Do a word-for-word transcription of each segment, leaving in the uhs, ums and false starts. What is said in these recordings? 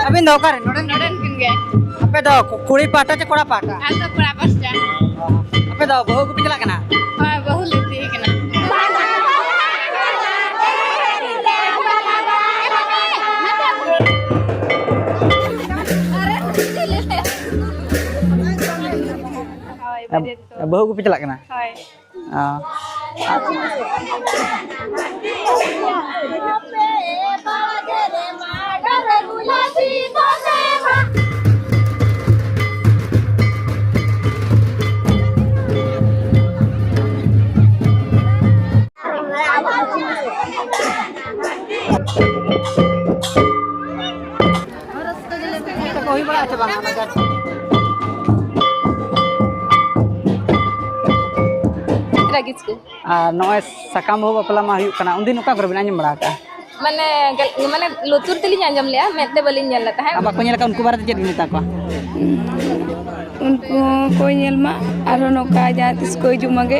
ᱟᱹᱵᱤᱱ ᱫᱚ ᱚᱠᱟᱨᱮᱱ? ᱱᱚᱰᱮᱱ? ᱱᱚᱰᱮᱱ ᱠᱤᱱ ᱜᱮ᱾ ᱟᱯᱮ ᱫᱚ ᱠᱩᱲᱤ ᱯᱟᱦᱴᱟ ᱪᱮ ᱠᱚᱲᱟ ᱯᱟᱦᱴᱟ? ᱟᱞᱮ ᱫᱚ ᱠᱚᱲᱟ ᱯᱟᱥᱴᱟ᱾ ᱟᱯᱮ ᱫᱚ ᱵᱟᱹᱦᱩ ᱟᱹᱜᱩ ᱯᱮ ᱪᱟᱞᱟᱜ ᱠᱟᱱᱟ? ᱦᱳᱭ, ᱵᱟᱹᱦᱩ ᱞᱮ ᱤᱫᱤᱭᱮ ᱠᱟᱱᱟ᱾ ᱦᱳᱭ, ᱵᱟᱹᱨᱭᱟᱹᱛ ᱠᱚ᱾ ᱵᱟᱹᱦᱩ ᱟᱹᱜᱩ ᱯᱮ ᱪᱟᱞᱟᱜ ᱠᱟᱱᱟ? ᱦᱳᱭ᱾ ᱚ᱾ ᱨᱟᱹᱥᱠᱟᱹ ᱜᱮᱞᱮ ᱵᱩᱡᱷᱟᱹᱣᱟ᱾ ᱦᱩᱭ ᱵᱟᱲᱟᱜᱼᱟ ᱪᱮ ᱵᱟᱝ ᱚᱱᱟ ᱪᱟᱥ? ᱪᱤᱛᱨᱟ ᱠᱤᱥᱠᱩ᱾ ᱟᱨ ᱱᱚᱜᱼᱚᱭ ᱥᱟᱠᱟᱢ ᱵᱟᱹᱦᱩ ᱵᱟᱯᱞᱟ ᱢᱟ ᱦᱩᱭᱩᱜ ᱠᱟᱱᱟ, ᱩᱱᱫᱤᱱ ᱚᱠᱟ ᱠᱚᱨᱮ ᱵᱤᱱ ᱟᱸᱡᱚᱢ ᱵᱟᱲᱟ ᱟᱠᱟᱜᱼᱟ? ᱢᱟᱱᱮ, ᱜᱟᱞ-, ᱢᱟᱱᱮ ᱞᱩᱛᱩᱨ ᱛᱮᱞᱤᱧ ᱟᱸᱡᱚᱢ ᱞᱮᱜᱼᱟ, ᱢᱮᱫ ᱛᱮ ᱵᱟᱹᱞᱤᱧ ᱧᱮᱞ ᱞᱮᱫ ᱛᱟᱦᱮᱸᱫ᱾ ᱟᱨ ᱵᱟᱠᱚ ᱧᱮᱞ ᱟᱠᱟᱫ ᱩᱱᱠᱩ ᱵᱟᱨᱮ ᱛᱮ ᱪᱮᱫ ᱵᱤᱱ ᱢᱮᱛᱟ ᱠᱚᱣᱟ? ᱩᱱᱠᱩ ᱦᱚᱸ ᱠᱚ ᱧᱮᱞ ᱢᱟ, ᱟᱨᱦᱚᱸ ᱱᱚᱝᱠᱟ ᱡᱟᱦᱟᱸ ᱛᱤᱥ ᱠᱚ ᱦᱤᱡᱩᱜ ᱢᱟᱜᱮ᱾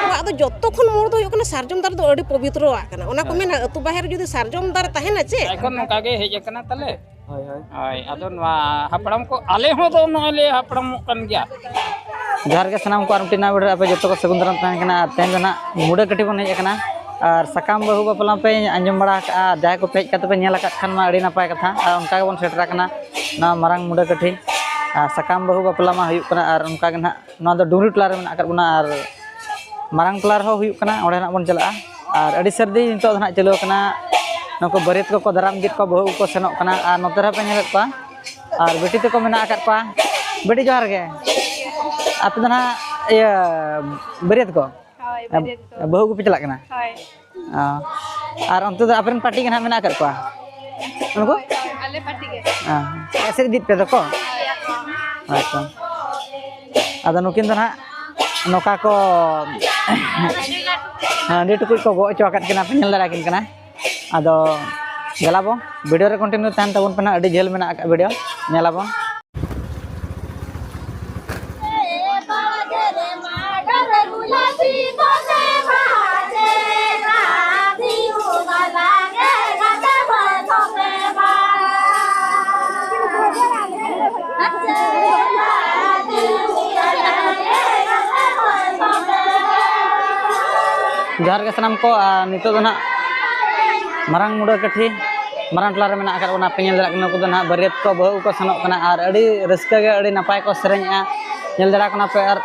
ᱚᱲᱟᱜ ᱫᱚ ᱡᱚᱛᱚ ᱠᱷᱚᱱ ᱢᱩᱬ ᱫᱚ ᱦᱩᱭᱩᱜ ᱠᱟᱱᱟ ᱥᱟᱨᱡᱚᱢ ᱫᱟᱨᱮ ᱫᱚ ᱟᱹᱰᱤ ᱯᱚᱵᱤᱛᱨᱚᱣᱟᱜ ᱠᱟᱱᱟ᱾ ᱚᱱᱟ ᱠᱚ ᱢᱮᱱᱟ ᱟᱹᱛᱩ ᱵᱟᱦᱮᱨ ᱨᱮ ᱡᱩᱫᱤ ᱥᱟᱨᱡᱚᱢ ᱫᱟᱨᱮ ᱛᱟᱦᱮᱱᱟ ᱪᱮ? ᱮᱠᱷᱚᱱ ᱱᱚᱝᱠᱟ ᱜᱮ ᱦᱮᱡ ᱟᱠᱟᱱᱟ ᱛᱟᱞᱮ᱾ ᱦᱳᱭ, ᱦᱳᱭ᱾ ᱦᱳᱭ, ᱟᱫᱚ ᱱᱚᱣᱟ ᱦᱟᱯᱲᱟᱢ ᱠᱚ, ᱟᱞᱮ ᱦᱚᱸ ᱫᱚ ᱱᱚᱜᱼᱚᱭ ᱞᱮ ᱦᱟᱯᱲᱟᱢᱚᱜ ᱠᱟᱱ ᱜᱮᱭᱟ᱾ ᱡᱚᱦᱟᱨ ᱜᱮ ᱥᱟᱱᱟᱢ ᱠᱚ, ᱟᱨ ᱢᱤᱫᱴᱤᱡ ᱱᱟᱣᱟ video ᱨᱮ ᱟᱯᱮ ᱡᱚᱛᱚ ᱠᱚ ᱥᱟᱹᱜᱩᱱ ᱫᱟᱨᱟᱢ ᱛᱟᱦᱮᱱ ᱠᱟᱱᱟ᱾ ᱟᱨ ᱛᱮᱦᱮᱧ ᱫᱚ ᱱᱟᱦᱟᱜ ᱢᱩᱰᱟᱹ ᱠᱟᱹᱴᱷᱤ ᱵᱚᱱ ᱦᱮᱡ ᱟᱠᱟᱱᱟ᱾ ᱟᱨ ᱥᱟᱠᱟᱢ ᱵᱟᱹᱦᱩ ᱵᱟᱯᱞᱟ ᱯᱮ ᱟᱸᱡᱚᱢ ᱵᱟᱲᱟ ᱟᱠᱟᱫᱼᱟ, ᱡᱟᱦᱟᱸᱭ ᱠᱚᱯᱮ ᱦᱮᱡ ᱠᱟᱛᱮ ᱯᱮ ᱧᱮᱞ ᱟᱠᱟᱫ ᱠᱷᱟᱱ ᱢᱟ ᱟᱹᱰᱤ ᱱᱟᱯᱟᱭ ᱠᱟᱛᱷᱟ᱾ ᱟᱨ ᱚᱱᱠᱟ ᱜᱮᱵᱚᱱ ᱥᱮᱴᱮᱨ ᱟᱠᱟᱱᱟ ᱱᱚᱣᱟ ᱢᱟᱨᱟᱝ ᱢᱩᱰᱟᱹ ᱠᱟᱹᱴᱷᱤ᱾ ᱟᱨ ᱥᱟᱠᱟᱢ ᱵᱟᱹᱦᱩ ᱵᱟᱯᱞᱟ ᱢᱟ ᱦᱩᱭᱩᱜ ᱠᱟᱱᱟ, ᱟᱨ ᱚᱱᱠᱟ ᱜᱮ ᱱᱟᱦᱟᱜ ᱱᱚᱣᱟ ᱫᱚ ᱰᱩᱝᱨᱤ ᱴᱚᱞᱟ ᱨᱮ ᱢᱮᱱᱟᱜ ᱟᱠᱟᱫ ᱵᱚᱱᱟ᱾ ᱟᱨ ᱢᱟᱨᱟᱝ ᱴᱚᱞᱟ ᱨᱮᱦᱚᱸ ᱦᱩᱭᱩᱜ ᱠᱟᱱᱟ, ᱚᱸᱰᱮ ᱱᱟᱜ ᱵᱚᱱ ᱪᱟᱞᱟᱜᱼᱟ᱾ ᱟᱨ ᱟᱹᱰᱤ ᱥᱟᱹᱨᱫᱤ ᱱᱤᱛᱚᱜ ᱫᱚ ᱱᱟᱜ ᱪᱟᱹᱞᱩ ᱟᱠᱟᱱᱟ, ᱱᱩᱠᱩ ᱵᱟᱹᱨᱭᱟᱹᱛ ᱠᱚᱠᱚ ᱫᱟᱨᱟᱢ ᱤᱫᱤᱭᱮᱫ ᱠᱚᱣᱟ, ᱵᱟᱹᱦᱩ ᱠᱚᱠᱚ ᱥᱮᱱᱚᱜ ᱠᱟᱱᱟ᱾ ᱟᱨ ᱱᱚᱛᱮ ᱨᱮᱦᱚᱸ ᱯᱮ ᱧᱮᱞᱮᱫ ᱠᱚᱣᱟ, ᱟᱨ ᱵᱤᱴᱤ ᱛᱟᱠᱚ ᱢᱮᱱᱟᱜ ᱟᱠᱟᱫ ᱠᱚᱣᱟ᱾ ᱵᱤᱴᱤ, ᱡᱚᱦᱟᱨ ᱜᱮ᱾ ᱟᱯᱮ ᱫᱚ ᱱᱟᱜ ᱤᱭᱟᱹ ᱵᱟᱹᱨᱭᱟᱹᱛ ᱠᱚ? ᱦᱳᱭ, ᱵᱟᱹᱨᱭᱟᱹᱛ ᱠᱚ᱾ ᱵᱟᱹᱦᱩ ᱟᱹᱜᱩ ᱯᱮ ᱪᱟᱞᱟᱜ ᱠᱟᱱᱟ? ᱦᱳᱭ᱾ ᱚ᱾ ᱟᱨ ᱚᱱᱛᱮ ᱫᱚ ᱟᱯᱮ ᱨᱮᱱ ᱯᱟᱨᱴᱤ ᱜᱮ ᱱᱟᱜ ᱢᱮᱱᱟᱜ ᱟᱠᱟᱫ ᱠᱚᱣᱟ? ᱩᱱᱠᱩ? ᱟᱞᱮ ᱯᱟᱨᱴᱤ ᱜᱮ᱾ ᱚ᱾ ᱮᱥᱮᱫ ᱤᱫᱤᱭᱮᱫ ᱯᱮ ᱫᱚᱠᱚ? ᱦᱳᱭ᱾ ᱦᱳᱭ ᱛᱚ᱾ ᱟᱫᱚ ᱱᱩᱠᱤᱱ ᱫᱚ ᱱᱟᱦᱟᱜ ᱱᱚᱝᱠᱟ ᱠᱚ ᱦᱟᱺᱰᱤ ᱴᱩᱠᱩᱡ ᱠᱚ ᱜᱚᱜ ᱦᱚᱪᱚ ᱟᱠᱟᱫ ᱠᱤᱱᱟ, ᱯᱮ ᱧᱮᱞ ᱫᱟᱲᱮᱭᱟᱠᱤᱱ ᱠᱟᱱᱟ᱾ ᱟᱫᱚ ᱧᱮᱞᱟᱵᱚᱱ, ᱵᱷᱤᱰᱤᱭᱳ ᱨᱮ ᱠᱚᱱᱴᱤᱱᱤᱭᱩ ᱛᱟᱦᱮᱱ ᱛᱟᱵᱚᱱ ᱯᱮ ᱱᱟᱦᱟᱜ, ᱟᱹᱰᱤ ᱡᱷᱟᱹᱞ ᱢᱮᱱᱟᱜ ᱟᱠᱟᱫ ᱵᱷᱤᱰᱤᱭᱳ, ᱧᱮᱞᱟᱵᱚᱱ᱾ ᱡᱚᱦᱟᱨ ᱜᱮ ᱥᱟᱱᱟᱢ ᱠᱚ, ᱟᱨ ᱱᱤᱛᱚᱜ ᱫᱚ ᱱᱟᱦᱟᱜ ᱢᱟᱨᱟᱝ ᱢᱩᱰᱟᱹ ᱠᱟᱹᱴᱷᱤ ᱢᱟᱨᱟᱝ ᱴᱚᱞᱟ ᱨᱮ ᱢᱮᱱᱟᱜ ᱟᱠᱟᱫ ᱵᱚᱱᱟ᱾ ᱯᱮ ᱧᱮᱞ ᱫᱟᱲᱮᱭᱟᱜ ᱠᱟᱱᱟ, ᱱᱩᱠᱩ ᱫᱚ ᱱᱟᱦᱟᱜ ᱵᱟᱹᱨᱭᱟᱹᱛ ᱠᱚ ᱵᱟᱹᱦᱩ ᱠᱚ ᱥᱮᱱᱚᱜ ᱠᱟᱱᱟ ᱟᱨ ᱟᱹᱰᱤ ᱨᱟᱹᱥᱠᱟᱹ ᱜᱮ, ᱟᱹᱰᱤ ᱱᱟᱯᱟᱭ ᱠᱚ ᱥᱮᱨᱮᱧᱮᱜᱼᱟ᱾ ᱧᱮᱞ ᱫᱟᱲᱮᱭᱟᱜ ᱠᱟᱱᱟ ᱯᱮ, ᱟᱨ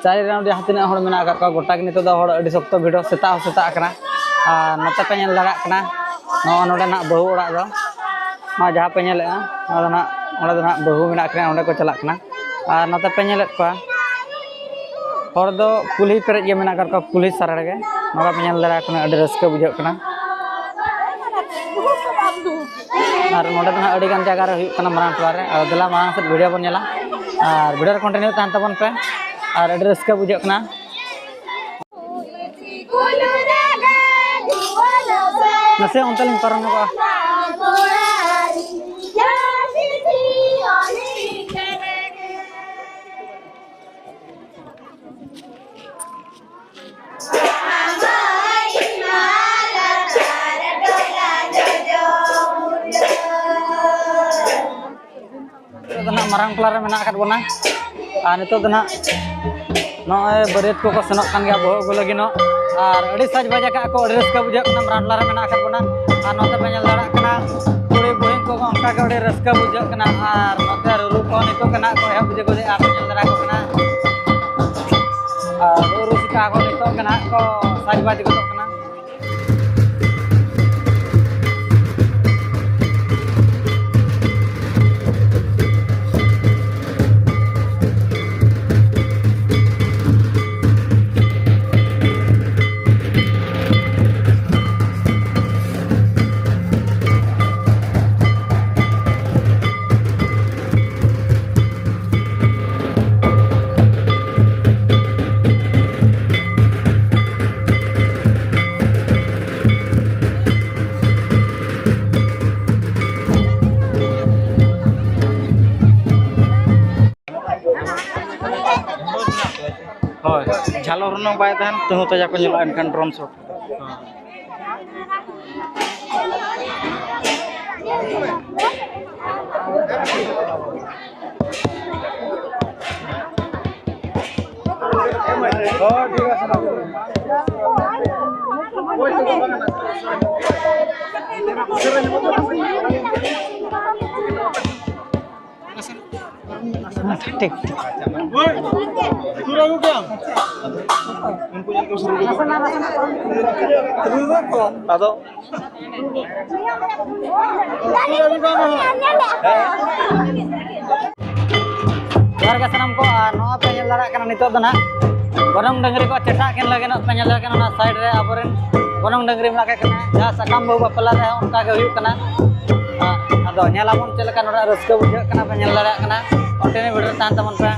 ᱪᱟᱨᱮ ᱨᱮ ᱡᱟᱦᱟᱸ ᱛᱤᱱᱟᱹᱜ ᱦᱚᱲ ᱢᱮᱱᱟᱜ ᱟᱠᱟᱫ ᱠᱚᱣᱟ, ᱜᱚᱴᱟ ᱜᱮ ᱱᱤᱛᱚᱜ ᱫᱚ ᱦᱚᱲ ᱟᱹᱰᱤ ᱥᱚᱠᱛᱚ ᱵᱷᱤᱲ, ᱥᱮᱛᱟᱜ ᱦᱚᱸ ᱥᱮᱛᱟᱜ ᱟᱠᱟᱱᱟ᱾ ᱟᱨ ᱱᱚᱛᱮ ᱯᱮ ᱧᱮᱞ ᱫᱟᱲᱮᱭᱟᱜ ᱠᱟᱱᱟ, ᱱᱚᱜᱼᱚ ᱱᱚᱰᱮ ᱱᱟᱦᱟᱜ ᱵᱟᱹᱦᱩ ᱚᱲᱟᱜ ᱫᱚ, ᱱᱚᱣᱟ ᱡᱟᱦᱟᱸ ᱯᱮ ᱧᱮᱞᱮᱜᱼᱟ, ᱱᱚᱣᱟ ᱫᱚ ᱱᱟᱦᱟᱜ, ᱚᱸᱰᱮ ᱫᱚ ᱱᱟᱦᱟᱜ ᱵᱟᱹᱦᱩ ᱢᱮᱱᱟᱜ ᱠᱤᱱᱟ, ᱚᱸᱰᱮ ᱠᱚ ᱪᱟᱞᱟᱜ ᱠᱟᱱᱟ᱾ ᱟᱨ ᱱᱚᱛᱮ ᱯᱮ ᱧᱮᱞᱮᱫ ᱠᱚᱣᱟ, ᱦᱚᱲ ᱫᱚ ᱠᱩᱞᱦᱤ ᱯᱮᱨᱮᱡ ᱜᱮ ᱢᱮᱱᱟᱜ ᱟᱠᱟᱫ ᱠᱚᱣᱟ, ᱠᱩᱞᱦᱤ ᱥᱟᱨᱟ ᱨᱮᱜᱮ᱾ ᱱᱚᱣᱟ ᱯᱮ ᱧᱮᱞ ᱫᱟᱲᱮᱭᱟᱜ ᱠᱟᱱᱟ, ᱟᱹᱰᱤ ᱨᱟᱹᱥᱠᱟᱹ ᱵᱩᱡᱷᱟᱹᱜ ᱠᱟᱱᱟ᱾ ᱟᱨ ᱱᱚᱰᱮ ᱫᱚ ᱱᱟᱦᱟᱜ ᱟᱹᱰᱤ ᱜᱟᱱ ᱡᱟᱭᱜᱟ ᱨᱮ ᱦᱩᱭᱩᱜ ᱠᱟᱱᱟ ᱢᱟᱨᱟᱝ ᱴᱚᱞᱟ ᱨᱮ᱾ ᱟᱫᱚ ᱫᱮᱞᱟ ᱢᱟᱲᱟᱝ ᱥᱮᱫ ᱵᱷᱤᱰᱤᱭᱳ ᱵᱚᱱ ᱧᱮᱞᱟ, ᱟᱨ ᱵᱷᱤᱰᱤᱭᱳ ᱨᱮ ᱠᱚᱱᱴᱤᱱᱤᱭᱩ ᱛᱟᱦᱮᱱ ᱛᱟᱵᱚᱱ ᱯᱮ, ᱟᱨ ᱟᱹᱰᱤ ᱨᱟᱹᱥᱠᱟᱹ ᱵᱩᱡᱷᱟᱹᱜ ᱠᱟᱱᱟ᱾ ᱱᱟᱥᱮ ᱚᱱᱛᱮ ᱞᱤᱧ ᱯᱟᱨᱚᱢ ᱧᱚᱜᱚᱜᱼᱟ᱾ ᱱᱤᱛᱚᱜ ᱫᱚ ᱱᱟᱦᱟᱜ ᱢᱟᱨᱟᱝ ᱴᱚᱞᱟ ᱨᱮ ᱢᱮᱱᱟᱜ ᱟᱠᱟᱫ ᱵᱚᱱᱟ᱾ ᱟᱨ ᱱᱤᱛᱚᱜ ᱫᱚ ᱱᱟᱦᱟᱜ ᱱᱚᱜᱼᱚᱭ ᱵᱟᱹᱨᱭᱟᱹᱛ ᱠᱚᱠᱚ ᱥᱮᱱᱚᱜ ᱠᱟᱱ ᱜᱮᱭᱟ ᱵᱟᱹᱦᱩ ᱟᱹᱜᱩ ᱞᱟᱹᱜᱤᱫ ᱱᱚᱜ᱾ ᱟᱨ ᱟᱹᱰᱤ ᱥᱟᱡᱽᱵᱟᱡᱽ ᱟᱠᱟᱫ ᱠᱚ, ᱟᱹᱰᱤ ᱨᱟᱹᱥᱠᱟᱹ ᱵᱩᱡᱷᱟᱹᱜ ᱠᱟᱱᱟ᱾ ᱢᱟᱨᱟᱝ ᱴᱚᱞᱟ ᱨᱮ ᱢᱮᱱᱟᱜ ᱟᱠᱟᱫ ᱵᱚᱱᱟ᱾ ᱟᱨ ᱱᱚᱛᱮ ᱯᱮ ᱧᱮᱞ ᱫᱟᱲᱮᱭᱟᱜ ᱠᱟᱱᱟ, ᱠᱩᱲᱤ ᱵᱩᱦᱤᱱ ᱠᱚ ᱚᱱᱠᱟ ᱜᱮ ᱟᱹᱰᱤ ᱨᱟᱹᱥᱠᱟᱹ ᱵᱩᱡᱷᱟᱹᱜ ᱠᱟᱱᱟ᱾ ᱟᱨ ᱱᱚᱛᱮ ᱨᱩᱨᱩ ᱠᱚ ᱱᱤᱛᱚᱜ ᱜᱮ ᱱᱟᱦᱟᱜ ᱠᱚ ᱮᱦᱚᱵ ᱵᱩᱡᱷᱟᱹᱣ ᱜᱚᱫᱮᱜᱼᱟ, ᱯᱮ ᱧᱮᱞ ᱫᱟᱲᱮᱭᱟᱠᱚ ᱠᱟᱱᱟ᱾ ᱟᱨ ᱨᱩ ᱨᱩᱥᱤᱠᱟ ᱠᱚ ᱱᱤᱛᱚᱜ ᱜᱮ ᱱᱟᱦᱟᱜ ᱠᱚ ᱥᱟᱡᱽᱵᱟᱡᱽ ᱜᱚᱫᱚᱜ ᱠᱟᱱᱟ᱾ ᱦᱩᱱᱟᱹᱝ ᱵᱟᱭ ᱛᱟᱦᱮᱱ, ᱛᱟᱹᱦᱩ ᱛᱟᱡᱟ ᱠᱚ ᱧᱮᱞᱚᱜᱼᱟ ᱮᱱᱠᱷᱟᱱ ᱰᱨᱳᱱ ᱥᱚᱴ᱾ ᱴᱷᱤᱠ, ᱴᱷᱤᱠ᱾ ᱟᱫᱚ ᱡᱚᱦᱟᱨ ᱜᱮ ᱥᱟᱱᱟᱢ ᱠᱚ, ᱟᱨ ᱱᱚᱣᱟ ᱯᱮ ᱧᱮᱞ ᱫᱟᱲᱮᱭᱟᱜ ᱠᱟᱱᱟ ᱱᱤᱛᱚᱜ ᱫᱚ ᱱᱟᱦᱟᱜ ᱜᱚᱱᱚᱝ ᱰᱟᱹᱝᱨᱤ ᱠᱚ ᱪᱮᱴᱟᱜ ᱠᱤᱱ ᱞᱟᱹᱜᱤᱫ ᱯᱮ ᱧᱮᱞ ᱫᱟᱲᱮᱭᱟᱜ ᱠᱟᱱᱟ, ᱚᱱᱟ ᱥᱟᱭᱤᱰ ᱨᱮ ᱟᱵᱚᱨᱮᱱ ᱜᱚᱱᱚᱝ ᱰᱟᱹᱝᱨᱤ ᱢᱮᱱᱟᱜ ᱠᱟᱜ ᱠᱤᱱᱟ, ᱡᱟᱦᱟᱸ ᱥᱟᱠᱟᱢ ᱵᱟᱹᱦᱩ ᱵᱟᱯᱞᱟ ᱨᱮᱦᱚᱸ ᱚᱱᱠᱟ ᱜᱮ ᱦᱩᱭᱩᱜ ᱠᱟᱱᱟ᱾ ᱟᱫᱚ ᱧᱮᱞ ᱟᱵᱚᱱ ᱪᱮᱫ ᱞᱮᱠᱟ ᱱᱚᱰᱮ ᱨᱟᱹᱥᱠᱟᱹ ᱵᱩᱡᱷᱟᱹᱜ ᱠᱟᱱᱟ, ᱯᱮ ᱧᱮᱞ ᱫᱟᱲᱮᱭᱟᱜ ᱠᱟᱱᱟ, ᱠᱚᱱᱴᱤᱱᱤᱭᱩ ᱵᱷᱤᱰᱤᱭᱳ ᱨᱮ ᱛᱟᱦᱮᱱ ᱛᱟᱵᱚᱱ ᱯᱮ᱾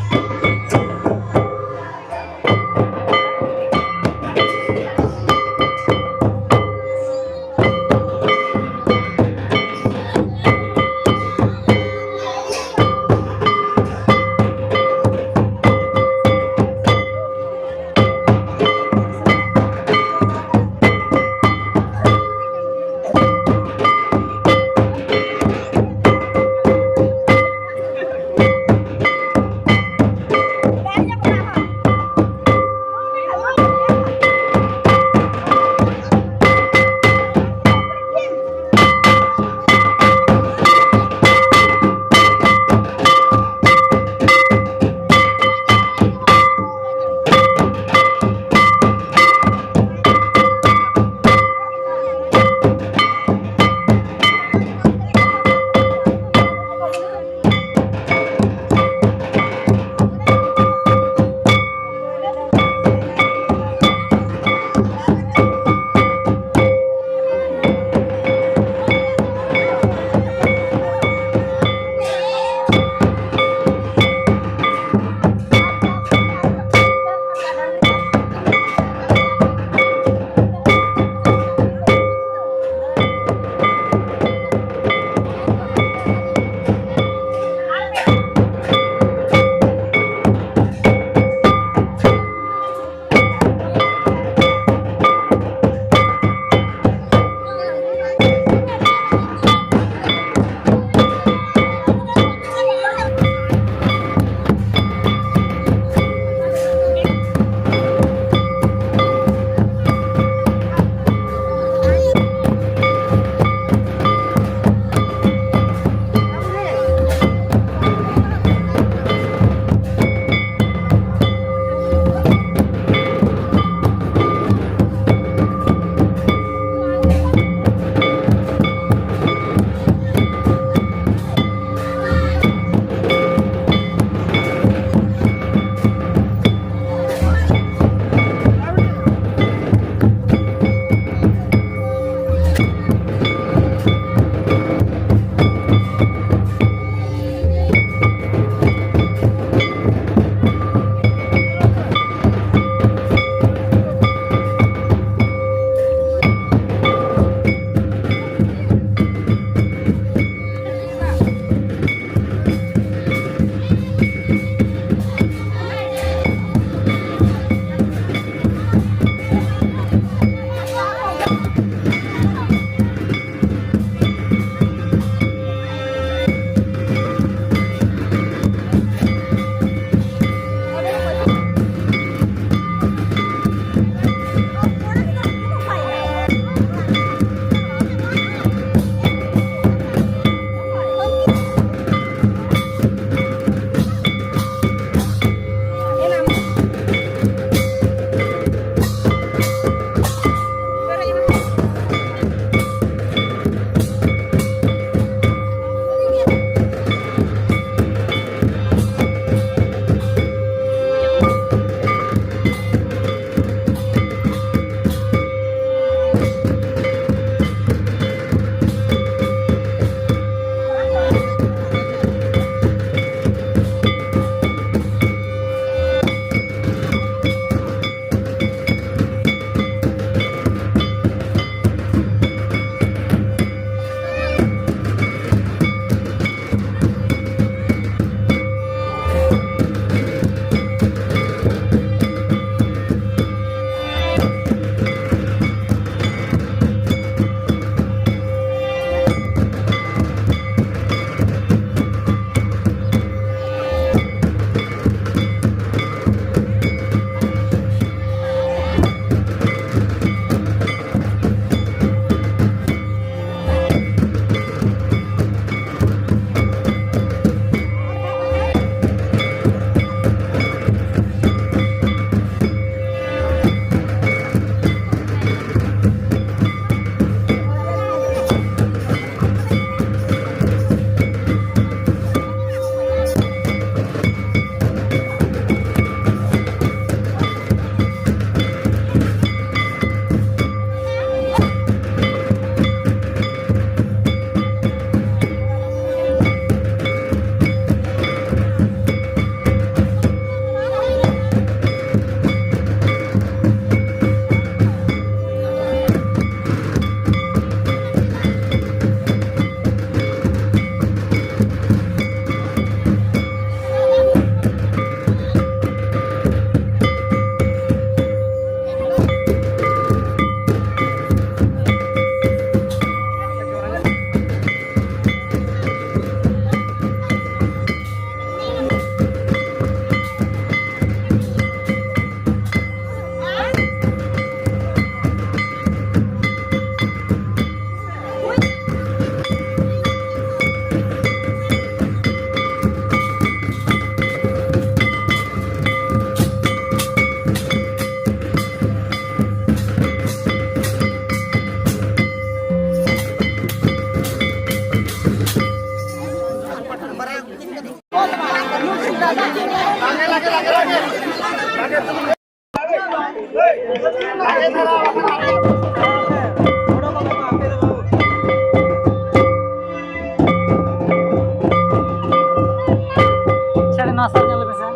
ᱥᱟᱹᱨᱤ ᱱᱚᱣᱟ ᱥᱟᱨ ᱧᱮᱞ ᱯᱮᱥᱮ᱾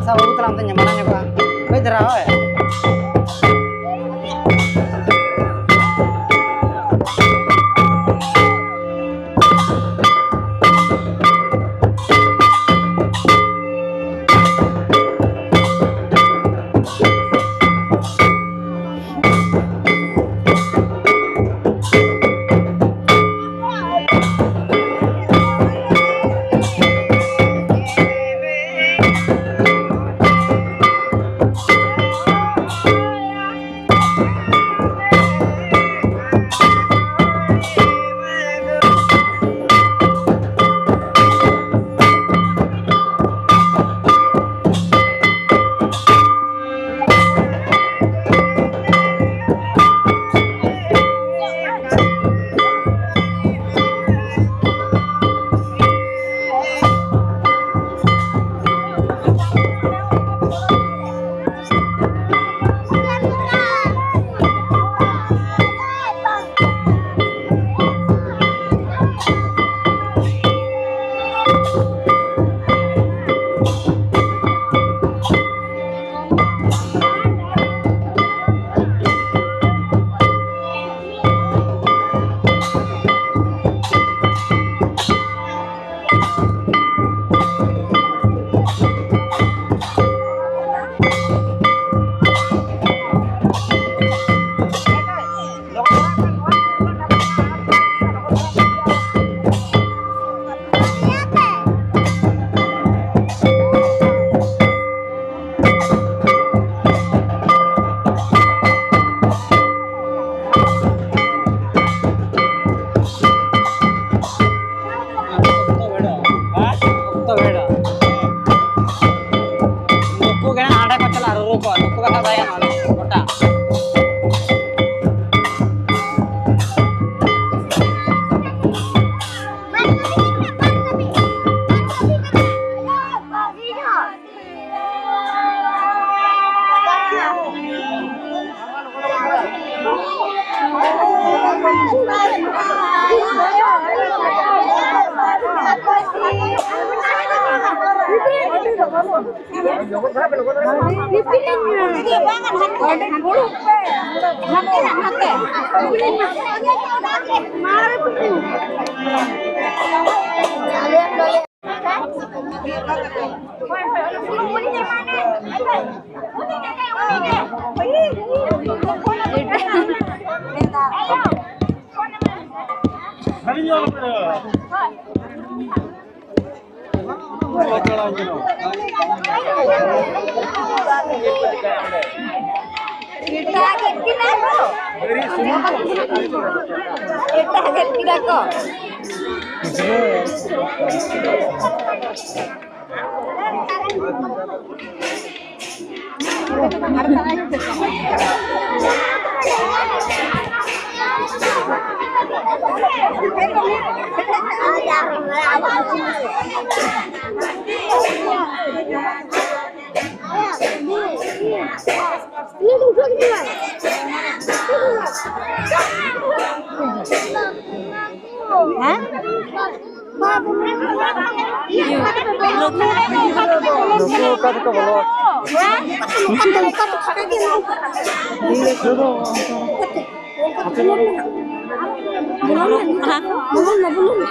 ᱥᱟᱵ ᱟᱹᱜᱩ ᱛᱟᱞᱟᱝ ᱛᱮ ᱢᱟᱲᱟᱝ ᱧᱚᱜᱚᱜᱼᱟ᱾ ᱠᱟᱹᱡ ᱫᱷᱟᱨᱟ, ᱦᱳᱭ᱾ ᱱᱩᱠᱩ ᱜᱮ ᱦᱟᱸᱜ ᱦᱟᱸᱰᱮ ᱠᱚ ᱪᱟᱞᱟᱜᱼᱟ, ᱨᱩᱨᱩ ᱠᱚ, ᱱᱩᱠᱩ ᱵᱟᱠᱷᱟᱡ ᱵᱟᱭ ᱜᱟᱱᱚᱜᱼᱟ, ᱜᱚᱴᱟ᱾ ᱦᱮᱸ? ᱱᱩᱠᱩ ᱚᱠᱟ ᱛᱮᱠᱚ ᱵᱚᱞᱚ? ᱵᱚᱞᱚᱱ ᱢᱮ, ᱵᱚᱞᱚᱱ ᱢᱮ᱾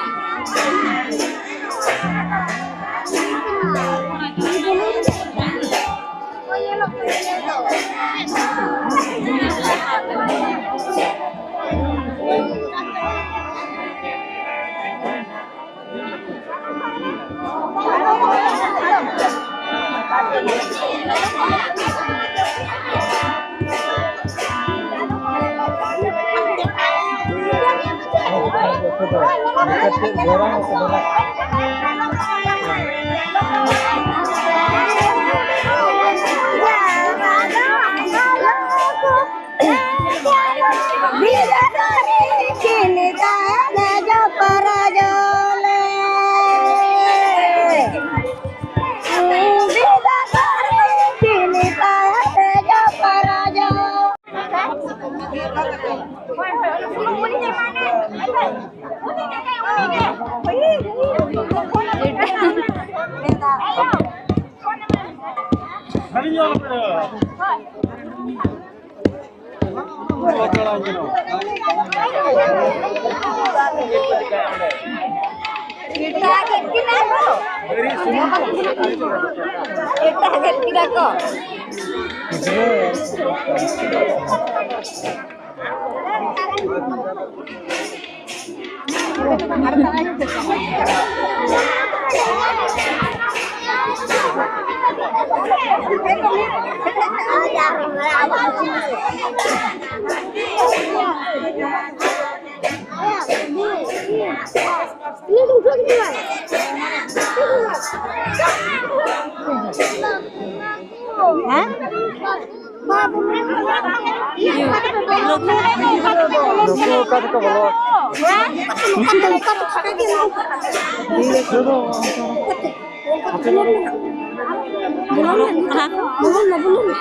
ᱦᱮᱸ? ᱱᱩᱠᱩ ᱚᱠᱟ ᱛᱮᱠᱚ ᱵᱚᱞᱚ? ᱦᱮᱸ? ᱵᱚᱞᱚᱱ ᱢᱮ, ᱵᱚᱞᱚᱱ ᱢᱮ, ᱵᱚᱞᱚᱱ ᱢᱮ᱾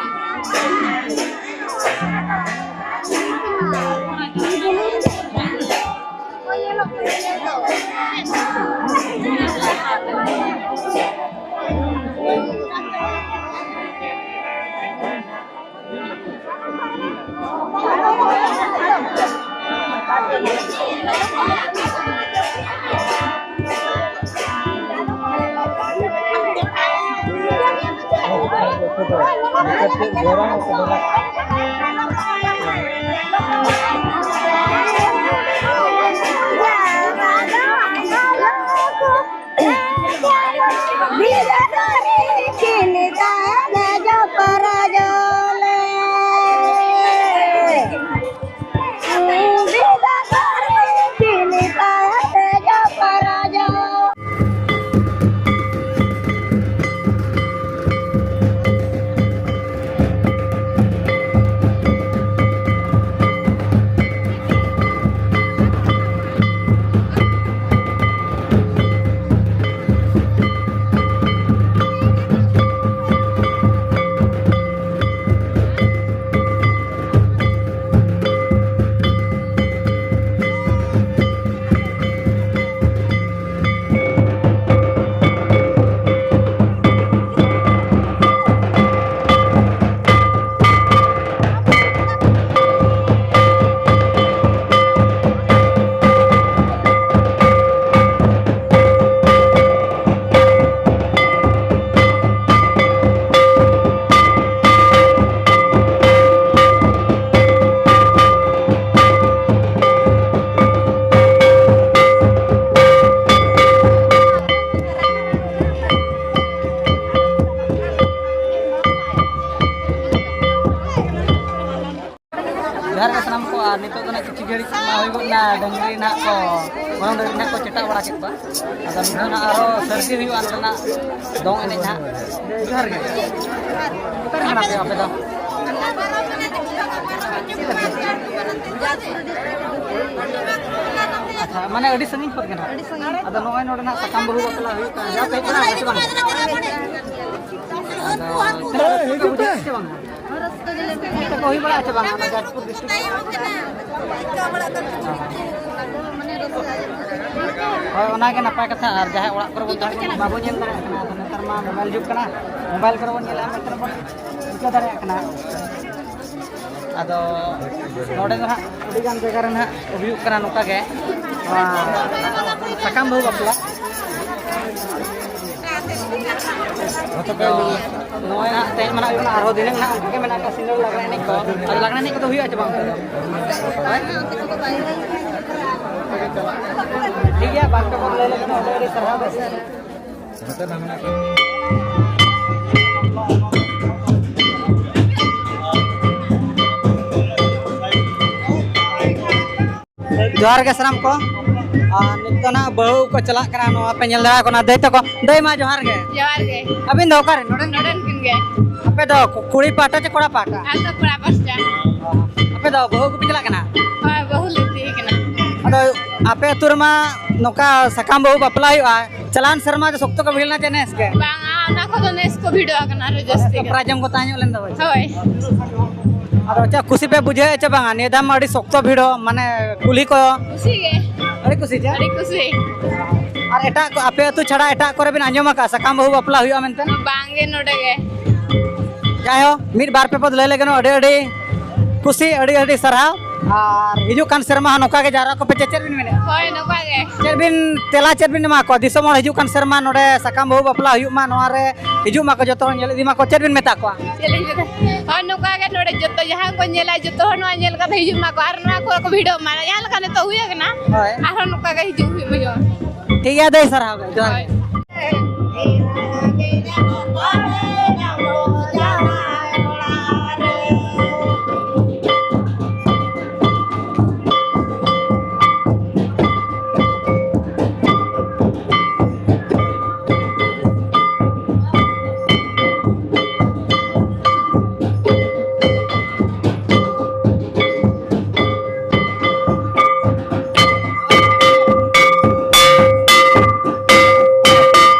ᱟᱨ ᱱᱤᱛᱚᱜ ᱫᱚ ᱱᱟᱜ ᱠᱤᱪᱷᱩ ᱜᱷᱟᱹᱲᱤᱡ ᱢᱟ ᱦᱩᱭ ᱜᱚᱫ ᱮᱱᱟ, ᱰᱟᱹᱝᱨᱤ ᱱᱟᱜ ᱠᱚ, ᱜᱚᱱᱚᱝ ᱰᱟᱹᱝᱨᱤ ᱱᱟᱜ ᱠᱚ ᱪᱮᱴᱟᱜ ᱵᱟᱲᱟ ᱠᱮᱫ ᱠᱚᱣᱟ᱾ ᱟᱫᱚ ᱱᱤᱛᱚᱜ ᱱᱟᱜ ᱟᱨᱦᱚᱸ ᱥᱟᱹᱨᱫᱤ ᱦᱩᱭᱩᱜᱼᱟ ᱱᱚᱰᱮᱱᱟᱜ ᱫᱚᱝ ᱮᱱᱮᱡ ᱱᱟᱜ᱾ ᱡᱚᱦᱟᱨ ᱜᱮ᱾ ᱚᱠᱟ ᱨᱮ ᱢᱮᱱᱟᱜ ᱯᱮᱭᱟ ᱟᱯᱮ ᱫᱚ? ᱟᱪᱪᱷᱟ, ᱢᱟᱱᱮ ᱟᱹᱰᱤ ᱥᱟᱺᱜᱤᱧ ᱠᱷᱚᱱ ᱜᱮ ᱱᱟᱜ᱾ ᱟᱹᱰᱤ ᱥᱟᱺᱜᱤᱧ᱾ ᱟᱫᱚ ᱱᱚᱜᱼᱚᱭ ᱱᱚᱰᱮ ᱱᱟᱜ ᱥᱟᱠᱟᱢ ᱵᱟᱹᱦᱩ ᱵᱟᱯᱞᱟ ᱦᱩᱭᱩᱜ ᱠᱟᱱᱟ, ᱡᱟ ᱯᱮ ᱦᱮᱡ ᱵᱟᱲᱟ ᱟᱠᱟᱱᱟ ᱥᱮ ᱵᱟᱝ? ᱟᱫᱚ ᱛᱤᱱᱟᱹᱜ ᱨᱟᱹᱥᱠᱟᱹ ᱯᱮ ᱵᱩᱡᱷᱟᱹᱣᱮᱫᱼᱟ ᱥᱮ ᱵᱟᱝ? ᱨᱟᱹᱥᱠᱟᱹ ᱜᱮᱞᱮ ᱵᱩᱡᱷᱟᱹᱣᱟ᱾ ᱚᱱᱛᱮ ᱠᱚ ᱦᱩᱭ ᱵᱟᱲᱟᱜᱼᱟ ᱥᱮ ᱵᱟᱝ ᱚᱱᱟ ᱡᱟᱡᱽᱯᱩᱨ ᱰᱤᱥᱴᱨᱤᱠᱴ? ᱦᱳᱭ, ᱚᱱᱟᱜᱮ ᱱᱟᱯᱟᱭ ᱠᱟᱛᱷᱟ᱾ ᱟᱨ ᱡᱟᱦᱟᱸᱭ ᱚᱲᱟᱜ ᱠᱚᱨᱮ ᱵᱚᱱ ᱛᱟᱦᱮᱱ ᱠᱟᱱᱟ, ᱵᱟᱵᱚᱱ ᱧᱮᱞ ᱫᱟᱲᱮᱭᱟᱜ ᱠᱟᱱᱟ᱾ ᱟᱫᱚ ᱱᱮᱛᱟᱨ ᱢᱟ ᱢᱳᱵᱟᱭᱤᱞ ᱡᱩᱜᱽ ᱠᱟᱱᱟ, ᱢᱳᱵᱟᱭᱤᱞ ᱠᱚᱨᱮ ᱵᱚᱱ ᱧᱮᱞᱮᱫᱼᱟ, ᱢᱮᱱᱛᱮ ᱵᱚᱱ ᱴᱷᱤᱠᱟᱹ ᱫᱟᱲᱮᱭᱟᱜ ᱠᱟᱱᱟ᱾ ᱟᱫᱚ ᱱᱚᱰᱮ ᱫᱚ ᱦᱟᱸᱜ ᱟᱹᱰᱤᱜᱟᱱ ᱡᱟᱭᱜᱟ ᱨᱮ ᱱᱟᱦᱟᱜ ᱦᱩᱭᱩᱜ ᱠᱟᱱᱟ ᱱᱚᱝᱠᱟ ᱜᱮ, ᱱᱚᱣᱟ ᱥᱟᱠᱟᱢ ᱵᱟᱹᱦᱩ ᱵᱟᱯᱞᱟ᱾ ᱱᱚᱜᱼᱚᱭ ᱦᱟᱸᱜ ᱛᱮᱦᱮᱧ ᱢᱟ ᱱᱟᱜ ᱦᱩᱭᱩᱜ ᱠᱟᱱᱟ, ᱟᱨᱦᱚᱸ ᱫᱷᱤᱱᱟᱹᱝ ᱦᱟᱸᱜ ᱚᱱᱠᱟ ᱜᱮ ᱢᱮᱱᱟᱜ ᱟᱠᱟᱫ ᱥᱤᱸᱜᱟᱹᱲ ᱞᱟᱜᱽᱬᱮ ᱮᱱᱮᱡ ᱠᱚ᱾ ᱟᱫᱚ ᱞᱟᱜᱽᱬᱮ ᱮᱱᱮᱡ ᱠᱚᱫᱚ ᱦᱩᱭᱩᱜᱼᱟ ᱪᱮ ᱵᱟᱝ ᱚᱱᱛᱮ ᱫᱚ? ᱴᱷᱤᱠ ᱜᱮᱭᱟ, ᱵᱟᱨ ᱯᱮ ᱵᱚᱱ ᱞᱟᱹᱭ ᱞᱮᱠᱷᱟᱱ ᱟᱹᱰᱤ ᱟᱹᱰᱤ ᱥᱟᱨᱦᱟᱣ᱾ ᱵᱮᱥ᱾ ᱡᱚᱦᱟᱨ ᱜᱮ ᱥᱟᱱᱟᱢ ᱠᱚ᱾ ᱟᱨ ᱱᱤᱛᱚᱜ ᱱᱟᱜ ᱵᱟᱹᱦᱩ ᱠᱚ ᱪᱟᱞᱟᱜ ᱠᱟᱱᱟ, ᱱᱚᱣᱟ ᱯᱮ ᱧᱮᱞ ᱫᱟᱲᱮᱭᱟᱠᱚ ᱠᱟᱱᱟ᱾ ᱫᱟᱹᱭ ᱛᱟᱠᱚ, ᱫᱟᱹᱭ ᱢᱟ ᱡᱚᱦᱟᱨ ᱜᱮ᱾ ᱡᱚᱦᱟᱨ ᱜᱮ᱾ ᱟᱹᱵᱤᱱ ᱫᱚ ᱚᱠᱟᱨᱮ? ᱱᱚᱰᱮᱱ? ᱱᱚᱰᱮᱱ ᱠᱤᱱ ᱜᱮ᱾ ᱟᱯᱮ ᱫᱚ ᱠᱩᱲᱤ ᱯᱟᱦᱴᱟ ᱪᱮ ᱠᱚᱲᱟ ᱯᱟᱦᱴᱟ? ᱟᱞᱮ ᱫᱚ ᱠᱚᱲᱟ ᱯᱟᱦᱴᱟ᱾ ᱟᱯᱮ ᱫᱚ ᱵᱟᱹᱦᱩ ᱜᱩᱯᱤ ᱪᱟᱞᱟᱜ ᱠᱟᱱᱟ? ᱦᱳᱭ, ᱵᱟᱹᱦᱩ ᱞᱮ ᱤᱫᱤᱭᱮ ᱠᱟᱱᱟ᱾ ᱟᱫᱚ ᱟᱯᱮ ᱟᱹᱛᱩ ᱨᱮᱢᱟ ᱱᱚᱝᱠᱟ ᱥᱟᱠᱟᱢ ᱵᱟᱹᱦᱩ ᱵᱟᱯᱞᱟ ᱦᱩᱭᱩᱜᱼᱟ, ᱪᱟᱞᱟᱣᱮᱱ ᱥᱮᱨᱢᱟ ᱫᱚ ᱥᱚᱠᱛᱚ ᱠᱚ ᱵᱷᱤᱲ ᱞᱮᱱᱟ ᱪᱮ ᱱᱮᱥ ᱜᱮ? ᱵᱟᱝᱟ, ᱚᱱᱟ ᱠᱚᱫᱚ ᱱᱮᱥ ᱠᱚ ᱵᱷᱤᱲᱚᱜ ᱠᱟᱱᱟ ᱟᱨᱚ ᱡᱟᱹᱥᱛᱤ ᱜᱮ᱾ ᱯᱨᱟᱭᱤᱡᱽ ᱮᱢ ᱠᱚ ᱛᱟᱦᱮᱸ ᱧᱚᱜ ᱞᱮᱱ ᱫᱚ᱾ ᱦᱳᱭ᱾ ᱟᱫᱚ ᱪᱮᱫ ᱠᱩᱥᱤ ᱯᱮ ᱵᱩᱡᱷᱟᱹᱣᱮᱫᱼᱟ ᱪᱮ ᱵᱟᱝᱟ? ᱱᱤᱭᱟᱹ ᱫᱷᱟᱣ ᱢᱟ ᱟᱹᱰᱤ ᱥᱚᱠᱛᱚ ᱵᱷᱤᱲᱚᱜ, ᱢᱟᱱᱮ ᱠᱩᱞᱦᱤ ᱠᱚ᱾ ᱠᱩᱥᱤ ᱜᱮ᱾ ᱟᱹᱰᱤ ᱠᱩᱥᱤ ᱪᱮ? ᱟᱹᱰᱤ ᱠᱩᱥᱤ᱾ ᱟᱨ ᱮᱴᱟᱜ ᱠᱚ, ᱟᱯᱮ ᱟᱹᱛᱩ ᱪᱷᱟᱲᱟ ᱮᱴᱟᱜ ᱠᱚᱨᱮ ᱵᱤᱱ ᱟᱸᱡᱚᱢ ᱟᱠᱟᱫᱼᱟ ᱥᱟᱠᱟᱢ ᱵᱟᱹᱦᱩ ᱵᱟᱯᱞᱟ ᱦᱩᱭᱩᱜᱼᱟ ᱢᱮᱱᱛᱮ? ᱵᱟᱝ ᱜᱮ, ᱱᱚᱰᱮ ᱜᱮ᱾ ᱡᱟᱭᱦᱳᱠ, ᱢᱤᱫ ᱵᱟᱨ ᱯᱮ ᱯᱚᱫ ᱞᱟᱹᱭ ᱞᱟᱹᱜᱤᱫ ᱟᱹᱰᱤ ᱟᱹᱰᱤ ᱠᱩᱥᱤ, ᱟᱹᱰᱤ ᱟᱹᱰᱤ ᱥᱟᱨᱦᱟᱣ᱾ ᱟᱨ ᱦᱤᱡᱩᱜ ᱠᱟᱱ ᱥᱮᱨᱢᱟ ᱦᱚᱸ ᱱᱚᱝᱠᱟ ᱜᱮ ᱡᱟᱣᱨᱟ ᱠᱚᱯᱮ ᱪᱮ, ᱪᱮᱫ ᱵᱤᱱ ᱢᱮᱱᱮᱫᱼᱟ? ᱦᱳᱭ, ᱱᱚᱝᱠᱟ ᱜᱮ᱾ ᱪᱮᱫ ᱵᱤᱱ ᱛᱮᱞᱟ ᱪᱮᱫ ᱵᱤᱱ ᱮᱢᱟ ᱠᱚᱣᱟ? ᱫᱤᱥᱚᱢ ᱦᱚᱲ ᱦᱤᱡᱩᱜ ᱠᱟᱱ ᱥᱮᱨᱢᱟ ᱱᱚᱰᱮ ᱥᱟᱠᱟᱢ ᱵᱟᱹᱦᱩ ᱵᱟᱯᱞᱟ ᱦᱩᱭᱩᱜ ᱢᱟ, ᱱᱚᱣᱟ ᱨᱮ ᱦᱤᱡᱩᱜ ᱢᱟᱠᱚ, ᱡᱚᱛᱚ ᱦᱚᱲ ᱧᱮᱞ ᱤᱫᱤ ᱢᱟᱠᱚ, ᱪᱮᱫ ᱵᱤᱱ ᱢᱮᱛᱟ ᱠᱚᱣᱟ? ᱪᱮᱫ ᱞᱤᱧ ᱢᱮᱛᱟ? ᱦᱳᱭ, ᱱᱚᱝᱠᱟ ᱜᱮ ᱱᱚᱰᱮ ᱡᱚᱛᱚ ᱡᱟᱦᱟᱸ ᱠᱚ ᱧᱮᱞᱟ, ᱡᱚᱛᱚ ᱦᱚᱲ ᱱᱚᱣᱟ ᱧᱮᱞ ᱠᱟᱛᱮ ᱦᱤᱡᱩᱜ ᱢᱟᱠᱚ ᱟᱨ ᱱᱚᱣᱟ ᱠᱚᱨᱮ ᱠᱚ ᱵᱷᱤᱲᱚᱜ ᱢᱟ᱾ ᱡᱟᱦᱟᱸ ᱞᱮᱠᱟ ᱱᱤᱛᱚᱜ ᱦᱩᱭ ᱟᱠᱟᱱᱟ, ᱦᱳᱭ᱾ ᱟᱨᱦᱚᱸ ᱱᱚᱝᱠᱟ ᱜᱮ ᱦᱤᱡᱩᱜ ᱦᱩᱭᱩᱜ ᱢᱟ ᱡᱮᱢᱚᱱ᱾ ᱴᱷᱤᱠ ᱜᱮᱭᱟ ᱫᱟᱹᱭ, ᱥᱟᱨᱦᱟᱣ ᱜᱮ, ᱡᱚᱦᱟᱨ ᱜᱮ᱾ ᱦᱳᱭ᱾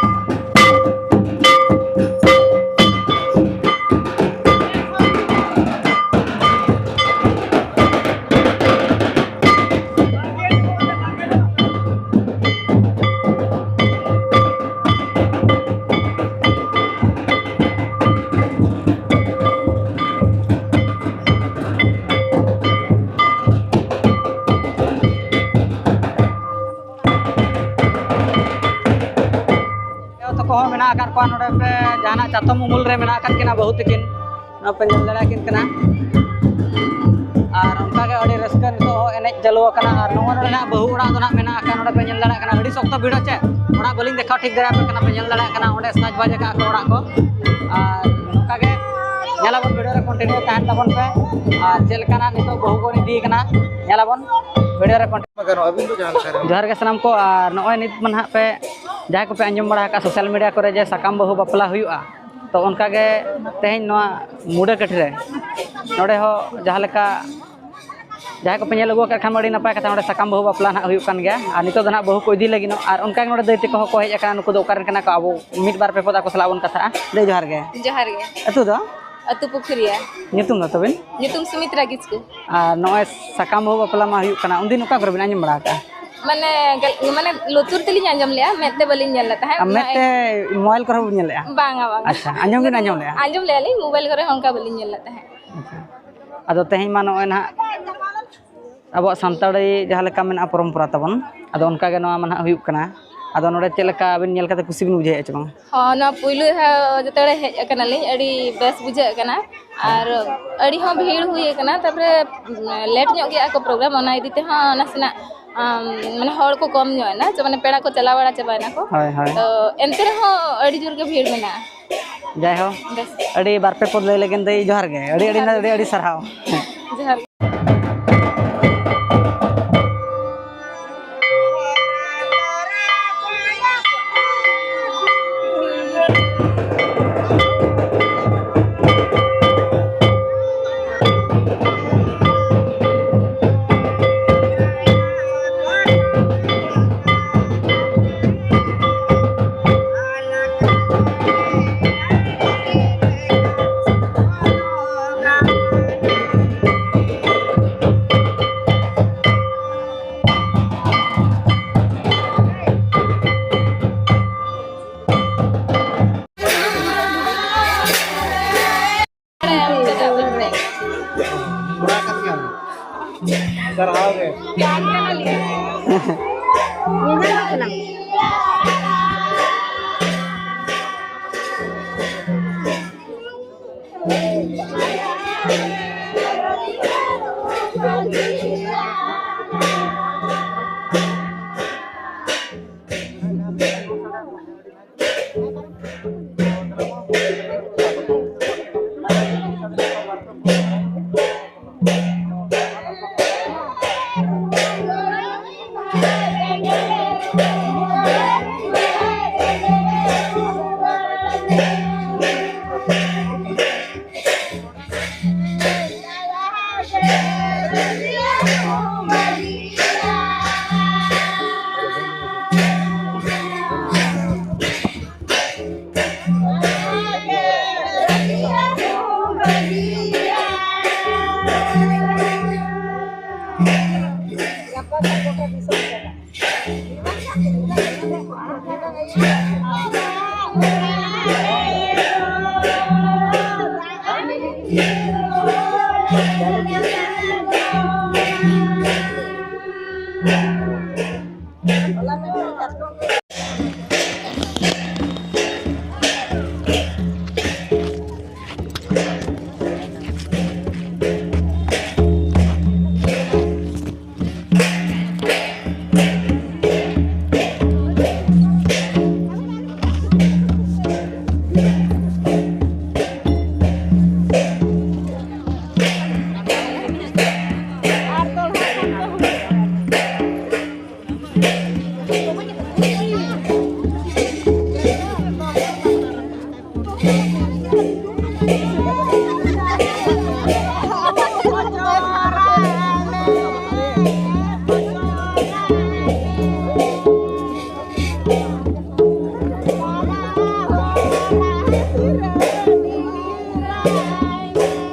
ᱛᱟᱠᱚ ᱦᱚᱸ ᱢᱮᱱᱟᱜ ᱟᱠᱟᱫ ᱠᱚᱣᱟ ᱱᱚᱰᱮ ᱯᱮ ᱡᱟᱦᱟᱱᱟᱜ ᱪᱟᱛᱚᱢ ᱩᱢᱩᱞ ᱨᱮ ᱢᱮᱱᱟᱜ ᱟᱠᱟᱫ ᱠᱤᱱᱟ ᱵᱟᱹᱦᱩ ᱛᱟᱹᱠᱤᱱ᱾ ᱱᱚᱣᱟ ᱯᱮ ᱧᱮᱞ ᱫᱟᱲᱮᱭᱟᱠᱤᱱ ᱠᱟᱱᱟ᱾ ᱟᱨ ᱚᱱᱠᱟᱜᱮ ᱟᱹᱰᱤ ᱨᱟᱹᱥᱠᱟᱹ ᱱᱤᱛᱚᱜ ᱦᱚᱸ ᱮᱱᱮᱡ ᱪᱟᱹᱞᱩ ᱟᱠᱟᱱᱟ᱾ ᱟᱨ ᱱᱚᱜᱼᱚ ᱱᱚᱰᱮ ᱱᱟᱜ ᱵᱟᱹᱦᱩ ᱚᱲᱟᱜ ᱫᱚ ᱱᱟᱜ ᱢᱮᱱᱟᱜ ᱟᱠᱟᱫ, ᱱᱚᱰᱮ ᱯᱮ ᱧᱮᱞ ᱫᱟᱲᱮᱭᱟᱜ ᱠᱟᱱᱟ ᱟᱹᱰᱤ ᱥᱚᱠᱛᱚ ᱵᱷᱤᱲ ᱪᱮ᱾ ᱚᱲᱟᱜ ᱵᱟᱹᱞᱤᱧ ᱫᱮᱠᱷᱟᱣ ᱴᱷᱤᱠ ᱫᱟᱲᱮᱭᱟᱯᱮ ᱠᱟᱱᱟ, ᱯᱮ ᱧᱮᱞ ᱫᱟᱲᱮᱭᱟᱜ ᱠᱟᱱᱟ ᱚᱸᱰᱮ ᱥᱟᱡᱽ ᱵᱟᱡᱽ ᱟᱠᱟᱫ ᱠᱚ ᱚᱲᱟᱜ ᱠᱚ᱾ ᱟᱨ ᱱᱚᱝᱠᱟᱜᱮ ᱧᱮᱞᱟᱵᱚᱱ, ᱵᱷᱤᱰᱤᱭᱳ ᱨᱮ ᱠᱚᱱᱴᱤᱱᱤᱭᱩ ᱛᱟᱦᱮᱱ ᱛᱟᱵᱚᱱ ᱯᱮ᱾ ᱟᱨ ᱪᱮᱫ ᱞᱮᱠᱟᱱᱟᱜ ᱱᱤᱛᱚᱜ ᱵᱟᱹᱦᱩ ᱵᱚᱱ ᱤᱫᱤᱭᱮ ᱠᱟᱱᱟ, ᱧᱮᱞᱟᱵᱚᱱ ᱵᱷᱤᱰᱤᱭᱳ ᱨᱮ ᱠᱚᱱᱴᱤᱱᱤᱭᱩ᱾ ᱡᱚᱦᱟᱨ ᱜᱮ ᱥᱟᱱᱟᱢ ᱠᱚ᱾ ᱟᱨ ᱱᱚᱜᱼᱚᱭ ᱱᱤᱛ ᱢᱟ ᱱᱟᱦᱟᱜ ᱯᱮ ᱡᱟᱦᱟᱸᱭ ᱠᱚᱯᱮ ᱟᱸᱡᱚᱢ ᱵᱟᱲᱟ ᱟᱠᱟᱫ ᱥᱳᱥᱟᱞ ᱢᱤᱰᱤᱭᱟ ᱠᱚᱨᱮ ᱡᱮ ᱥᱟᱠᱟᱢ ᱵᱟᱹᱦᱩ ᱵᱟᱯᱞᱟ ᱦᱩᱭᱩᱜᱼᱟ, ᱛᱚ ᱚᱱᱠᱟᱜᱮ ᱛᱮᱦᱮᱧ ᱱᱚᱣᱟ ᱢᱩᱰᱟᱹᱠᱟᱹᱴᱷᱤ ᱨᱮ ᱱᱚᱰᱮ ᱦᱚᱸ ᱡᱟᱦᱟᱸ ᱞᱮᱠᱟ ᱡᱟᱦᱟᱸᱭ ᱠᱚᱯᱮ ᱧᱮᱞ ᱟᱹᱜᱩ ᱟᱠᱟᱫ ᱠᱷᱟᱱ ᱢᱟ ᱟᱹᱰᱤ ᱱᱟᱯᱟᱭ ᱠᱟᱛᱷᱟ, ᱱᱚᱰᱮ ᱥᱟᱠᱟᱢ ᱵᱟᱹᱦᱩ ᱵᱟᱯᱞᱟ ᱱᱟᱦᱟᱜ ᱦᱩᱭᱩᱜ ᱠᱟᱱ ᱜᱮᱭᱟ᱾ ᱟᱨ ᱱᱤᱛᱚᱜ ᱫᱚ ᱱᱟᱦᱟᱜ ᱵᱟᱹᱦᱩ ᱠᱚ ᱤᱫᱤ ᱞᱟᱹᱜᱤᱫ, ᱟᱨ ᱚᱱᱠᱟᱜᱮ ᱱᱚᱰᱮ ᱫᱟᱹᱭ ᱛᱟᱠᱚ ᱦᱚᱸᱠᱚ ᱦᱮᱡ ᱟᱠᱟᱱᱟ, ᱱᱩᱠᱩ ᱫᱚ ᱚᱠᱟ ᱨᱮᱱ ᱠᱟᱱᱟ ᱠᱚ, ᱟᱵᱚ ᱢᱤᱫ ᱵᱟᱨ ᱯᱮ ᱯᱚᱫ ᱟᱠᱚ ᱥᱟᱞᱟᱜ ᱵᱚᱱ ᱠᱟᱛᱷᱟᱜᱼᱟ᱾ ᱫᱟᱹᱭ ᱡᱚᱦᱟᱨ ᱜᱮ᱾ ᱡᱚᱦᱟᱨ ᱜᱮ᱾ ᱟᱹᱛᱩ ᱫᱚ? ᱟᱹᱛᱩ ᱯᱩᱠᱷᱩᱨᱤᱭᱟ᱾ ᱧᱩᱛᱩᱢ ᱫᱚ ᱛᱟᱵᱤᱱ? ᱧᱩᱛᱩᱢ ᱥᱩᱢᱤᱛᱨᱟ ᱠᱤᱥᱠᱩ᱾ ᱟᱨ ᱱᱚᱜᱼᱚᱭ ᱥᱟᱠᱟᱢ ᱵᱟᱹᱦᱩ ᱵᱟᱯᱞᱟ ᱢᱟ ᱦᱩᱭᱩᱜ ᱠᱟᱱᱟ, ᱩᱱᱫᱤᱱ ᱚᱠᱟ ᱠᱚᱨᱮ ᱵᱤᱱ ᱟᱸᱡᱚᱢ ᱵᱟᱲᱟ ᱟᱠᱟᱫᱼᱟ? ᱢᱟᱱᱮ ᱜᱟᱞ-, ᱢᱟᱱᱮ ᱞᱩᱛᱩᱨ ᱛᱮᱞᱤᱧ ᱟᱸᱡᱚᱢ ᱞᱮᱜᱼᱟ, ᱢᱮᱫ ᱛᱮ ᱵᱟᱹᱞᱤᱧ ᱧᱮᱞ ᱞᱮᱫ ᱛᱟᱦᱮᱸᱫ᱾ ᱟᱨ ᱢᱮᱫ ᱛᱮ ᱢᱳᱵᱟᱭᱤᱞ ᱠᱚᱨᱮ ᱵᱤᱱ ᱧᱮᱞ ᱞᱮᱜᱼᱟ? ᱵᱟᱝᱟ, ᱵᱟᱝᱟ᱾ ᱟᱪᱪᱷᱟ, ᱟᱸᱡᱚᱢ ᱵᱤᱱ ᱟᱸᱡᱚᱢ ᱞᱮᱜᱼᱟ? ᱟᱸᱡᱚᱢ ᱞᱮᱜᱼᱟ ᱞᱤᱧ, ᱢᱳᱵᱟᱭᱤᱞ ᱠᱚᱨᱮ ᱦᱚᱸ ᱚᱱᱠᱟ ᱵᱟᱹᱞᱤᱧ ᱧᱮᱞ ᱞᱮᱫ ᱛᱟᱦᱮᱸᱫ᱾ ᱟᱪᱪᱷᱟ᱾ ᱟᱫᱚ ᱛᱮᱦᱮᱧ ᱢᱟ ᱱᱚᱜᱼᱚᱭ ᱱᱟᱦᱟᱜ ᱟᱵᱚᱣᱟᱜ ᱥᱟᱱᱛᱟᱲᱤ ᱡᱟᱦᱟᱸ ᱞᱮᱠᱟ ᱢᱮᱱᱟᱜᱼᱟ ᱯᱚᱨᱚᱢᱯᱚᱨᱟ ᱛᱟᱵᱚᱱ, ᱟᱫᱚ ᱚᱱᱠᱟ ᱜᱮ ᱱᱚᱣᱟ ᱢᱟ ᱱᱟᱦᱟᱜ ᱦᱩᱭᱩᱜ ᱠᱟᱱᱟ᱾ ᱟᱫᱚ ᱱᱚᱰᱮ ᱪᱮᱫ ᱞᱮᱠᱟ ᱟᱵᱤᱱ ᱧᱮᱞ ᱠᱟᱛᱮ ᱠᱩᱥᱤ ᱵᱤᱱ ᱵᱩᱡᱷᱟᱹᱣᱮᱫᱼᱟ ᱪᱮ ᱵᱟᱝ? ᱦᱚᱸ, ᱱᱚᱣᱟ ᱯᱩᱭᱞᱩ ᱫᱷᱟᱣ ᱡᱚᱛᱚ ᱦᱚᱲ ᱦᱮᱡ ᱟᱠᱟᱱᱟᱞᱤᱧ, ᱟᱹᱰᱤ ᱵᱮᱥ ᱵᱩᱡᱷᱟᱹᱜ ᱠᱟᱱᱟ᱾ ᱟᱨ ᱟᱹᱰᱤ ᱦᱚᱸ ᱵᱷᱤᱲ ᱦᱩᱭ ᱟᱠᱟᱱᱟ, ᱛᱟᱨᱯᱚᱨᱮ ᱞᱮᱴ ᱧᱚᱜ ᱠᱮᱜᱼᱟ ᱠᱚ ᱯᱨᱳᱜᱨᱟᱢ, ᱚᱱᱟ ᱤᱫᱤ ᱛᱮᱦᱚᱸ ᱱᱟᱥᱮᱱᱟᱜ, ᱟᱢ, ᱢᱟᱱᱮ ᱦᱚᱲ ᱠᱚ ᱠᱚᱢ ᱧᱚᱜ ᱮᱱᱟ, ᱪᱮ ᱢᱟᱱᱮ ᱯᱮᱲᱟ ᱠᱚ ᱪᱟᱞᱟᱣ ᱵᱟᱲᱟ ᱪᱟᱵᱟᱭᱮᱱᱟ ᱠᱚ᱾ ᱦᱳᱭ, ᱦᱳᱭ᱾ ᱛᱚ ᱮᱱᱛᱮ ᱨᱮᱦᱚᱸ ᱟᱹᱰᱤ ᱡᱳᱨ ᱜᱮ ᱵᱷᱤᱲ ᱢᱮᱱᱟᱜᱼᱟ᱾ ᱡᱟᱭᱦᱳᱠ, ᱵᱮᱥ᱾ ᱟᱹᱰᱤ ᱵᱟᱨ ᱯᱮ ᱯᱚᱫ ᱞᱟᱹᱭ ᱞᱟᱹᱜᱤᱫ ᱫᱚ ᱡᱚᱦᱟᱨ ᱜᱮ, ᱟᱹᱰᱤ, ᱟᱹᱰᱤ, ᱡᱚᱦᱟᱨ ᱜᱮ᱾ ᱟᱹᱰᱤ, ᱟᱹᱰᱤ ᱥᱟᱨᱦᱟᱣ᱾ ᱡᱚᱦᱟᱨ ᱜᱮ᱾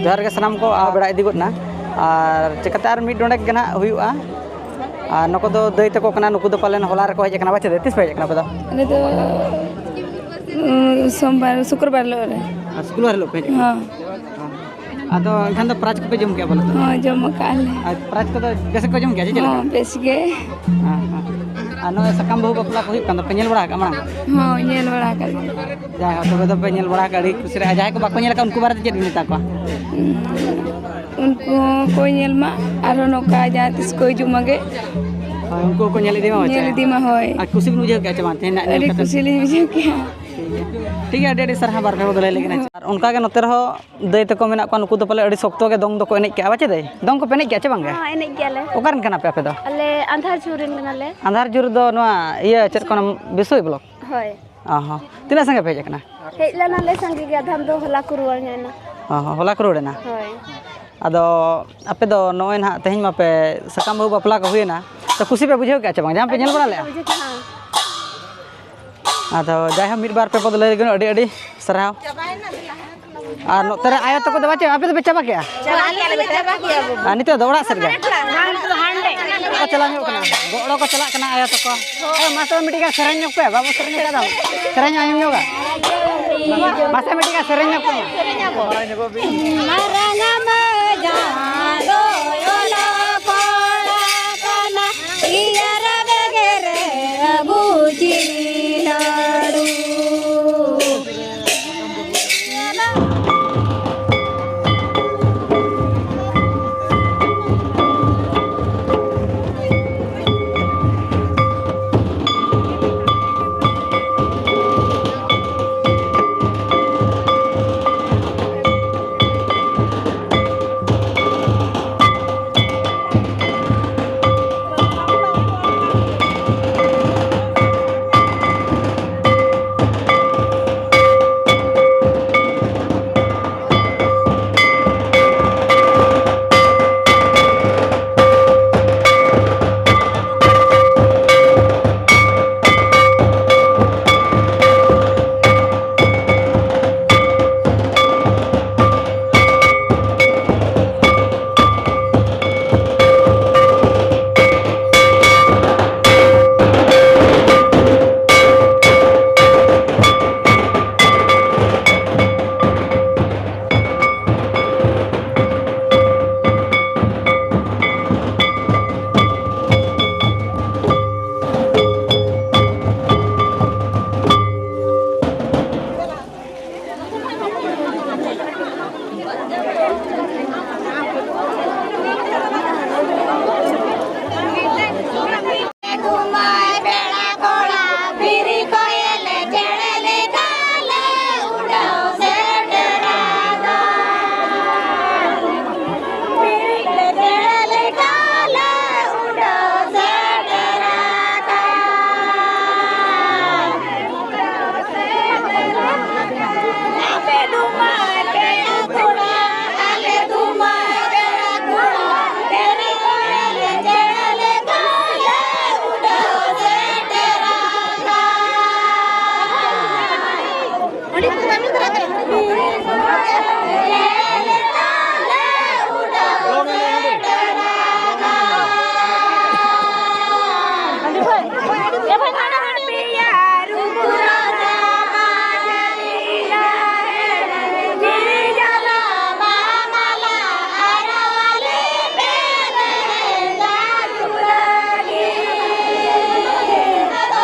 ᱡᱚᱦᱟᱨ ᱜᱮ ᱥᱟᱱᱟᱢ ᱠᱚ, ᱟᱨ ᱵᱮᱲᱟ ᱤᱫᱤ ᱜᱚᱫ ᱮᱱᱟ, ᱟᱨ ᱪᱤᱠᱟᱹᱛᱮ ᱟᱨ ᱢᱤᱫ ᱰᱚᱸᱰᱮᱠ ᱜᱮ ᱱᱟᱦᱟᱜ ᱦᱩᱭᱩᱜᱼᱟ᱾ ᱟᱨ ᱱᱩᱠᱩ ᱫᱚ ᱫᱟᱹᱭ ᱛᱟᱠᱚ ᱠᱟᱱᱟ, ᱱᱩᱠᱩ ᱫᱚ ᱯᱟᱞᱮᱱ ᱦᱚᱞᱟ ᱨᱮᱠᱚ ᱦᱮᱡ ᱟᱠᱟᱱᱟ᱾ ᱵᱟᱪᱮ ᱫᱟᱹᱭ, ᱛᱤᱥ ᱯᱮ ᱦᱮᱡ ᱟᱠᱟᱱᱟ ᱟᱯᱮ ᱫᱚ? ᱟᱞᱮ ᱫᱚ, ᱩᱸ, ᱥᱳᱢᱵᱟᱨ, ᱥᱩᱠᱨᱵᱟᱨ ᱦᱤᱞᱳᱜ ᱨᱮ᱾ ᱟᱨ ᱥᱩᱠᱨᱵᱟᱨ ᱦᱤᱞᱳᱜ ᱯᱮ ᱦᱮᱡ ᱟᱠᱟᱱᱟ? ᱦᱚᱸ᱾ ᱟᱫᱚ ᱮᱱᱠᱷᱟᱱ ᱫᱚ ᱯᱨᱟᱭᱤᱡᱽ ᱠᱚᱯᱮ ᱡᱚᱢ ᱠᱮᱜᱼᱟ ᱵᱚᱞᱮ ᱛᱚ? ᱦᱚᱸ, ᱡᱚᱢ ᱟᱠᱟᱫ ᱞᱮ᱾ ᱟᱨ ᱯᱨᱟᱭᱤᱡᱽ ᱠᱚᱫᱚ ᱵᱮᱥ ᱜᱮᱠᱚ ᱡᱚᱢ ᱠᱮᱜᱼᱟ ᱪᱮ ᱪᱮᱫ ᱞᱮᱠᱟ? ᱦᱚᱸ, ᱵᱮᱥ ᱜᱮ᱾ ᱦᱮᱸ, ᱦᱮᱸ᱾ ᱟᱨ ᱱᱚᱜᱼᱚᱭ ᱥᱟᱠᱟᱢ ᱵᱟᱹᱦᱩ ᱵᱟᱯᱞᱟ ᱠᱚ ᱦᱩᱭᱩᱜ ᱠᱟᱱ ᱫᱚ, ᱯᱮ ᱧᱮᱞ ᱵᱟᱲᱟ ᱟᱠᱟᱫᱼᱟ ᱢᱟᱲᱟᱝ? ᱦᱚᱸ, ᱧᱮᱞ ᱵᱟᱲᱟ ᱟᱠᱟᱫ ᱜᱮ᱾ ᱡᱟᱭᱦᱳᱠ, ᱛᱚᱵᱮ ᱫᱚᱯᱮ ᱧᱮᱞ ᱵᱟᱲᱟ ᱟᱠᱟᱫ, ᱟᱹᱰᱤ ᱠᱩᱥᱤ ᱨᱮ᱾ ᱟᱨ ᱡᱟᱦᱟᱸᱭ ᱠᱚ ᱵᱟᱠᱚ ᱧᱮᱞ ᱟᱠᱟᱫ, ᱩᱱᱠᱩ ᱵᱟᱨᱮ ᱛᱮ ᱪᱮᱫ ᱵᱤᱱ ᱢᱮᱛᱟ ᱠᱚᱣᱟ? ᱩᱱᱠᱩ ᱦᱚᱸ ᱠᱚ ᱧᱮᱞ ᱢᱟ, ᱟᱨᱦᱚᱸ ᱱᱚᱝᱠᱟ ᱡᱟᱦᱟᱸ ᱛᱤᱥ ᱠᱚ ᱦᱤᱡᱩᱜ ᱢᱟᱜᱮ᱾ ᱦᱳᱭ, ᱩᱱᱠᱩ ᱦᱚᱸᱠᱚ ᱧᱮᱞ ᱤᱫᱤ ᱢᱟ, ᱧᱮᱞ ᱵᱟᱪᱮ? ᱤᱫᱤ ᱢᱟ, ᱦᱳᱭ᱾ ᱟᱨ ᱠᱩᱥᱤ ᱵᱤᱱ ᱵᱩᱡᱷᱟᱹᱣ ᱠᱮᱜᱼᱟ ᱪᱮ ᱵᱟᱝ ᱛᱮᱦᱮᱧ ᱱᱟᱜ ᱧᱮᱞ ᱟᱹᱰᱤ ᱠᱟᱛᱮ? ᱠᱩᱥᱤ ᱞᱤᱧ ᱵᱩᱡᱷᱟᱹᱣ ᱠᱮᱜᱼᱟ᱾ ᱴᱷᱤᱠ ᱜᱮᱭᱟ, ᱴᱷᱤᱠ ᱜᱮᱭᱟ, ᱟᱹᱰᱤ ᱟᱹᱰᱤ ᱥᱟᱨᱦᱟᱣ ᱵᱟᱨ ᱯᱮ ᱦᱚᱲ ᱫᱚ ᱞᱟᱹᱭ ᱞᱟᱹᱜᱤᱫ᱾ ᱟᱨ ᱚᱱᱠᱟ ᱜᱮ ᱱᱚᱛᱮ ᱨᱮᱦᱚᱸ ᱫᱟᱹᱭ ᱛᱟᱠᱚ ᱢᱮᱱᱟᱜ ᱠᱚᱣᱟ, ᱱᱩᱠᱩ ᱫᱚ ᱯᱟᱞᱮ ᱟᱹᱰᱤ ᱥᱚᱠᱛᱚ ᱜᱮ ᱫᱚᱝ ᱫᱚᱠᱚ ᱮᱱᱮᱡ ᱠᱮᱜᱼᱟ, ᱵᱟᱪᱮ ᱫᱟᱹᱭ? ᱫᱚᱝ ᱠᱚᱯᱮ ᱮᱱᱮᱡ ᱠᱮᱜᱼᱟ ᱪᱮ ᱵᱟᱝ ᱜᱮ? ᱦᱚᱸ, ᱮᱱᱮᱡ ᱜᱮᱭᱟᱞᱮ᱾ ᱚᱠᱟ ᱨᱮᱱ ᱠᱟᱱᱟ ᱯᱮ ᱟᱯᱮ ᱫᱚ? ᱟᱞᱮ ᱟᱸᱫᱷᱟᱨ ᱡᱷᱩᱨ ᱨᱮᱱ ᱠᱟᱱᱟᱞᱮ᱾ ᱟᱸᱫᱷᱟᱨ ᱡᱷᱩᱨ ᱫᱚ ᱱᱚᱣᱟ ᱤᱭᱟᱹ ᱪᱮᱫ ᱠᱚ ᱚᱱᱟ ᱵᱤᱥᱳᱭ ᱵᱞᱚᱠ? ᱦᱳᱭ᱾ ᱚ ᱦᱚᱸ᱾ ᱛᱤᱱᱟᱹᱜ ᱥᱟᱸᱜᱮ ᱯᱮ ᱦᱮᱡ ᱟᱠᱟᱱᱟ? ᱦᱮᱡ ᱞᱮᱱᱟᱞᱮ ᱥᱟᱸᱜᱮ ᱜᱮ, ᱟᱫᱷᱟᱱ ᱫᱚ ᱦᱚᱞᱟ ᱠᱚ ᱨᱩᱣᱟᱹᱲ ᱧᱚᱜ ᱮᱱᱟ᱾ ᱚ ᱦᱚᱸ, ᱦᱚᱞᱟ ᱠᱚ ᱨᱩᱣᱟᱹᱲ ᱮᱱᱟ? ᱦᱳᱭ᱾ ᱟᱫᱚ ᱟᱯᱮ ᱫᱚ ᱱᱚᱜᱼᱚᱭ ᱱᱟᱦᱟᱜ ᱛᱮᱦᱮᱧ ᱢᱟᱯᱮ ᱥᱟᱠᱟᱢ ᱵᱟᱹᱦᱩ ᱵᱟᱯᱞᱟ ᱠᱚ ᱦᱩᱭᱮᱱᱟ, ᱛᱚ ᱠᱩᱥᱤ ᱯᱮ ᱵᱩᱡᱷᱟᱹᱣ ᱠᱮᱜᱼᱟ ᱪᱮ ᱵᱟᱝ, ᱡᱟᱦᱟᱸ ᱯᱮ ᱧᱮᱞ ᱵᱟᱲᱟ ᱞᱮᱜᱼᱟ? ᱵᱩᱡᱷᱟᱹᱣ ᱠᱮᱜᱼᱟ᱾ ᱟᱫᱚ ᱡᱟᱭᱦᱳᱠ, ᱢᱤᱫ ᱵᱟᱨ ᱯᱮ ᱯᱚᱫ ᱞᱟᱹᱭ ᱞᱟᱹᱜᱤᱫ ᱟᱹᱰᱤ ᱟᱹᱰᱤ ᱥᱟᱨᱦᱟᱣ᱾ ᱟᱨ ᱱᱚᱛᱮ ᱨᱮ ᱟᱭᱳ ᱛᱟᱠᱚ ᱫᱚ ᱵᱟᱪᱮ, ᱟᱯᱮ ᱫᱚᱯᱮ ᱪᱟᱵᱟ ᱠᱮᱜᱼᱟ? ᱟᱨ ᱱᱤᱛᱚᱜ ᱫᱚ ᱚᱲᱟᱜ ᱥᱮᱫ ᱨᱮᱜᱮ? ᱠᱚ ᱪᱟᱞᱟᱣ ᱧᱚᱜ ᱠᱟᱱᱟ, ᱜᱚᱲᱚ ᱠᱚ ᱪᱟᱞᱟᱜ ᱠᱟᱱᱟ ᱟᱭᱳ ᱛᱟᱠᱚ᱾ ᱟᱭᱳ, ᱢᱟᱥᱮ ᱢᱤᱫᱴᱤᱡ ᱜᱟᱱ ᱥᱮᱨᱮᱧ ᱧᱚᱜ ᱯᱮ, ᱵᱟᱵᱚ ᱥᱮᱨᱮᱧ ᱟᱠᱟᱫᱟ᱾ ᱥᱮᱨᱮᱧ ᱟᱸᱡᱚᱢ ᱧᱚᱜᱟ᱾ ᱢᱟᱥᱮ ᱢᱤᱫᱴᱤᱡ ᱜᱟᱱ ᱥᱮᱨᱮᱧ ᱧᱚᱜ ᱯᱮ᱾ ᱢᱟᱨᱟᱝ ᱢᱟᱹᱭ ᱡᱟᱦᱟᱸ ᱫᱚ ᱚᱞᱚᱜ ᱯᱟᱲᱦᱟᱜ ᱠᱟᱱᱟ, ᱤᱭᱟᱨ ᱵᱮᱜᱮᱨ ᱟᱹᱜᱩ ᱪᱤᱱᱤ ᱞᱟᱹᱰᱩ᱾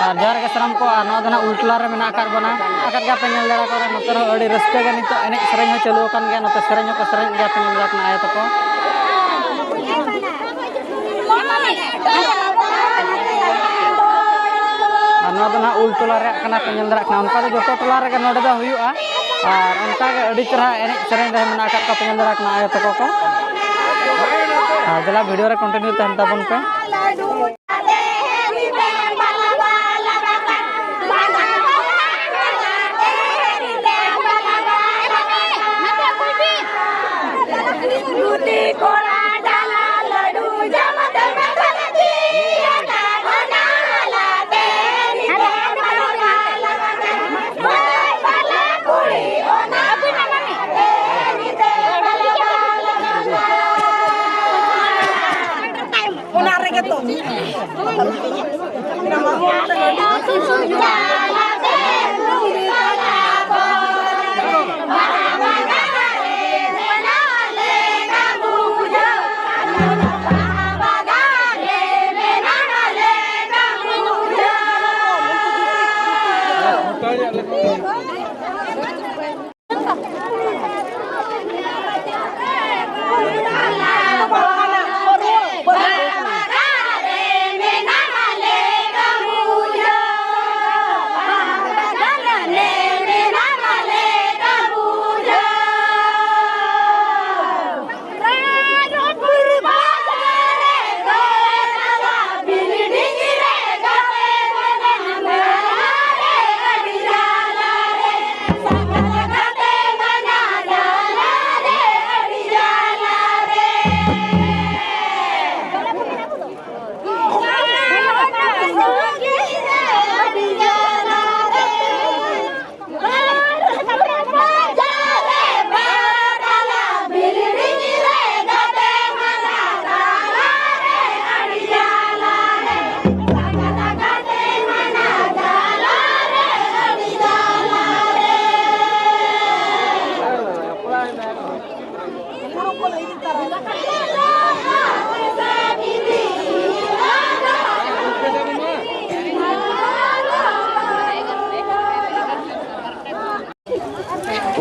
ᱟᱨ ᱡᱚᱦᱟᱨ ᱜᱮ ᱥᱟᱱᱟᱢ ᱠᱚ, ᱟᱨ ᱱᱚᱣᱟ ᱫᱚ ᱱᱟᱦᱟᱜ ᱩᱞ ᱴᱚᱞᱟ ᱨᱮ ᱢᱮᱱᱟᱜ ᱟᱠᱟᱫ ᱵᱚᱱᱟ᱾ ᱟᱠᱟᱫ ᱜᱮᱭᱟ ᱯᱮ ᱧᱮᱞ ᱫᱟᱲᱮ ᱠᱚ ᱨᱮ, ᱱᱚᱛᱮ ᱨᱮᱦᱚᱸ ᱟᱹᱰᱤ ᱨᱟᱹᱥᱠᱟᱹ ᱜᱮ ᱱᱤᱛᱚᱜ ᱮᱱᱮᱡ ᱥᱮᱨᱮᱧ ᱦᱚᱸ ᱪᱟᱹᱞᱩ ᱟᱠᱟᱱ ᱜᱮᱭᱟ᱾ ᱱᱚᱛᱮ ᱥᱮᱨᱮᱧ ᱦᱚᱸᱠᱚ ᱥᱮᱨᱮᱧ ᱜᱮᱭᱟ ᱯᱮ ᱧᱮᱞ ᱫᱟᱲᱮ ᱠᱟᱱᱟ ᱟᱭᱳ ᱛᱟᱠᱚ᱾ ᱟᱨ ᱱᱚᱣᱟ ᱫᱚ ᱱᱟᱦᱟᱜ ᱩᱞ ᱴᱚᱞᱟ ᱨᱮᱭᱟᱜ ᱠᱟᱱᱟ ᱯᱮ ᱧᱮᱞ ᱫᱟᱲᱮᱭᱟᱜ ᱠᱟᱱᱟ᱾ ᱚᱱᱠᱟ ᱫᱚ ᱡᱚᱛᱚ ᱴᱚᱞᱟ ᱨᱮᱜᱮ ᱱᱚᱰᱮ ᱫᱚ ᱦᱩᱭᱩᱜᱼᱟ᱾ ᱟᱨ ᱚᱱᱠᱟ ᱜᱮ ᱟᱹᱰᱤ ᱪᱮᱦᱨᱟ ᱮᱱᱮᱡ ᱥᱮᱨᱮᱧ ᱨᱮ ᱢᱮᱱᱟᱜ ᱟᱠᱟᱫ ᱠᱚᱣᱟ ᱯᱮ ᱧᱮᱞ ᱫᱟᱲᱮᱭᱟᱜ ᱠᱟᱱᱟ ᱟᱭᱳ ᱛᱟᱠᱚ ᱠᱚ᱾ ᱟᱨ ᱫᱮᱞᱟ ᱵᱷᱤᱰᱤᱭᱳ ᱨᱮ ᱠᱚᱱᱴᱤᱱᱤᱭᱩ ᱛᱟᱦᱮᱱ ᱛᱟᱵᱚᱱ ᱯᱮ᱾ ᱚᱱᱟ ᱨᱮᱜᱮ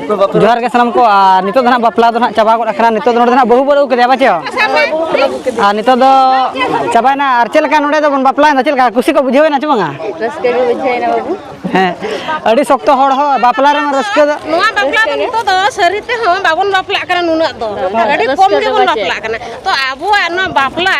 ᱡᱚᱦᱟᱨ ᱜᱮ ᱥᱟᱱᱟᱢ ᱠᱚ᱾ ᱟᱨ ᱱᱤᱛᱚᱜ ᱫᱚ ᱱᱟᱦᱟᱜ ᱵᱟᱯᱞᱟ ᱫᱚ ᱱᱟᱦᱟᱜ ᱪᱟᱵᱟ ᱜᱚᱫ ᱟᱠᱟᱱᱟ᱾ ᱱᱤᱛᱚᱜ ᱫᱚ ᱱᱚᱰᱮ ᱫᱚ ᱱᱟᱦᱟᱜ ᱵᱟᱹᱦᱩ ᱵᱚᱱ ᱟᱹᱜᱩ ᱠᱮᱫᱮᱭᱟ, ᱵᱟᱪᱮ? ᱟᱨ ᱱᱤᱛᱚᱜ ᱫᱚ ᱪᱟᱵᱟᱭᱮᱱᱟ᱾ ᱟᱨ ᱪᱮᱫ ᱞᱮᱠᱟ ᱱᱚᱰᱮ ᱫᱚᱵᱚᱱ ᱵᱟᱯᱞᱟᱭᱮᱱᱟ, ᱪᱮᱫ ᱞᱮᱠᱟ ᱠᱩᱥᱤ ᱠᱚ ᱵᱩᱡᱷᱟᱹᱣᱮᱱᱟ ᱪᱮ ᱵᱟᱝᱟ? ᱨᱟᱹᱥᱠᱟᱹ ᱜᱮ ᱵᱩᱡᱷᱟᱹᱣᱮᱱᱟ ᱵᱟᱹᱵᱩ᱾ ᱦᱮᱸ, ᱟᱹᱰᱤ ᱥᱚᱠᱛᱚ ᱦᱚᱲ ᱦᱚᱸ ᱵᱟᱯᱞᱟ ᱨᱮᱢᱟ ᱨᱟᱹᱥᱠᱟᱹ ᱫᱚ᱾ ᱱᱚᱣᱟ ᱵᱟᱯᱞᱟ ᱫᱚ ᱱᱤᱛᱚᱜ ᱫᱚ ᱥᱟᱹᱨᱤ ᱛᱮᱦᱚᱸ ᱵᱟᱵᱚᱱ ᱵᱟᱯᱞᱟᱜ ᱠᱟᱱᱟ ᱱᱩᱱᱟᱹᱜ ᱫᱚ᱾ ᱟᱹᱰᱤ ᱨᱟᱹᱥᱠᱟᱹ ᱠᱚᱢ ᱫᱚ ᱜᱮᱵᱚᱱ ᱵᱟᱪᱮ᱾ ᱵᱟᱯᱞᱟᱜ ᱠᱟᱱᱟ᱾ ᱛᱚ ᱟᱵᱚᱣᱟᱜ ᱱᱚᱣᱟ ᱵᱟᱯᱞᱟ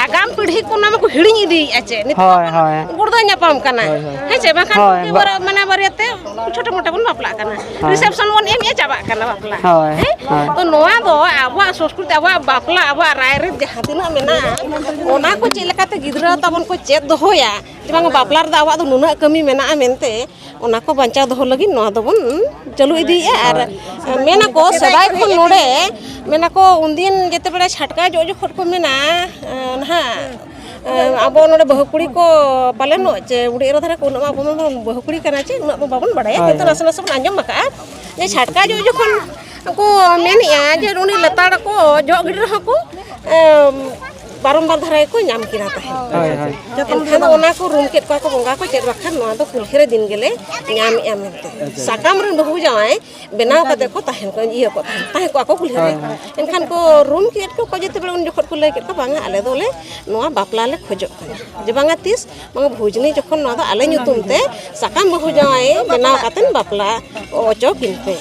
ᱟᱜᱟᱢ ᱯᱤᱲᱦᱤ ᱠᱚ ᱚᱱᱟ ᱢᱟᱠᱚ ᱦᱤᱲᱤᱧ ᱤᱫᱤᱭᱮᱫᱼᱟ ᱪᱮ᱾ ᱱᱤᱛᱚᱜ ᱦᱳᱭ, ᱦᱳᱭ᱾ ᱜᱩᱲᱫᱟᱹ ᱧᱟᱯᱟᱢ ᱠᱟᱱᱟ᱾ ᱦᱳᱭ, ᱦᱳᱭ᱾ ᱦᱮᱸ ᱪᱮ? ᱵᱟᱝᱠᱷᱟᱱ ᱦᱳᱭ, ᱯᱩᱛᱷᱤ ᱵᱟ- ᱵᱟᱨᱟ-, ᱢᱟᱱᱮ ᱵᱟᱨᱭᱟ ᱛᱮ ᱪᱷᱳᱴᱳ ᱢᱳᱴᱳ ᱵᱚᱱ ᱵᱟᱯᱞᱟᱜ ᱠᱟᱱᱟ᱾ ᱦᱳᱭ᱾ ᱨᱤᱥᱮᱯᱥᱚᱱ ᱵᱚᱱ ᱮᱢᱮᱫᱼᱟ, ᱪᱟᱵᱟᱜ ᱠᱟᱱᱟ ᱵᱟᱯᱞᱟ᱾ ᱦᱳᱭ, ᱦᱮᱸ? ᱦᱳᱭ᱾ ᱛᱚ ᱱᱚᱣᱟ ᱫᱚ ᱟᱵᱚᱣᱟᱜ ᱥᱚᱸᱥᱠᱨᱤᱛᱤ, ᱟᱵᱚᱣᱟᱜ ᱵᱟᱯᱞᱟ, ᱟᱵᱚᱣᱟᱜ ᱨᱟᱭᱨᱤᱛ ᱡᱟᱦᱟᱸ ᱛᱤᱱᱟᱹᱜ ᱢᱮᱱᱟᱜᱼᱟ, ᱚᱱᱟ ᱠᱚ ᱪᱮᱫ ᱞᱮᱠᱟᱛᱮ ᱜᱤᱫᱽᱨᱟᱹ ᱛᱟᱵᱚᱱ ᱠᱚ ᱪᱮᱫ ᱫᱚᱦᱚᱭᱟ, ᱡᱮ ᱵᱟᱝ ᱵᱟᱯᱞᱟ ᱨᱮᱫᱚ ᱟᱵᱚᱣᱟᱜ ᱫᱚ ᱱᱩᱱᱟᱹᱜ ᱠᱟᱹᱢᱤ ᱢᱮᱱᱟᱜᱼᱟ ᱢᱮᱱᱛᱮ, ᱚᱱᱟ ᱠᱚ ᱵᱟᱧᱪᱟᱣ ᱫᱚᱦᱚ ᱞᱟᱹᱜᱤᱫ ᱱᱚᱣᱟ ᱫᱚᱵᱚᱱ ᱪᱟᱹᱞᱩ ᱤᱫᱤᱭᱮᱫᱼᱟ᱾ ᱟᱨ ᱦᱳᱭ᱾ ᱢᱮᱱᱟᱠᱚ ᱥᱮᱫᱟᱭ ᱠᱷᱚᱱ ᱱᱚᱰᱮ, ᱢᱮᱱᱟᱠᱚ ᱩᱱᱫᱤᱱ ᱡᱮᱛᱮ ᱵᱮᱲᱟ ᱪᱷᱟᱴᱠᱟ ᱡᱚᱜ ᱡᱚᱠᱷᱚᱱ ᱠᱚ ᱢᱮᱱᱟ, ᱮ, ᱱᱟᱦᱟᱜ, ᱮ, ᱟᱵᱚ ᱱᱚᱰᱮ ᱵᱟᱹᱦᱩ ᱠᱩᱲᱤ ᱠᱚ ᱯᱟᱞᱮᱱᱚᱜ ᱪᱮ ᱵᱩᱰᱷᱤ ᱮᱨᱟ ᱫᱷᱟᱨᱟ ᱠᱚ ᱩᱱᱟᱹᱜ ᱢᱟ ᱟᱵᱚ ᱢᱟ ᱵᱟᱹᱦᱩ ᱠᱩᱲᱤ ᱠᱟᱱᱟ ᱪᱮ ᱩᱱᱟᱹᱜ ᱢᱟ ᱵᱟᱵᱚᱱ ᱵᱟᱲᱟᱭᱟ, ᱦᱳᱭ, ᱠᱤᱱᱛᱩ ᱦᱳᱭ᱾ ᱱᱟᱥᱮ ᱱᱟᱥᱮ ᱵᱚᱱ ᱟᱸᱡᱚᱢ ᱟᱠᱟᱫᱼᱟ ᱡᱮ ᱪᱷᱟᱴᱠᱟ ᱡᱚᱜ ᱡᱚᱠᱷᱚᱱ ᱠᱚ ᱢᱮᱱᱮᱫᱼᱟ ᱡᱮ ᱩᱱᱤ ᱞᱮᱛᱟᱲ ᱠᱚ ᱡᱚᱜ ᱜᱤᱰᱤ ᱨᱮᱦᱚᱸ ᱠᱚ, ᱮ, ᱵᱟᱨᱚᱢᱵᱟᱨ ᱫᱷᱟᱨᱟ ᱜᱮᱠᱚ ᱧᱟᱢ ᱠᱮᱫᱟ ᱛᱟᱦᱮᱸᱫ᱾ ᱦᱳᱭ, ᱦᱳᱭ᱾ ᱮᱱᱠᱷᱟᱱ ᱫᱚ ᱚᱱᱟ ᱠᱚ ᱨᱩᱢ ᱠᱮᱫ ᱠᱚᱣᱟ ᱠᱚ ᱵᱚᱸᱜᱟ ᱠᱚ, ᱪᱮᱫ ᱵᱟᱠᱷᱟᱱ ᱱᱚᱣᱟ ᱫᱚ ᱠᱩᱞᱦᱤ ᱨᱮ ᱫᱤᱱ ᱜᱮᱞᱮ ᱧᱟᱢᱮᱫᱼᱟ ᱢᱮᱱᱛᱮ᱾ ᱟᱪᱪᱷᱟ, ᱟᱪᱪᱷᱟ᱾ ᱥᱟᱠᱟᱢ ᱨᱮᱱ ᱵᱟᱹᱦᱩ ᱡᱟᱶᱟᱭ ᱵᱮᱱᱟᱣ ᱠᱟᱛᱮ ᱠᱚ ᱛᱟᱦᱮᱸ ᱠᱚ, ᱤᱭᱟᱹ ᱠᱚ ᱛᱟᱦᱮᱸ, ᱛᱟᱦᱮᱸ ᱠᱚᱜᱼᱟ ᱠᱚ ᱠᱩᱞᱦᱤ ᱨᱮ᱾ ᱦᱳᱭ, ᱦᱳᱭ᱾ ᱮᱱᱠᱷᱟᱱ ᱠᱚ ᱨᱩᱢ ᱠᱮᱫ ᱠᱚ, ᱠᱚ ᱡᱮᱛᱮ ᱵᱮᱲᱟ ᱩᱱ ᱡᱚᱠᱷᱚᱱ ᱠᱚ ᱞᱟᱹᱭ ᱠᱮᱫ ᱠᱚ, "ᱵᱟᱝᱟ, ᱟᱞᱮ ᱫᱚᱞᱮ ᱱᱚᱣᱟ ᱵᱟᱯᱞᱟ ᱞᱮ ᱠᱷᱚᱡᱚᱜ ᱠᱟᱱᱟ, ᱡᱮ ᱵᱟᱝᱟ ᱛᱤᱥ ᱵᱟᱝᱟ ᱵᱷᱩᱡᱽᱱᱤ ᱡᱚᱠᱷᱚᱱ ᱱᱚᱣᱟ ᱫᱚ ᱟᱞᱮ ᱧᱩᱛᱩᱢ ᱛᱮ ᱥᱟᱠᱟᱢ ᱵᱟᱹᱦᱩ ᱡᱟᱶᱟᱭ ᱵᱮᱱᱟᱣ ᱠᱟᱛᱮ ᱵᱟᱯᱞᱟ ᱚᱪᱚ ᱠᱤᱱ ᱯᱮ᱾"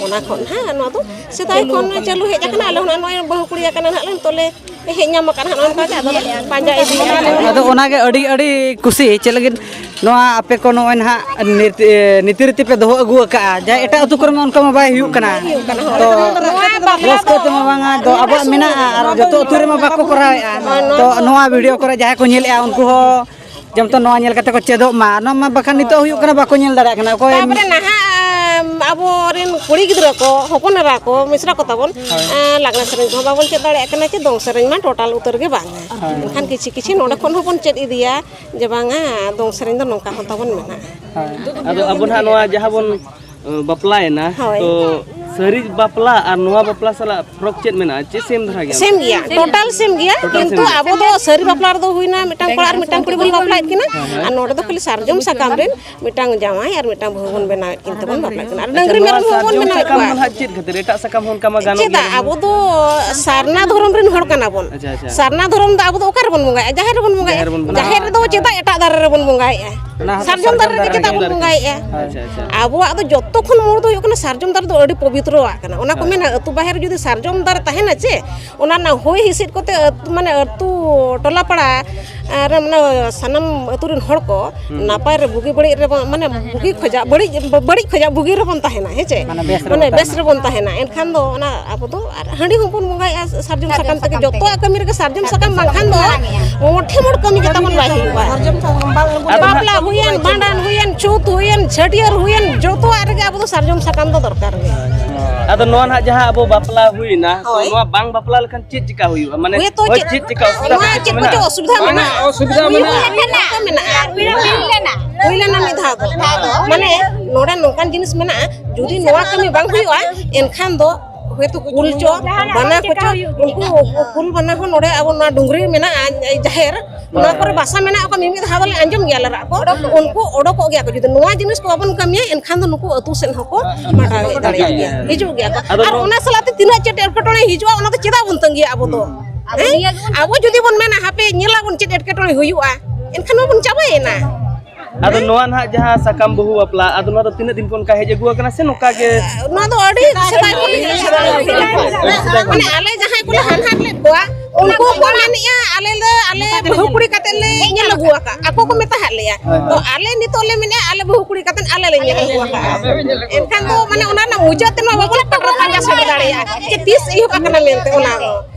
ᱚᱱᱟ ᱠᱷᱚᱱ ᱦᱟᱸᱜ ᱱᱚᱣᱟ ᱫᱚ ᱥᱮᱫᱟᱭ ᱠᱷᱚᱱ ᱪᱟᱹᱞᱩ ᱦᱮᱡ ᱟᱠᱟᱱᱟ᱾ ᱟᱞᱮ ᱦᱚᱸ ᱱᱚᱜᱼᱚᱭ ᱵᱟᱹᱦᱩ ᱠᱩᱲᱤ ᱟᱠᱟᱱᱟ ᱱᱟᱦᱟᱜ ᱞᱮ, ᱱᱤᱛᱚᱜ ᱞᱮ ᱦᱮᱡ ᱧᱟᱢ ᱟᱠᱟᱫ ᱦᱟᱸᱜ ᱱᱚᱝᱠᱟ ᱜᱮ, ᱟᱫᱚ ᱯᱟᱸᱡᱟ ᱤᱫᱤᱭᱮᱫᱼᱟ ᱞᱮ᱾ ᱟᱫᱚ ᱚᱱᱟᱜᱮ ᱟᱹᱰᱤ, ᱟᱹᱰᱤ ᱠᱩᱥᱤ᱾ ᱪᱮᱫ ᱞᱟᱹᱜᱤᱫ ᱱᱚᱣᱟ ᱟᱯᱮ ᱠᱚ ᱱᱚᱜᱼᱚᱭ ᱱᱟᱦᱟᱜ ᱱᱤᱛ-, ᱮ, ᱱᱤᱛᱤ ᱨᱤᱛᱤ ᱯᱮ ᱫᱚᱦᱚ ᱟᱹᱜᱩ ᱟᱠᱟᱫᱼᱟ, ᱡᱟᱦᱟᱸ ᱮᱴᱟᱜ ᱟᱹᱛᱩ ᱠᱚᱨᱮ ᱢᱟ ᱚᱱᱠᱟ ᱢᱟ ᱵᱟᱭ ᱦᱩᱭᱩᱜ ᱠᱟᱱᱟ᱾ ᱦᱩᱭᱩᱜ ᱠᱟᱱᱟ, ᱦᱳᱭ᱾ ᱛᱚ ᱱᱚᱣᱟ ᱵᱟᱯᱞᱟ ᱨᱟᱹᱥᱠᱟᱹ ᱫᱚ ᱛᱮᱢᱟ ᱵᱟᱝᱟ, ᱫᱚ ᱟᱵᱚᱣᱟᱜ ᱢᱮᱱᱟᱜᱼᱟ ᱟᱨ ᱡᱚᱛᱚ ᱟᱹᱛᱩ ᱨᱮᱢᱟ ᱵᱟᱠᱚ ᱠᱚᱨᱟᱣᱮᱫᱼᱟ᱾ ᱦᱳᱭ, ᱱᱚᱣᱟ ᱛᱚ ᱱᱚᱣᱟ ᱵᱷᱤᱰᱤᱭᱳ ᱠᱚᱨᱮ ᱡᱟᱦᱟᱸᱭ ᱠᱚ ᱧᱮᱞᱮᱫᱼᱟ, ᱩᱱᱠᱩ ᱦᱚᱸ ᱡᱮᱢᱚᱱ ᱱᱚᱣᱟ ᱧᱮᱞ ᱠᱟᱛᱮ ᱠᱚ ᱪᱮᱫᱚᱜ ᱢᱟ᱾ ᱱᱚᱣᱟ ᱢᱟ ᱵᱟᱠᱷᱟᱱ ᱱᱤᱛᱚᱜ ᱦᱩᱭᱩᱜ ᱠᱟᱱᱟ, ᱵᱟᱠᱚ ᱧᱮᱞ ᱫᱟᱲᱮᱭᱟᱜ ᱠᱟᱱᱟ ᱚᱠᱚᱭ᱾ ᱛᱟᱯᱚᱨᱮ ᱱᱟᱦᱟᱜ ᱟᱵᱚᱨᱮᱱ ᱠᱩᱲᱤ ᱜᱤᱫᱽᱨᱟᱹ ᱠᱚ, ᱦᱚᱯᱚᱱ ᱮᱨᱟ ᱠᱚ, ᱢᱤᱥᱨᱟ ᱠᱚ ᱛᱟᱵᱚᱱ, ᱦᱳᱭ᱾ ᱮᱸ, ᱞᱟᱜᱽᱲᱮ ᱥᱮᱨᱮᱧ ᱠᱚᱦᱚᱸ ᱵᱟᱵᱚᱱ ᱪᱮᱫ ᱫᱟᱲᱮᱭᱟᱜ ᱠᱟᱱᱟ, ᱪᱮ ᱫᱚᱝ ᱥᱮᱨᱮᱧ ᱢᱟ ᱴᱳᱴᱟᱞ ᱩᱛᱟᱹᱨ ᱜᱮ ᱵᱟᱝ᱾ ᱦᱳᱭ᱾ ᱮᱱᱠᱷᱟᱱ ᱠᱤᱪᱷᱤ ᱠᱤᱪᱷᱤ ᱱᱚᱰᱮ ᱠᱷᱚᱱ ᱦᱚᱸᱵᱚᱱ ᱪᱮᱫ ᱤᱫᱤᱭᱟ, ᱡᱮ ᱵᱟᱝᱟ, ᱫᱚᱝ ᱥᱮᱨᱮᱧ ᱫᱚ ᱱᱚᱝᱠᱟ ᱦᱚᱸ ᱛᱟᱵᱚᱱ ᱢᱮᱱᱟᱜᱼᱟ᱾ ᱦᱳᱭ᱾ ᱟᱫᱚ ᱟᱵᱚ ᱱᱟᱦᱟᱜ ᱱᱚᱣᱟ ᱡᱟᱦᱟᱸ ᱵᱚᱱ, ᱮᱸ, ᱵᱟᱯᱞᱟᱭᱮᱱᱟ, ᱦᱳᱭ᱾ ᱛᱚ ᱥᱟᱹᱨᱤ ᱵᱟᱯᱞᱟ ᱟᱨ ᱱᱚᱣᱟ ᱵᱟᱯᱞᱟ ᱥᱟᱞᱟᱜ ᱯᱷᱟᱨᱟᱠ ᱪᱮᱫ ᱢᱮᱱᱟᱜᱼᱟ? ᱪᱮᱫ ᱥᱮᱢ ᱫᱷᱟᱨᱟ ᱜᱮᱭᱟ? ᱥᱮᱢ ᱜᱮᱭᱟ, ᱴᱳᱴᱟᱞ ᱥᱮᱢ ᱜᱮᱭᱟ᱾ ᱴᱳᱴᱟᱞ ᱠᱤᱱᱛᱩ ᱥᱮᱢ ᱜᱮᱭᱟ᱾ ᱟᱵᱚ ᱫᱚ ᱥᱟᱹᱨᱤ ᱵᱟᱯᱞᱟ ᱨᱮᱫᱚ ᱦᱩᱭᱱᱟ ᱢᱤᱫᱴᱟᱝ ᱠᱚᱲᱟ ᱟᱨ ᱢᱤᱫᱴᱟᱝ ᱠᱩᱲᱤ ᱵᱚᱱ ᱵᱟᱯᱞᱟᱭᱮᱫ ᱠᱤᱱᱟ᱾ ᱦᱮᱸ, ᱦᱮᱸ᱾ ᱟᱨ ᱱᱚᱰᱮ ᱫᱚ ᱠᱷᱟᱹᱞᱤ ᱥᱟᱨᱡᱚᱢ ᱥᱟᱠᱟᱢ ᱨᱮᱱ ᱢᱤᱫᱴᱟᱝ ᱡᱟᱶᱟᱭ ᱟᱨ ᱢᱤᱫᱴᱟᱝ ᱵᱟᱹᱦᱩ ᱵᱚᱱ ᱵᱮᱱᱟᱣᱮᱫ ᱠᱤᱱ ᱛᱮᱵᱚᱱ ᱵᱟᱯᱞᱟᱜ ᱠᱟᱱᱟ᱾ ᱟᱨ ᱟᱪᱪᱷᱟ, ᱰᱟᱹᱝᱨᱤ ᱱᱚᱣᱟ ᱢᱮᱨᱚᱢ ᱦᱚᱸᱵᱚᱱ ᱥᱟᱨᱡᱚᱢ ᱵᱮᱱᱟᱣᱮᱫ ᱥᱟᱠᱟᱢ ᱠᱚᱣᱟ᱾ ᱫᱚ ᱱᱟᱦᱟᱜ ᱪᱮᱫ ᱠᱷᱟᱹᱛᱤᱨ? ᱮᱴᱟᱜ ᱥᱟᱠᱟᱢ ᱦᱚᱸ ᱚᱱᱠᱟ ᱢᱟ ᱜᱟᱱᱚᱜ ᱪᱮᱫᱟᱜ? ᱜᱮᱭᱟ᱾ ᱟᱵᱚ ᱫᱚ ᱥᱟᱨᱱᱟ ᱫᱷᱚᱨᱚᱢ ᱨᱮᱱ ᱦᱚᱲ ᱠᱟᱱᱟ ᱵᱚᱱ᱾ ᱟᱪᱪᱷᱟ, ᱟᱪᱪᱷᱟ᱾ ᱥᱟᱨᱱᱟ ᱫᱷᱚᱨᱚᱢ ᱫᱚ ᱟᱵᱚ ᱫᱚ ᱚᱠᱟ ᱨᱮᱵᱚᱱ ᱵᱚᱸᱜᱟᱭᱟ? ᱡᱟᱦᱮᱨ ᱨᱮᱵᱚᱱ ᱵᱚᱸᱜᱟᱭᱟ᱾ ᱡᱟᱦᱮᱨ ᱨᱮᱵᱚᱱ ᱵᱚᱸᱜᱟᱭᱟ᱾ ᱡᱟᱦᱮᱨ ᱨᱮᱫᱚ ᱪᱮᱫᱟᱜ ᱮᱴᱟᱜ ᱫᱟᱨᱮ ᱨᱮᱵᱚᱱ ᱵᱚᱸᱜᱟᱭᱮᱫᱼᱟ? ᱚᱱᱟ ᱦᱚᱸᱛᱚ ᱥᱟᱨᱡᱚᱢ ᱥᱟᱨᱡᱚᱢ ᱫᱟᱨᱮ ᱨᱮᱜᱮ ᱫᱟᱨᱮ ᱪᱮᱫᱟᱜ ᱨᱮᱜᱮ᱾ ᱵᱚᱱ ᱵᱚᱸᱜᱟᱭᱮᱫᱼᱟ? ᱟᱪᱪᱷᱟ, ᱟᱪᱪᱷᱟ᱾ ᱟᱵᱚᱣᱟᱜ ᱫᱚ ᱡᱚᱛᱚ ᱠᱷᱚᱱ ᱢᱩᱲ ᱫᱚ ᱦᱩᱭᱩᱜ ᱠᱟᱱᱟ ᱥᱟᱨᱡᱚᱢ ᱫᱟᱨᱮ ᱫᱚ ᱟᱹᱰᱤ ᱯᱚᱵᱤᱛᱨᱚᱣᱟᱜ ᱠᱟᱱᱟ᱾ ᱚᱱᱟ ᱠᱚ ᱦᱮᱸ᱾ ᱢᱮᱱᱟ, ᱟᱹᱛᱩ ᱵᱟᱦᱮᱨ ᱨᱮ ᱡᱩᱫᱤ ᱥᱟᱨᱡᱚᱢ ᱫᱟᱨᱮ ᱛᱟᱦᱮᱱᱟ ᱪᱮ, ᱚᱱᱟ ᱨᱮᱱᱟᱜ ᱦᱚᱭ ᱦᱤᱸᱥᱤᱫ ᱠᱚᱛᱮ ᱟᱹᱛᱩ, ᱢᱟᱱᱮ ᱟᱹᱛᱩ ᱴᱚᱞᱟ ᱯᱟᱲᱟ ᱟᱨ ᱢᱟᱱᱮ ᱥᱟᱱᱟᱢ ᱟᱹᱛᱩ ᱨᱮᱱ ᱦᱚᱲ ᱠᱚ ᱦᱩᱸ᱾ ᱱᱟᱯᱟᱭ ᱨᱮ ᱵᱩᱜᱤ ᱵᱟᱹᱲᱤᱡ ᱨᱮᱵᱚᱱ, ᱢᱟᱱᱮ ᱵᱩᱜᱤ ᱠᱷᱚᱡᱟᱜ ᱵᱟᱹᱲᱤᱡ, ᱵᱟᱹᱲᱤᱡ ᱠᱷᱚᱡᱟᱜ ᱵᱩᱜᱤ ᱨᱮᱵᱚᱱ ᱛᱟᱦᱮᱱᱟ, ᱦᱮᱸ ᱪᱮ? ᱢᱟᱱᱮ ᱵᱮᱥ ᱨᱮᱵᱚᱱ ᱢᱟᱱᱮ ᱵᱮᱥ ᱛᱟᱦᱮᱱᱟ᱾ ᱨᱮᱵᱚᱱ ᱛᱟᱦᱮᱱᱟ᱾ ᱮᱱᱠᱷᱟᱱ ᱫᱚ ᱚᱱᱟ ᱟᱵᱚ ᱫᱚ ᱟᱨ ᱦᱟᱺᱰᱤ ᱦᱚᱸᱵᱚᱱ ᱵᱚᱸᱜᱟᱭᱮᱫᱼᱟ ᱥᱟᱨᱡᱚᱢ ᱥᱟᱨᱡᱚᱢ ᱥᱟᱠᱟᱢ ᱛᱮᱜᱮ᱾ ᱥᱟᱠᱟᱢ ᱛᱮᱜᱮ᱾ ᱡᱚᱛᱚᱣᱟᱜ ᱠᱟᱹᱢᱤ ᱨᱮᱜᱮ ᱥᱟᱨᱡᱚᱢ ᱥᱟᱠᱟᱢ ᱵᱟᱝᱠᱷᱟᱱ ᱫᱚ ᱢᱚᱴᱷᱮ ᱢᱚᱴ ᱠᱟᱹᱢᱤ ᱜᱮ ᱛᱟᱵᱚᱱ ᱵᱟᱭ ᱦᱩᱭᱩᱜᱼᱟ᱾ ᱥᱟᱨᱡᱚᱢ ᱥᱟᱠᱟᱢ ᱵᱟᱝ ᱟᱹᱜᱩ ᱟᱫᱚ ᱞᱮᱠᱷᱟᱱ ᱵᱟᱯᱞᱟ ᱦᱩᱭᱮᱱ, ᱵᱟᱝ ᱵᱷᱟᱸᱰᱟᱱ ᱦᱩᱭᱮᱱ, ᱪᱷᱩᱛ ᱦᱩᱭᱮᱱ, ᱪᱷᱟᱹᱴᱭᱟᱹᱨ ᱦᱩᱭᱮᱱ, ᱡᱚᱛᱚᱣᱟᱜ ᱨᱮᱜᱮ ᱟᱵᱚ ᱫᱚ ᱥᱟᱨᱡᱚᱢ ᱥᱟᱠᱟᱢ ᱫᱚ ᱫᱚᱨᱠᱟᱨ ᱜᱮ᱾ ᱟᱫᱚ ᱱᱚᱣᱟ ᱱᱟᱦᱟᱜ ᱡᱟᱦᱟᱸ ᱟᱵᱚ ᱵᱟᱯᱞᱟ ᱦᱩᱭᱱᱟ, ᱛᱚ ᱦᱳᱭ᱾ ᱱᱚᱣᱟ ᱵᱟᱝ ᱵᱟᱯᱞᱟ ᱞᱮᱠᱷᱟᱱ ᱪᱮᱫ ᱪᱤᱠᱟ ᱦᱩᱭᱩᱜᱼᱟ? ᱢᱟᱱᱮ ᱦᱳᱭ ᱛᱚ ᱦᱳᱭ ᱪᱮᱫ, ᱪᱮᱫ ᱪᱤᱠᱟ ᱚᱥᱩᱵᱤᱫᱷᱟ ᱱᱚᱣᱟ ᱠᱚ ᱪᱮᱫ ᱠᱚ ᱢᱮᱱᱟᱜᱼᱟ? ᱪᱚ ᱚᱥᱩᱵᱤᱫᱷᱟ ᱵᱟᱝᱟ, ᱢᱮᱱᱟᱜᱼᱟ? ᱚᱥᱩᱵᱤᱫᱷᱟ ᱦᱩᱭ ᱢᱮᱱᱟᱜᱼᱟ᱾ ᱞᱮᱱᱟ, ᱦᱩᱭ ᱞᱮᱱᱟ᱾ ᱦᱩᱭ ᱞᱮᱱᱟ ᱢᱤᱫ ᱫᱷᱟᱣ ᱫᱚ᱾ ᱢᱟᱱᱮ ᱱᱚᱰᱮ ᱱᱚᱝᱠᱟᱱ ᱡᱤᱱᱤᱥ ᱢᱮᱱᱟᱜᱼᱟ, ᱡᱩᱫᱤ ᱱᱚᱣᱟ ᱠᱟᱹᱢᱤ ᱵᱟᱝ ᱦᱩᱭᱩᱜᱼᱟ, ᱮᱱᱠᱷᱟᱱ ᱫᱚ ᱦᱳᱭᱛᱳ ᱠᱩᱞ ᱪᱚ, ᱵᱟᱱᱟ ᱠᱚ ᱪᱚ, ᱩᱱᱠᱩ ᱠᱩᱞ ᱵᱟᱱᱟ ᱦᱚᱸ ᱱᱚᱰᱮ ᱟᱵᱚ ᱱᱚᱣᱟ ᱰᱩᱝᱨᱤ ᱢᱮᱱᱟᱜᱼᱟ, ᱡᱟᱦᱮᱨ, ᱚᱱᱟ ᱠᱚᱨᱮ ᱵᱟᱥᱟ ᱢᱮᱱᱟᱜ ᱠᱚᱣᱟ, ᱢᱤᱢᱤᱫ ᱫᱷᱟᱣ ᱫᱚᱞᱮ ᱟᱸᱡᱚᱢ ᱜᱮᱭᱟ ᱞᱮ ᱨᱟᱜ ᱠᱚ, ᱩᱱᱠᱩ ᱚᱰᱚᱠᱚᱜ ᱜᱮᱭᱟ ᱠᱚ᱾ ᱡᱩᱫᱤ ᱱᱚᱣᱟ ᱡᱤᱱᱤᱥ ᱠᱚ ᱵᱟᱵᱚᱱ ᱠᱟᱹᱢᱤᱭᱟ, ᱮᱱᱠᱷᱟᱱ ᱫᱚ ᱱᱩᱠᱩ ᱟᱹᱛᱩ ᱥᱮᱫ ᱦᱚᱸᱠᱚ ᱢᱟᱰᱟᱣ ᱦᱮᱡ ᱫᱟᱲᱮᱭᱟᱜ ᱜᱮᱭᱟ, ᱦᱤᱡᱩᱜ ᱜᱮᱭᱟ ᱠᱚ᱾ ᱟᱫᱚ ᱟᱨ ᱱᱚᱣᱟ ᱚᱱᱟ ᱥᱟᱞᱟᱜ ᱛᱮ ᱛᱤᱱᱟᱹᱜ ᱪᱮᱫ ᱮᱴᱠᱮᱴᱚᱬᱮ ᱦᱤᱡᱩᱜᱼᱟ, ᱚᱱᱟ ᱫᱚ ᱪᱮᱫᱟᱜ ᱵᱚᱱ ᱛᱟᱺᱜᱤᱭᱟ ᱟᱵᱚ ᱫᱚ? ᱦᱮᱸ? ᱟᱵᱚ ᱡᱩᱫᱤ ᱵᱚᱱ ᱢᱮᱱᱟ, "ᱦᱟᱯᱮ ᱧᱮᱞᱟᱵᱚᱱ ᱪᱮᱫ ᱮᱴᱠᱮᱴᱚᱬᱮ ᱦᱩᱭᱩᱜᱼᱟ", ᱮᱱᱠᱷᱟᱱ ᱢᱟᱵᱚᱱ ᱪᱟᱵᱟᱭᱮᱱᱟ᱾ ᱟᱫᱚ ᱦᱮᱸ? ᱱᱚᱣᱟ ᱱᱟᱦᱟᱜ ᱡᱟᱦᱟᱸ ᱥᱟᱠᱟᱢ ᱵᱟᱹᱦᱩ ᱵᱟᱯᱞᱟ, ᱟᱫᱚ ᱱᱚᱣᱟ ᱫᱚ ᱛᱤᱱᱟᱹᱜ ᱫᱤᱱ ᱠᱷᱚᱱ ᱚᱱᱠᱟ ᱦᱮᱡ ᱟᱹᱜᱩ ᱟᱠᱟᱱᱟ ᱥᱮ ᱱᱚᱝᱠᱟ ᱜᱮ? ᱱᱚᱣᱟ ᱫᱚ ᱟᱹᱰᱤ ᱥᱮᱫᱟᱭ ᱠᱷᱚᱱ ᱜᱮ ᱦᱮᱡ ᱟᱹᱜᱩ ᱟᱠᱟᱱᱟ᱾ ᱢᱟᱱᱮ ᱟᱞᱮ ᱡᱟᱦᱟᱸᱭ ᱠᱚᱞᱮ ᱦᱟᱱᱦᱟᱨ ᱞᱮᱫ ᱠᱚᱣᱟ, ᱩᱱᱠᱩ ᱠᱚ ᱢᱮᱱᱮᱜᱼᱟ, "ᱟᱞᱮ ᱞᱮ, ᱟᱞᱮ ᱵᱟᱹᱦᱩ ᱠᱩᱲᱤ ᱠᱟᱛᱮ ᱞᱮ ᱧᱮᱞ ᱟᱹᱜᱩ ᱟᱠᱟᱫ, ᱟᱠᱚ ᱠᱚ ᱢᱮᱛᱟ ᱦᱟᱫ ᱞᱮᱭᱟ᱾ ᱦᱳᱭ, ᱛᱚ ᱦᱳᱭ᱾ ᱟᱞᱮ ᱱᱤᱛᱚᱜ ᱞᱮ ᱢᱮᱱᱮᱜᱼᱟ, ᱟᱞᱮ ᱵᱟᱹᱦᱩ ᱠᱩᱲᱤ ᱠᱟᱛᱮ ᱟᱞᱮ ᱞᱮ ᱧᱮᱞ ᱟᱹᱜᱩ ᱟᱠᱟᱫᱼᱟ᱾ ᱮᱱᱠᱷᱟᱱ ᱫᱚ ᱢᱟᱱᱮ ᱚᱱᱟ ᱨᱮᱱᱟᱜ ᱢᱩᱪᱟᱹᱫ ᱛᱮ ᱱᱚᱣᱟ ᱵᱟᱵᱚᱱ ᱯᱟᱴᱨᱟ ᱯᱟᱸᱡᱟ ᱥᱮᱴᱮᱨ ᱫᱟᱲᱮᱭᱟᱜᱼᱟ ᱡᱮ ᱛᱤᱥ ᱮᱦᱚᱵ ᱟᱠᱟᱱᱟ ᱢᱮᱱᱛᱮ ᱚᱱᱟ ᱫᱚ᱾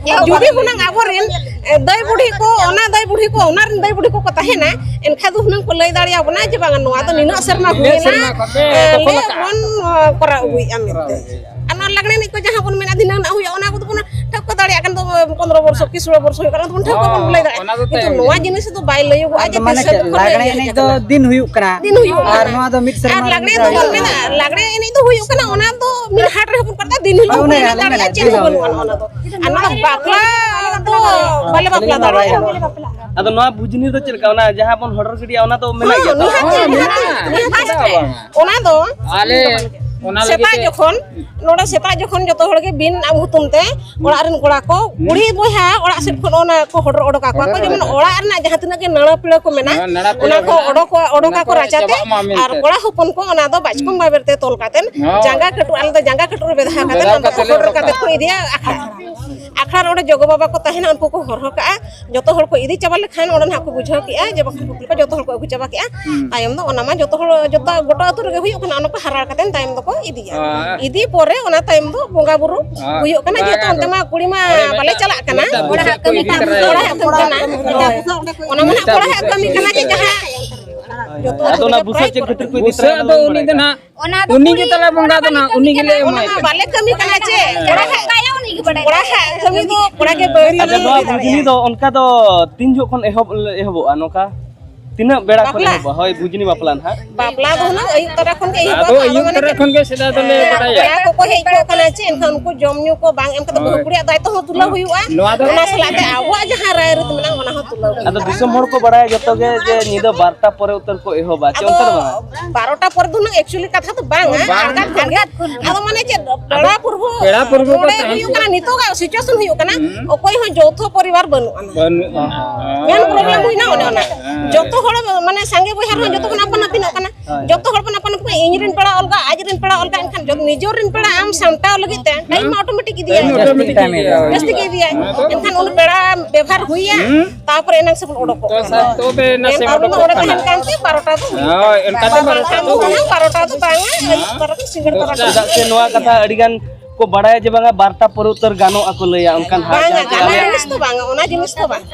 ᱡᱩᱫᱤ ᱦᱩᱱᱟᱹᱝ ᱟᱵᱚᱨᱮᱱ, ᱮ, ᱫᱟᱹᱭ ᱵᱩᱰᱷᱤ ᱠᱚ, ᱚᱱᱟ ᱫᱟᱹᱭ ᱵᱩᱰᱷᱤ ᱠᱚ, ᱚᱱᱟ ᱨᱮᱱ ᱫᱟᱹᱭ ᱵᱩᱰᱷᱤ ᱠᱚᱠᱚ ᱛᱟᱦᱮᱱᱟ, ᱮᱱᱠᱷᱟᱱ ᱫᱚ ᱦᱩᱱᱟᱹᱝ ᱠᱚ ᱞᱟᱹᱭ ᱫᱟᱲᱮᱭᱟᱵᱚᱱᱟ ᱡᱮ ᱵᱟᱝᱟ, ᱱᱚᱣᱟ ᱫᱚ ᱱᱤᱱᱟᱹᱜ ᱥᱮᱨᱢᱟ ᱱᱤᱱᱟᱹᱜ ᱦᱩᱭᱮᱱᱟ, ᱥᱮᱨᱢᱟ ᱠᱷᱚᱱ ᱮ, ᱠᱚ ᱞᱮ ᱠᱚᱨᱟᱣ ᱟᱠᱟᱫᱼᱟ᱾ ᱵᱚᱱ, ᱮ, ᱠᱚᱨᱟᱣ ᱟᱹᱜᱩᱭᱮᱫᱼᱟ ᱢᱮᱱᱛᱮ᱾ ᱟᱨ ᱱᱚᱣᱟ ᱞᱟᱜᱽᱲᱮ ᱮᱱᱮᱡ ᱠᱚ ᱡᱟᱦᱟᱸ ᱵᱚᱱ ᱢᱮᱱᱟ, ᱫᱷᱤᱱᱟᱹᱝ ᱱᱟᱜ ᱦᱩᱭᱩᱜᱼᱟ, ᱚᱱᱟ ᱠᱚᱫᱚ ᱵᱚᱱ ᱴᱷᱟᱹᱣᱠᱟᱹ ᱫᱟᱲᱮᱭᱟᱜ ᱠᱟᱱ ᱫᱚ, ᱯᱚᱱᱫᱽᱨᱚ ᱵᱚᱨᱥᱚ ᱠᱤ ᱥᱳᱞᱳ ᱵᱚᱨᱥᱚ ᱦᱩᱭᱩᱜ ᱠᱟᱱᱟ, ᱚᱱᱟ ᱫᱚᱵᱚᱱ ᱴᱷᱟᱹᱣᱠᱟᱹ ᱵᱚᱱ ᱞᱟᱹᱭ ᱫᱟᱲᱮᱭᱟᱜᱼᱟ᱾ ᱚᱱᱟ ᱫᱚ ᱠᱤᱱᱛᱩ ᱛᱟᱭᱚᱢ ᱱᱚᱣᱟ ᱫᱟᱨᱟᱢ᱾ ᱡᱤᱱᱤᱥ ᱫᱚ ᱵᱟᱭ ᱞᱟᱹᱭᱚᱜᱚᱜᱼᱟ ᱟᱫᱚ ᱡᱮ ᱢᱟᱱᱮ ᱛᱤᱥ ᱪᱮᱫ, ᱠᱷᱚᱱ ᱞᱟᱜᱽᱲᱮ ᱞᱟᱹᱭ ᱮᱱᱮᱡ ᱦᱩᱭᱩᱜ ᱫᱚ ᱠᱟᱱᱟ᱾ ᱫᱤᱱ ᱦᱩᱭᱩᱜ ᱟᱨ ᱠᱟᱱᱟ᱾ ᱱᱚᱣᱟ ᱫᱚ ᱢᱤᱫ ᱥᱮᱨᱢᱟ ᱟᱨ ᱞᱟᱜᱽᱲᱮ ᱨᱮ ᱮᱱᱮᱡ ᱫᱚ ᱦᱩᱭᱩᱜ ᱠᱟᱱᱟ᱾ ᱦᱩᱭᱩᱜ ᱠᱟᱱᱟ, ᱚᱱᱟ ᱫᱚ ᱢᱤᱫ ᱦᱟᱴ ᱨᱮ ᱦᱚᱯᱚᱱ ᱯᱟᱨᱟ ᱫᱤᱱ ᱦᱤᱞᱳᱜ ᱦᱚᱸ ᱦᱚᱯᱚᱱ ᱫᱟᱲᱮᱭᱟᱜᱼᱟ, ᱪᱮᱫ ᱦᱚᱸ ᱵᱟᱹᱱᱩᱜᱼᱟ ᱚᱱᱟ ᱫᱚ᱾ ᱟᱨ ᱱᱚᱣᱟ ᱵᱟᱯᱞᱟ ᱫᱚ ᱵᱟᱞᱮ ᱵᱟᱯᱞᱟ ᱫᱟᱲᱮᱭᱟᱜᱼᱟ᱾ ᱟᱫᱚ ᱱᱚᱣᱟ ᱵᱷᱩᱡᱽᱱᱤ ᱫᱚ ᱪᱮᱫ ᱞᱮᱠᱟ? ᱚᱱᱟ ᱡᱟᱦᱟᱸ ᱵᱚᱱ ᱦᱚᱰᱚᱨ ᱜᱤᱰᱤᱭᱟ, ᱚᱱᱟ ᱫᱚ ᱢᱮᱱᱟᱜ ᱜᱮᱭᱟ ᱛᱚ? ᱦᱚᱸ, ᱢᱮᱱᱟᱜᱼᱟ, ᱢᱮᱱᱟᱜᱼᱟ᱾ ᱚᱱᱟ ᱫᱚ ᱟᱞᱮ ᱚᱱᱟ ᱞᱟᱹᱜᱤᱫ ᱥᱮᱛᱟᱜ ᱛᱮ ᱡᱚᱠᱷᱚᱱ, ᱱᱚᱰᱮ ᱥᱮᱛᱟᱜ ᱡᱚᱠᱷᱚᱱ ᱡᱚᱛᱚ ᱦᱚᱲ ᱜᱮ ᱵᱤᱱ ᱟᱵ ᱦᱩᱛᱩᱢ ᱛᱮ ᱚᱲᱟᱜ ᱨᱮᱱ ᱠᱚᱲᱟ ᱠᱚ, ᱠᱩᱲᱤ ᱵᱚᱭᱦᱟ ᱚᱲᱟᱜ ᱥᱮᱫ ᱠᱷᱚᱱ ᱚᱱᱟ ᱠᱚ ᱦᱚᱰᱚᱨ ᱚᱰᱚᱠ ᱟᱠᱚᱣᱟ ᱠᱚ, ᱡᱮᱢᱚᱱ ᱚᱲᱟᱜ ᱨᱮᱱᱟᱜ ᱡᱟᱦᱟᱸ ᱛᱤᱱᱟᱹᱜ ᱜᱮ ᱱᱟᱹᱲᱟ ᱯᱤᱲᱟᱹ ᱠᱚ ᱢᱮᱱᱟᱜ, ᱦᱮᱸ, ᱱᱟᱲᱟ ᱯᱤᱲᱟᱹ ᱚᱱᱟ ᱠᱚ ᱢᱮᱱᱟᱜ, ᱚᱰᱚᱠ, ᱚᱰᱚᱠ ᱚᱱᱟ ᱟᱠᱚ ᱠᱚ ᱨᱟᱪᱟ ᱛᱮ᱾ ᱪᱟᱵᱟᱜ ᱢᱟ ᱢᱮᱱᱛᱮ᱾ ᱟᱨ ᱠᱚᱲᱟ ᱦᱚᱯᱚᱱ ᱠᱚ ᱚᱱᱟ ᱫᱚ ᱵᱟᱪᱠᱚᱢ ᱦᱮᱸ᱾ ᱵᱟᱵᱮᱨ ᱛᱮ ᱛᱚᱞ ᱠᱟᱛᱮ ᱦᱮᱸ᱾ ᱡᱟᱸᱜᱟ ᱠᱟᱹᱴᱩᱵ, ᱟᱞᱮ ᱫᱚ ᱡᱟᱸᱜᱟ ᱠᱟᱹᱴᱩᱵ ᱨᱮ ᱵᱮᱫᱷᱟ ᱠᱟᱛᱮ ᱵᱮᱫᱷᱟ ᱚᱱᱟ ᱠᱟᱛᱮ ᱠᱚ ᱞᱮ ᱦᱚᱰᱚᱨ ᱚᱰᱚᱠ ᱠᱟᱛᱮ ᱠᱟᱜᱼᱟ᱾ ᱠᱚ ᱤᱫᱤᱭᱟ ᱟᱠᱷᱲᱟ᱾ ᱟᱠᱷᱲᱟ ᱨᱮ ᱚᱸᱰᱮ ᱡᱚᱜᱚ ᱵᱟᱵᱟ ᱠᱚ ᱛᱟᱦᱮᱱᱟ, ᱩᱱᱠᱩ ᱠᱚ ᱦᱚᱨᱦᱚ ᱠᱟᱜᱼᱟ᱾ ᱡᱚᱛᱚ ᱦᱚᱲ ᱠᱚ ᱤᱫᱤ ᱪᱟᱵᱟ ᱞᱮᱠᱷᱟᱱ ᱚᱸᱰᱮ ᱱᱟᱦᱟᱜ ᱠᱚ ᱵᱩᱡᱷᱟᱹᱣ ᱠᱮᱜᱼᱟ ᱡᱮ ᱵᱟᱠᱷᱟᱱ ᱠᱩᱲᱤ ᱠᱚ ᱡᱚᱛᱚ ᱦᱚᱲ ᱠᱚ ᱟᱹᱜᱩ ᱪᱟᱵᱟ ᱠᱮᱜᱼᱟ᱾ ᱦᱩᱸ᱾ ᱛᱟᱭᱚᱢ ᱫᱚ ᱚᱱᱟ ᱢᱟ ᱡᱚᱛᱚ ᱦᱚᱲ, ᱡᱚᱛᱚ ᱜᱚᱴᱟ ᱟᱹᱛᱩ ᱨᱮᱜᱮ ᱦᱩᱭᱩᱜ ᱠᱟᱱᱟ, ᱚᱱᱟ ᱠᱚ ᱦᱟᱨᱟᱲ ᱠᱟᱛᱮ ᱛᱟᱭᱚᱢ ᱫᱚᱠᱚ ᱤᱫᱤᱭᱟ᱾ ᱦᱮᱸ᱾ ᱤᱫᱤ ᱯᱚᱨᱮ ᱚᱱᱟ ᱛᱟᱭᱚᱢ ᱫᱚ ᱵᱚᱸᱜᱟ ᱵᱩᱨᱩ ᱦᱮᱸ᱾ ᱦᱩᱭᱩᱜ ᱠᱟᱱᱟ, ᱵᱟᱝ, ᱡᱮᱦᱮᱛᱩ ᱚᱱᱛᱮ ᱢᱟ ᱠᱩᱲᱤ ᱢᱟ ᱵᱟᱞᱮ ᱪᱟᱞᱟᱜ ᱠᱟᱱᱟ᱾ ᱢᱤᱫᱴᱟᱝ ᱵᱩᱥᱟᱹᱜ ᱠᱚ ᱤᱫᱤ ᱛᱚᱨᱟᱭᱟ᱾ ᱠᱚᱲᱟ ᱦᱚᱯᱚᱱ ᱠᱟᱱᱟ᱾ ᱚᱱᱟ ᱢᱟ ᱱᱟᱜ ᱢᱤᱫᱴᱟᱝ ᱠᱚᱲᱟ ᱦᱚᱲᱟᱜ ᱵᱩᱥᱟᱹᱜ ᱠᱟᱹᱢᱤ ᱠᱟᱱᱟ ᱡᱮ ᱡᱟᱦᱟᱸ ᱡᱚᱛᱚ ᱟᱫᱚ ᱚᱱᱟ ᱟᱹᱛᱩ ᱨᱮᱜᱮ ᱵᱩᱥᱟᱹᱜ ᱯᱨᱟᱭ ᱪᱮᱫ ᱠᱷᱟᱹᱛᱤᱨ ᱠᱚ ᱤᱫᱤ ᱵᱩᱥᱟᱹᱜ ᱛᱚᱨᱟᱭᱟ, ᱫᱚ ᱚᱱᱟ ᱩᱱᱤ ᱫᱚ ᱵᱟᱲᱟᱭᱟ? ᱱᱟᱜ ᱚᱱᱟ ᱫᱚ ᱩᱱᱤ ᱠᱩᱲᱤ ᱜᱮ ᱛᱟᱞᱮ ᱵᱚᱸᱜᱟ ᱫᱚ ᱱᱟᱜ, ᱩᱱᱤ ᱜᱮᱞᱮ ᱚᱱᱟ ᱮᱢᱟᱭ ᱢᱟ ᱠᱟᱱᱟ᱾ ᱵᱟᱞᱮ ᱠᱟᱹᱢᱤ ᱠᱟᱱᱟ ᱪᱮ, ᱠᱚᱲᱟ ᱦᱟᱜ, ᱠᱚᱲᱟ ᱦᱟᱜ ᱠᱟᱹᱢᱤ ᱫᱚ ᱠᱚᱲᱟ ᱜᱮ ᱵᱟᱹᱲᱛᱤ ᱟᱪᱪᱷᱟ, ᱱᱚᱣᱟ ᱫᱟᱲᱮᱭᱟᱜᱼᱟ᱾ ᱵᱩᱡᱽᱱᱤ ᱫᱚ ᱚᱱᱠᱟ ᱫᱚ ᱛᱤᱱ ᱡᱚᱠᱷᱚᱱ ᱮᱦᱚᱵ, ᱮᱦᱚᱵᱚᱜᱼᱟ? ᱱᱚᱝᱠᱟ ᱛᱤᱱᱟᱹᱜ ᱵᱮᱲᱟ ᱠᱷᱚᱱ ᱵᱟᱯᱞᱟ? ᱮᱦᱚᱵᱚᱜᱼᱟ? ᱦᱳᱭ, ᱵᱩᱡᱽᱱᱤ ᱵᱟᱯᱞᱟ ᱱᱟᱦᱟᱜ᱾ ᱵᱟᱯᱞᱟ ᱫᱚ ᱦᱩᱱᱟᱹᱝ ᱟᱹᱭᱩᱵ ᱛᱚᱨᱟ ᱠᱷᱚᱱ ᱜᱮ ᱮᱦᱚᱵᱚᱜᱼᱟ᱾ ᱟᱫᱚ ᱟᱫᱚ ᱟᱹᱭᱩᱵ ᱢᱟᱱᱮ ᱛᱚᱨᱟ ᱪᱮᱫ, ᱠᱷᱚᱱ ᱜᱮ ᱥᱮᱫᱟᱭ ᱫᱚᱞᱮ ᱦᱮᱸ, ᱵᱟᱰᱟᱭᱟ᱾ ᱯᱮᱲᱟ ᱠᱚᱠᱚ ᱦᱮᱡ ᱠᱚᱜ ᱠᱟᱱᱟ ᱪᱮ, ᱮᱱᱠᱷᱟᱱ ᱩᱱᱠᱩ ᱡᱚᱢ ᱧᱩ ᱠᱚ ᱵᱟᱝ ᱮᱢ ᱠᱟᱛᱮ ᱵᱟᱹᱦᱩ ᱦᱳᱭ᱾ ᱠᱩᱲᱤᱭᱟᱜ ᱫᱟᱭᱤᱛᱛᱚ ᱦᱚᱸ ᱛᱩᱞᱟᱹᱣ ᱦᱩᱭᱩᱜᱼᱟ᱾ ᱱᱚᱣᱟ ᱫᱚ ᱚᱱᱟ ᱥᱟᱞᱟᱜ ᱛᱮ ᱟᱵᱚᱣᱟᱜ ᱡᱟᱦᱟᱸ ᱨᱟᱭ ᱨᱤᱛ ᱢᱮᱱᱟᱜᱼᱟ, ᱚᱱᱟ ᱦᱚᱸ ᱛᱩᱞᱟᱹᱣ ᱦᱩᱭᱩᱜᱼᱟ᱾ ᱟᱫᱚ ᱫᱤᱥᱚᱢ ᱦᱚᱲ ᱠᱚ ᱵᱟᱲᱟᱭᱟ ᱡᱚᱛᱚ ᱜᱮ ᱡᱮ ᱧᱤᱫᱟᱹ ᱵᱟᱨᱚᱴᱟ ᱯᱚᱨᱮ ᱩᱛᱟᱹᱨ ᱠᱚ ᱮᱦᱚᱵᱟ, ᱪᱮ ᱟᱫᱚ ᱚᱱᱠᱟ ᱫᱚ ᱵᱟᱝ? ᱵᱟᱨᱚᱴᱟ ᱯᱚᱨ ᱫᱚ ᱦᱩᱱᱟᱹᱝ actually ᱠᱟᱛᱷᱟ ᱫᱚ ᱵᱟᱝᱟ, ᱵᱟᱝ᱾ ᱟᱬᱜᱟᱛ ᱠᱷᱚᱱ ᱜᱮ᱾ ᱟᱫᱚ ᱢᱟᱱᱮ ᱪᱮᱫ, ᱯᱮᱲᱟ ᱯᱩᱨᱵᱩ ᱯᱮᱲᱟ ᱯᱩᱨᱵᱩ ᱠᱚ ᱱᱚᱰᱮ ᱛᱟᱦᱮᱸ ᱦᱩᱭᱩᱜ ᱠᱚᱜᱼᱟ᱾ ᱠᱟᱱᱟ, ᱱᱤᱛᱚᱜᱟᱜ situation ᱦᱩᱭᱩᱜ ᱠᱟᱱᱟ, ᱦᱩᱸ᱾ ᱚᱠᱚᱭ ᱦᱚᱸ ᱡᱳᱣᱛᱷᱚ ᱯᱚᱨᱤᱵᱟᱨ ᱵᱟᱹᱱᱩᱜ ᱟᱱᱟ᱾ ᱵᱟᱹᱱᱩᱜ ᱟᱱᱟ᱾ ᱢᱮᱱ problem ᱦᱩᱭᱱᱟ ᱚᱱᱮ ᱚᱱᱟ᱾ ᱦᱮᱸ᱾ ᱡᱚᱛᱚ ᱦᱚᱲ ᱢᱟᱱᱮ ᱥᱟᱸᱜᱮ ᱵᱚᱭᱦᱟ ᱨᱮᱦᱚᱸ ᱡᱚᱛᱚ ᱵᱚᱱ ᱟᱯᱟᱱ ᱟᱹᱯᱤᱱᱚᱜ ᱠᱟᱱᱟ᱾ ᱦᱳᱭ᱾ ᱡᱚᱛᱚ ᱦᱚᱲ ᱵᱚᱱ ᱟᱯᱟᱱ ᱟᱹᱯᱤᱱᱚᱜ ᱠᱟᱱᱟ, ᱤᱧ ᱨᱮᱱ ᱯᱮᱲᱟ ᱚᱞᱜᱟ, ᱟᱡ ᱨᱮᱱ ᱯᱮᱲᱟ ᱚᱞᱜᱟ, ᱮᱱᱠᱷᱟᱱ ᱡᱚᱛᱚ ᱱᱤᱡᱮᱨ ᱨᱮᱱ ᱯᱮᱲᱟ ᱟᱢ ᱥᱟᱢᱴᱟᱣ ᱞᱟᱹᱜᱤᱫ ᱛᱮ time ᱢᱟ automatic ᱤᱫᱤᱭᱟᱭ᱾ ᱦᱮᱸ, ᱡᱟᱹᱥᱛᱤ ᱜᱮ ᱤᱫᱤᱭᱟᱭ᱾ ᱦᱮᱸ, ᱛᱚ᱾ ᱮᱱᱠᱷᱟᱱ ᱩᱱᱤ ᱯᱮᱲᱟ ᱵᱮᱵᱷᱟᱨ ᱦᱩᱭᱟ, ᱦᱩᱸ᱾ ᱛᱟᱨᱯᱚᱨᱮ ᱮᱱᱟᱝ ᱥᱮ ᱵᱚᱱ ᱚᱰᱚᱠᱚᱜ ᱛᱚ ᱠᱟᱱᱟ᱾ ᱥᱟᱨ, ᱛᱚᱵᱮ ᱱᱟᱥᱮ ᱢᱮᱱ ᱠᱟᱨᱚᱱ ᱫᱚ ᱚᱰᱚᱠᱚᱜ ᱚᱸᱰᱮ ᱠᱟᱱᱟ᱾ ᱛᱟᱦᱮᱱ ᱠᱟᱱᱛᱮ ᱵᱟᱨᱚᱴᱟ ᱫᱚ ᱦᱩᱭᱩᱜᱼᱟ᱾ ᱦᱳᱭ, ᱚᱱᱠᱟᱛᱮ ᱟᱨ ᱵᱟᱨᱚᱴᱟ ᱵᱟᱝᱠᱷᱟᱱ ᱫᱚ ᱫᱚ ᱦᱩᱭᱩᱜᱼᱟ᱾ ᱦᱩᱱᱟᱹᱝ ᱵᱟᱨᱚᱴᱟ ᱫᱚ ᱵᱟᱝᱟ, ᱟᱹᱭᱩᱵ ᱦᱮᱸ᱾ ᱛᱚᱨᱟ ᱫᱚ ᱥᱤᱸᱜᱟᱹᱲ ᱛᱚᱨᱟ ᱫᱚ ᱪᱮᱫᱟᱜ ᱥᱮ ᱦᱩᱭᱩᱜᱼᱟ᱾ ᱱᱚᱣᱟ ᱠᱟᱛᱷᱟ ᱟᱹᱰᱤ ᱜᱟᱱ ᱠᱚ ᱵᱟᱲᱟᱭᱟ ᱡᱮ ᱵᱟᱝᱟ ᱵᱟᱨ ᱴᱟ ᱯᱚᱨᱮ ᱩᱛᱟᱹᱨ ᱜᱟᱱᱚᱜ ᱟᱠᱚ ᱞᱟᱹᱭᱟ, ᱚᱱᱠᱟᱱ ᱦᱟᱜ ᱵᱟᱝᱟ, ᱡᱟᱦᱟᱸ ᱚᱱᱟ ᱡᱤᱱᱤᱥ ᱫᱚ ᱵᱟᱝᱟ, ᱚᱱᱟ ᱡᱤᱱᱤᱥ ᱫᱚ ᱵᱟᱝ᱾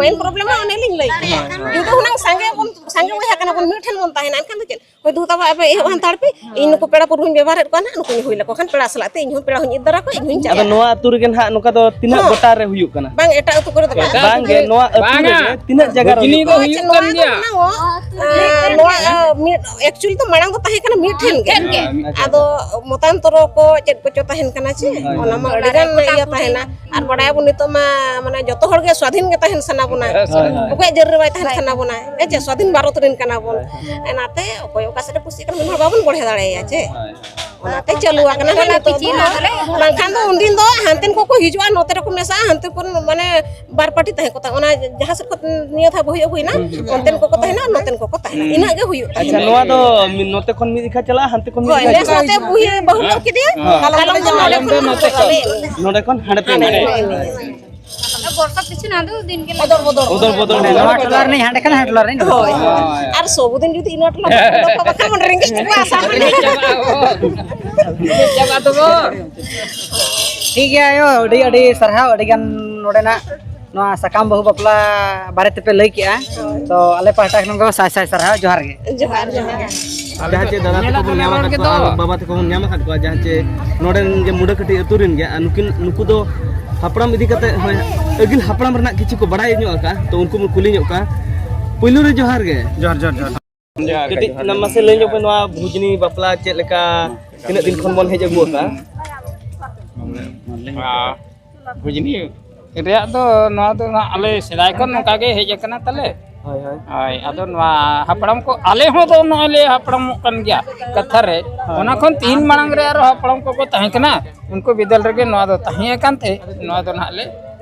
ᱢᱮᱱ ᱯᱨᱚᱵᱞᱮᱢ ᱢᱟ ᱚᱱᱮ ᱞᱤᱧ ᱞᱟᱹᱭ ᱠᱮᱫᱟ᱾ ᱡᱩᱫᱤ ᱦᱩᱱᱟᱹᱝ ᱥᱟᱸᱜᱮ ᱵᱚᱱ, ᱥᱟᱸᱜᱮ ᱵᱚᱭᱦᱟ ᱠᱟᱱᱟ ᱵᱚᱱ, ᱢᱤᱫ ᱴᱷᱮᱱ ᱵᱚᱱ ᱛᱟᱦᱮᱱᱟ, ᱮᱱᱠᱷᱟᱱ ᱫᱚ ᱪᱮᱫ? ᱦᱳᱭ, ᱫᱩ ᱛᱟᱵᱚ ᱟᱯᱮ ᱮᱦᱚᱵ ᱦᱟᱛᱟᱲ ᱯᱮ, ᱤᱧ ᱱᱩᱠᱩ ᱯᱮᱲᱟ ᱯᱩᱨᱵᱷᱩᱧ ᱵᱮᱵᱷᱟᱨᱮᱫ ᱠᱚᱣᱟ ᱱᱟᱦᱟᱜ, ᱱᱩᱠᱩᱧ ᱦᱩᱭ ᱞᱮᱠᱚ ᱠᱷᱟᱱ ᱯᱮᱲᱟ ᱥᱟᱞᱟᱜ ᱛᱮ ᱤᱧ ᱦᱚᱸ ᱯᱮᱲᱟ ᱦᱚᱸᱧ ᱤᱫᱤ ᱫᱟᱨᱟ ᱠᱚᱣᱟ, ᱤᱧ ᱦᱚᱸᱧ ᱟᱫᱚ ᱪᱟᱞᱟᱜᱼᱟ᱾ ᱱᱚᱣᱟ ᱟᱹᱛᱩ ᱨᱮᱜᱮ ᱱᱟᱦᱟᱜ ᱱᱚᱝᱠᱟ ᱫᱚ ᱛᱤᱱᱟᱹᱜ ᱦᱚᱸ᱾ ᱜᱚᱴᱟ ᱨᱮ ᱦᱩᱭᱩᱜ ᱠᱟᱱᱟ? ᱵᱟᱝ, ᱮᱴᱟᱜ ᱟᱹᱛᱩ ᱠᱚᱨᱮ ᱫᱚ ᱵᱟᱝ᱾ ᱵᱟᱝ ᱜᱮ, ᱱᱚᱣᱟ ᱟᱹᱛᱩ ᱵᱟᱝᱟ᱾ ᱨᱮᱜᱮ ᱛᱤᱱᱟᱹᱜ ᱡᱟᱭᱜᱟ ᱨᱮ ᱵᱷᱩᱡᱽᱱᱤ ᱦᱩᱭᱩᱜ ᱫᱚ ᱠᱟᱱᱟ? ᱦᱩᱭᱩᱜ ᱱᱚᱣᱟ ᱠᱟᱱ ᱫᱚ ᱜᱮᱭᱟ᱾ ᱦᱩᱱᱟᱹᱝ ᱚᱜ, ᱮ, ᱱᱚᱣᱟ, ᱮ, ᱢᱤᱫ, actually ᱫᱚ ᱢᱟᱲᱟᱝ ᱫᱚ ᱛᱟᱦᱮᱸ ᱠᱟᱱᱟ ᱢᱤᱫ ᱴᱷᱮᱱ ᱜᱮ᱾ ᱦᱮᱸ, ᱦᱮᱸ᱾ ᱟᱫᱚ ᱢᱚᱛᱟᱱᱛᱚᱨᱚ ᱠᱚ ᱪᱮᱫ ᱠᱚᱪᱚ ᱛᱟᱦᱮᱱ ᱠᱟᱱᱟ ᱪᱮ, ᱦᱳᱭ, ᱚᱱᱟ ᱦᱳᱭ᱾ ᱢᱟ ᱟᱹᱰᱤ ᱜᱟᱱ ᱤᱭᱟᱹ ᱛᱟᱦᱮᱱᱟ᱾ ᱟᱨ ᱵᱟᱲᱟᱭᱟᱵᱚᱱ ᱱᱤᱛᱚᱜ ᱢᱟ ᱢᱟᱱᱮ ᱡᱚᱛᱚ ᱦᱚᱲ ᱜᱮ ᱥᱣᱟᱫᱷᱤᱱ ᱜᱮ ᱛᱟᱦᱮᱱ ᱥᱟᱱᱟ ᱵᱚᱱᱟ᱾ ᱦᱳᱭ, ᱦᱳᱭ᱾ ᱚᱠᱚᱭᱟᱜ ᱡᱟᱹᱨ ᱨᱮ ᱵᱟᱭ ᱛᱟᱦᱮᱱ ᱥᱟᱱᱟ ᱵᱚᱱᱟ, ᱦᱮᱸ ᱪᱮ? ᱥᱣᱟᱫᱷᱤᱱ ᱵᱷᱟᱨᱚᱛ ᱨᱮᱱ ᱠᱟᱱᱟ ᱵᱚᱱ᱾ ᱦᱳᱭ᱾ ᱚᱱᱟᱛᱮ ᱚᱠᱚᱭ ᱚᱠᱟ ᱥᱮᱫ ᱮ ᱠᱩᱥᱤᱜ ᱠᱟᱱᱟ, ᱢᱤᱫ ᱦᱚᱲ ᱵᱟᱵᱚᱱ ᱵᱚᱲᱦᱮ ᱫᱟᱲᱮᱭᱟᱭᱟ ᱪᱮ? ᱦᱳᱭ᱾ ᱚᱱᱟᱛᱮ ᱪᱟᱹᱞᱩ ᱟᱠᱟᱱᱟ ᱱᱟᱦᱟᱜ ᱱᱤᱛᱚᱜ ᱫᱚ᱾ ᱵᱟᱝᱠᱷᱟᱱ ᱫᱚ ᱩᱱᱫᱤᱱ ᱫᱚ ᱦᱟᱱᱛᱮᱱ ᱠᱚᱠᱚ ᱦᱤᱡᱩᱜᱼᱟ, ᱱᱚᱛᱮ ᱨᱮᱠᱚ ᱢᱮᱥᱟᱜᱼᱟ, ᱦᱟᱱᱛᱮ ᱠᱷᱚᱱ ᱢᱟᱱᱮ ᱵᱟᱨ ᱯᱟᱨᱴᱤ ᱛᱟᱦᱮᱸ ᱠᱚ ᱛᱟᱦᱮᱸ᱾ ᱚᱱᱟ ᱡᱟᱦᱟᱸ ᱥᱮᱫ ᱠᱷᱚᱱ ᱱᱤᱭᱟᱹ ᱫᱷᱟᱣ ᱵᱚᱦᱤ ᱟᱹᱜᱩᱭᱮᱱᱟ, ᱦᱩᱸ, ᱦᱩᱸ᱾ ᱚᱱᱛᱮᱱ ᱠᱚᱠᱚ ᱛᱟᱦᱮᱱᱟ, ᱱᱚᱛᱮᱱ ᱠᱚᱠᱚ ᱛᱟᱦᱮᱱᱟ᱾ ᱦᱩᱸ᱾ ᱤᱱᱟᱹᱜ ᱜᱮ ᱦᱩᱭᱩᱜ ᱟᱪᱪᱷᱟ, ᱛᱟᱦᱮᱱᱟ᱾ ᱱᱚᱣᱟ ᱫᱚ ᱢᱤ-, ᱱᱚᱛᱮ ᱠᱷᱚᱱ ᱢᱤᱫ ᱡᱮᱠᱷᱟ ᱪᱟᱞᱟᱜᱼᱟ, ᱦᱟᱱᱛᱮ ᱠᱷᱚᱱ ᱢᱤᱫ ᱦᱳᱭ, ᱡᱮᱠᱷᱟ ᱱᱮᱥ ᱪᱟᱞᱟᱜᱼᱟ᱾ ᱱᱚᱛᱮ ᱵᱩᱦᱤ ᱵᱟᱹᱦᱩ ᱦᱮᱸ᱾ ᱠᱮᱫᱮᱭᱟ, ᱦᱮᱸ᱾ ᱠᱟᱞᱚᱢ ᱫᱚ ᱱᱚᱰᱮ ᱠᱷᱚᱱ ᱱᱚᱰᱮ ᱠᱷᱚᱱ ᱦᱟᱸᱰᱮ ᱯᱮ ᱦᱟᱸᱰᱮ ᱮᱱᱮᱡᱼᱟ᱾ ᱯᱮ ᱮᱱᱮᱡᱼᱟ᱾ ᱵᱚᱨᱥᱟ ᱯᱤᱪᱷᱤ ᱱᱟᱫᱩ ᱫᱤᱱ ᱜᱮ ᱚᱫᱚᱞ ᱵᱚᱫᱚᱞ᱾ ᱚᱫᱚᱞ ᱵᱚᱫᱚᱞ ᱱᱚᱣᱟ ᱴᱚᱞᱟ ᱨᱤᱱᱤᱡ ᱦᱟᱸᱰᱮ ᱠᱷᱚᱱ ᱦᱟᱸᱰᱮ ᱴᱚᱞᱟ ᱨᱤᱱᱤᱡ᱾ ᱦᱳᱭ᱾ ᱦᱳᱭ᱾ ᱟᱨ ᱥᱚᱵᱩᱫᱤᱱ ᱡᱩᱫᱤ ᱤᱱᱟᱹ ᱴᱚᱞᱟ ᱵᱚᱱ ᱩᱰᱩᱠᱚᱜᱼᱟ, ᱵᱟᱠᱷᱟᱱ ᱵᱚᱱ ᱨᱮᱸᱜᱮᱡ ᱛᱮᱵᱚᱱ ᱟᱥᱟ ᱵᱚᱱ ᱨᱮᱸᱜᱮᱡ ᱪᱟᱵᱟᱜᱼᱟ ᱵᱚᱱ᱾ ᱨᱮᱸᱜᱮᱡ ᱪᱟᱵᱟᱜ ᱛᱟᱵᱚᱱ᱾ ᱴᱷᱤᱠ ᱜᱮᱭᱟ ᱟᱭᱳ, ᱟᱹᱰᱤ ᱟᱹᱰᱤ ᱥᱟᱨᱦᱟᱣ, ᱟᱹᱰᱤ ᱜᱟᱱ ᱱᱚᱰᱮᱱᱟᱜ ᱱᱚᱣᱟ ᱥᱟᱠᱟᱢ ᱵᱟᱹᱦᱩ ᱵᱟᱯᱞᱟ ᱵᱟᱨᱮ ᱛᱮᱯᱮ ᱞᱟᱹᱭ ᱠᱮᱜᱼᱟ᱾ ᱦᱳᱭ᱾ ᱛᱚ ᱟᱞᱮ ᱯᱟᱦᱴᱟ ᱠᱷᱚᱱ ᱫᱚ ᱥᱟᱭ ᱥᱟᱭ ᱥᱟᱨᱦᱟᱣ, ᱡᱚᱦᱟᱨ ᱜᱮ᱾ ᱡᱚᱦᱟᱨ, ᱡᱚᱦᱟᱨ᱾ ᱡᱟᱦᱟᱸ ᱪᱮ ᱫᱟᱫᱟ ᱛᱟᱠᱚ ᱵᱚᱱ ᱧᱟᱢ ᱟᱠᱟᱫ ᱠᱚᱣᱟ ᱟᱨ ᱵᱟᱵᱟ ᱛᱟᱠᱚ ᱵᱚᱱ ᱧᱟᱢ ᱟᱠᱟᱫ ᱠᱚᱣᱟ, ᱡᱟᱦᱟᱸ ᱪᱮ ᱱᱚᱰᱮᱱ ᱜᱮ ᱢᱩᱰᱟᱹᱠᱟᱹᱴᱤ ᱟᱹᱛᱩ ᱨᱮᱱ ᱜᱮ, ᱟᱨ ᱱᱩᱠᱤᱱ, ᱱᱩᱠᱩ ᱫᱚ ᱦᱟᱯᱲᱟᱢ ᱤᱫᱤ ᱠᱟᱛᱮ, ᱦᱳᱭ, ᱟᱹᱜᱤᱞ ᱦᱟᱯᱲᱟᱢ ᱨᱮᱱᱟᱜ ᱠᱤᱪᱷᱩ ᱠᱚ ᱵᱟᱲᱟᱭ ᱧᱚᱜ ᱟᱠᱟᱫᱼᱟ, ᱛᱚ ᱩᱱᱠᱩ ᱵᱚᱱ ᱠᱩᱞᱤ ᱧᱚᱜ ᱠᱚᱣᱟ᱾ ᱯᱩᱭᱞᱩ ᱨᱮ ᱡᱚᱦᱟᱨ ᱜᱮ᱾ ᱡᱚᱦᱟᱨ, ᱡᱚᱦᱟᱨ, ᱡᱚᱦᱟᱨ᱾ ᱠᱟᱹᱴᱤᱡ ᱢᱟᱥᱮ ᱞᱟᱹᱭ ᱧᱚᱜ ᱯᱮ, ᱱᱚᱣᱟ ᱵᱷᱩᱡᱽᱱᱤ ᱵᱟᱯᱞᱟ ᱪᱮᱫ ᱞᱮᱠᱟ, ᱛᱤᱱᱟᱹᱜ ᱫᱤᱱ ᱠᱷᱚᱱ ᱵᱚᱱ ᱦᱮᱡ ᱟᱹᱜᱩ ᱟᱠᱟᱫᱼᱟ? ᱟᱨ ᱵᱷᱩᱡᱽᱱᱤ ᱨᱮᱭᱟᱜ ᱫᱚ ᱱᱚᱣᱟ ᱫᱚ ᱱᱟᱜ ᱟᱞᱮ ᱥᱮᱫᱟᱭ ᱠᱷᱚᱱ ᱱᱚᱝᱠᱟ ᱜᱮ ᱦᱮᱡ ᱟᱠᱟᱱᱟ ᱛᱟᱞᱮ᱾ ᱦᱳᱭ, ᱦᱳᱭ᱾ ᱦᱳᱭ, ᱟᱫᱚ ᱱᱚᱣᱟ ᱦᱟᱯᱲᱟᱢ ᱠᱚ, ᱟᱞᱮ ᱦᱚᱸ ᱫᱚ ᱱᱚᱜᱼᱚᱭ ᱞᱮ ᱦᱟᱯᱲᱟᱢᱚᱜ ᱠᱟᱱ ᱜᱮᱭᱟ ᱠᱟᱛᱷᱟ ᱨᱮ᱾ ᱦᱳᱭ᱾ ᱚᱱᱟ ᱠᱷᱚᱱ ᱛᱤᱦᱤᱧ ᱢᱟᱲᱟᱝ ᱨᱮ ᱟᱨᱚ ᱦᱟᱯᱲᱟᱢ ᱠᱚᱠᱚ ᱛᱟᱦᱮᱸ ᱠᱟᱱᱟ, ᱩᱱᱠᱩ ᱵᱤᱫᱟᱹᱞ ᱨᱮᱜᱮ ᱱᱚᱣᱟ ᱫᱚ ᱛᱟᱦᱮᱸ ᱟᱠᱟᱱ ᱛᱮ, ᱱᱚᱣᱟ ᱫᱚ ᱱᱟᱦᱟᱜ ᱞᱮ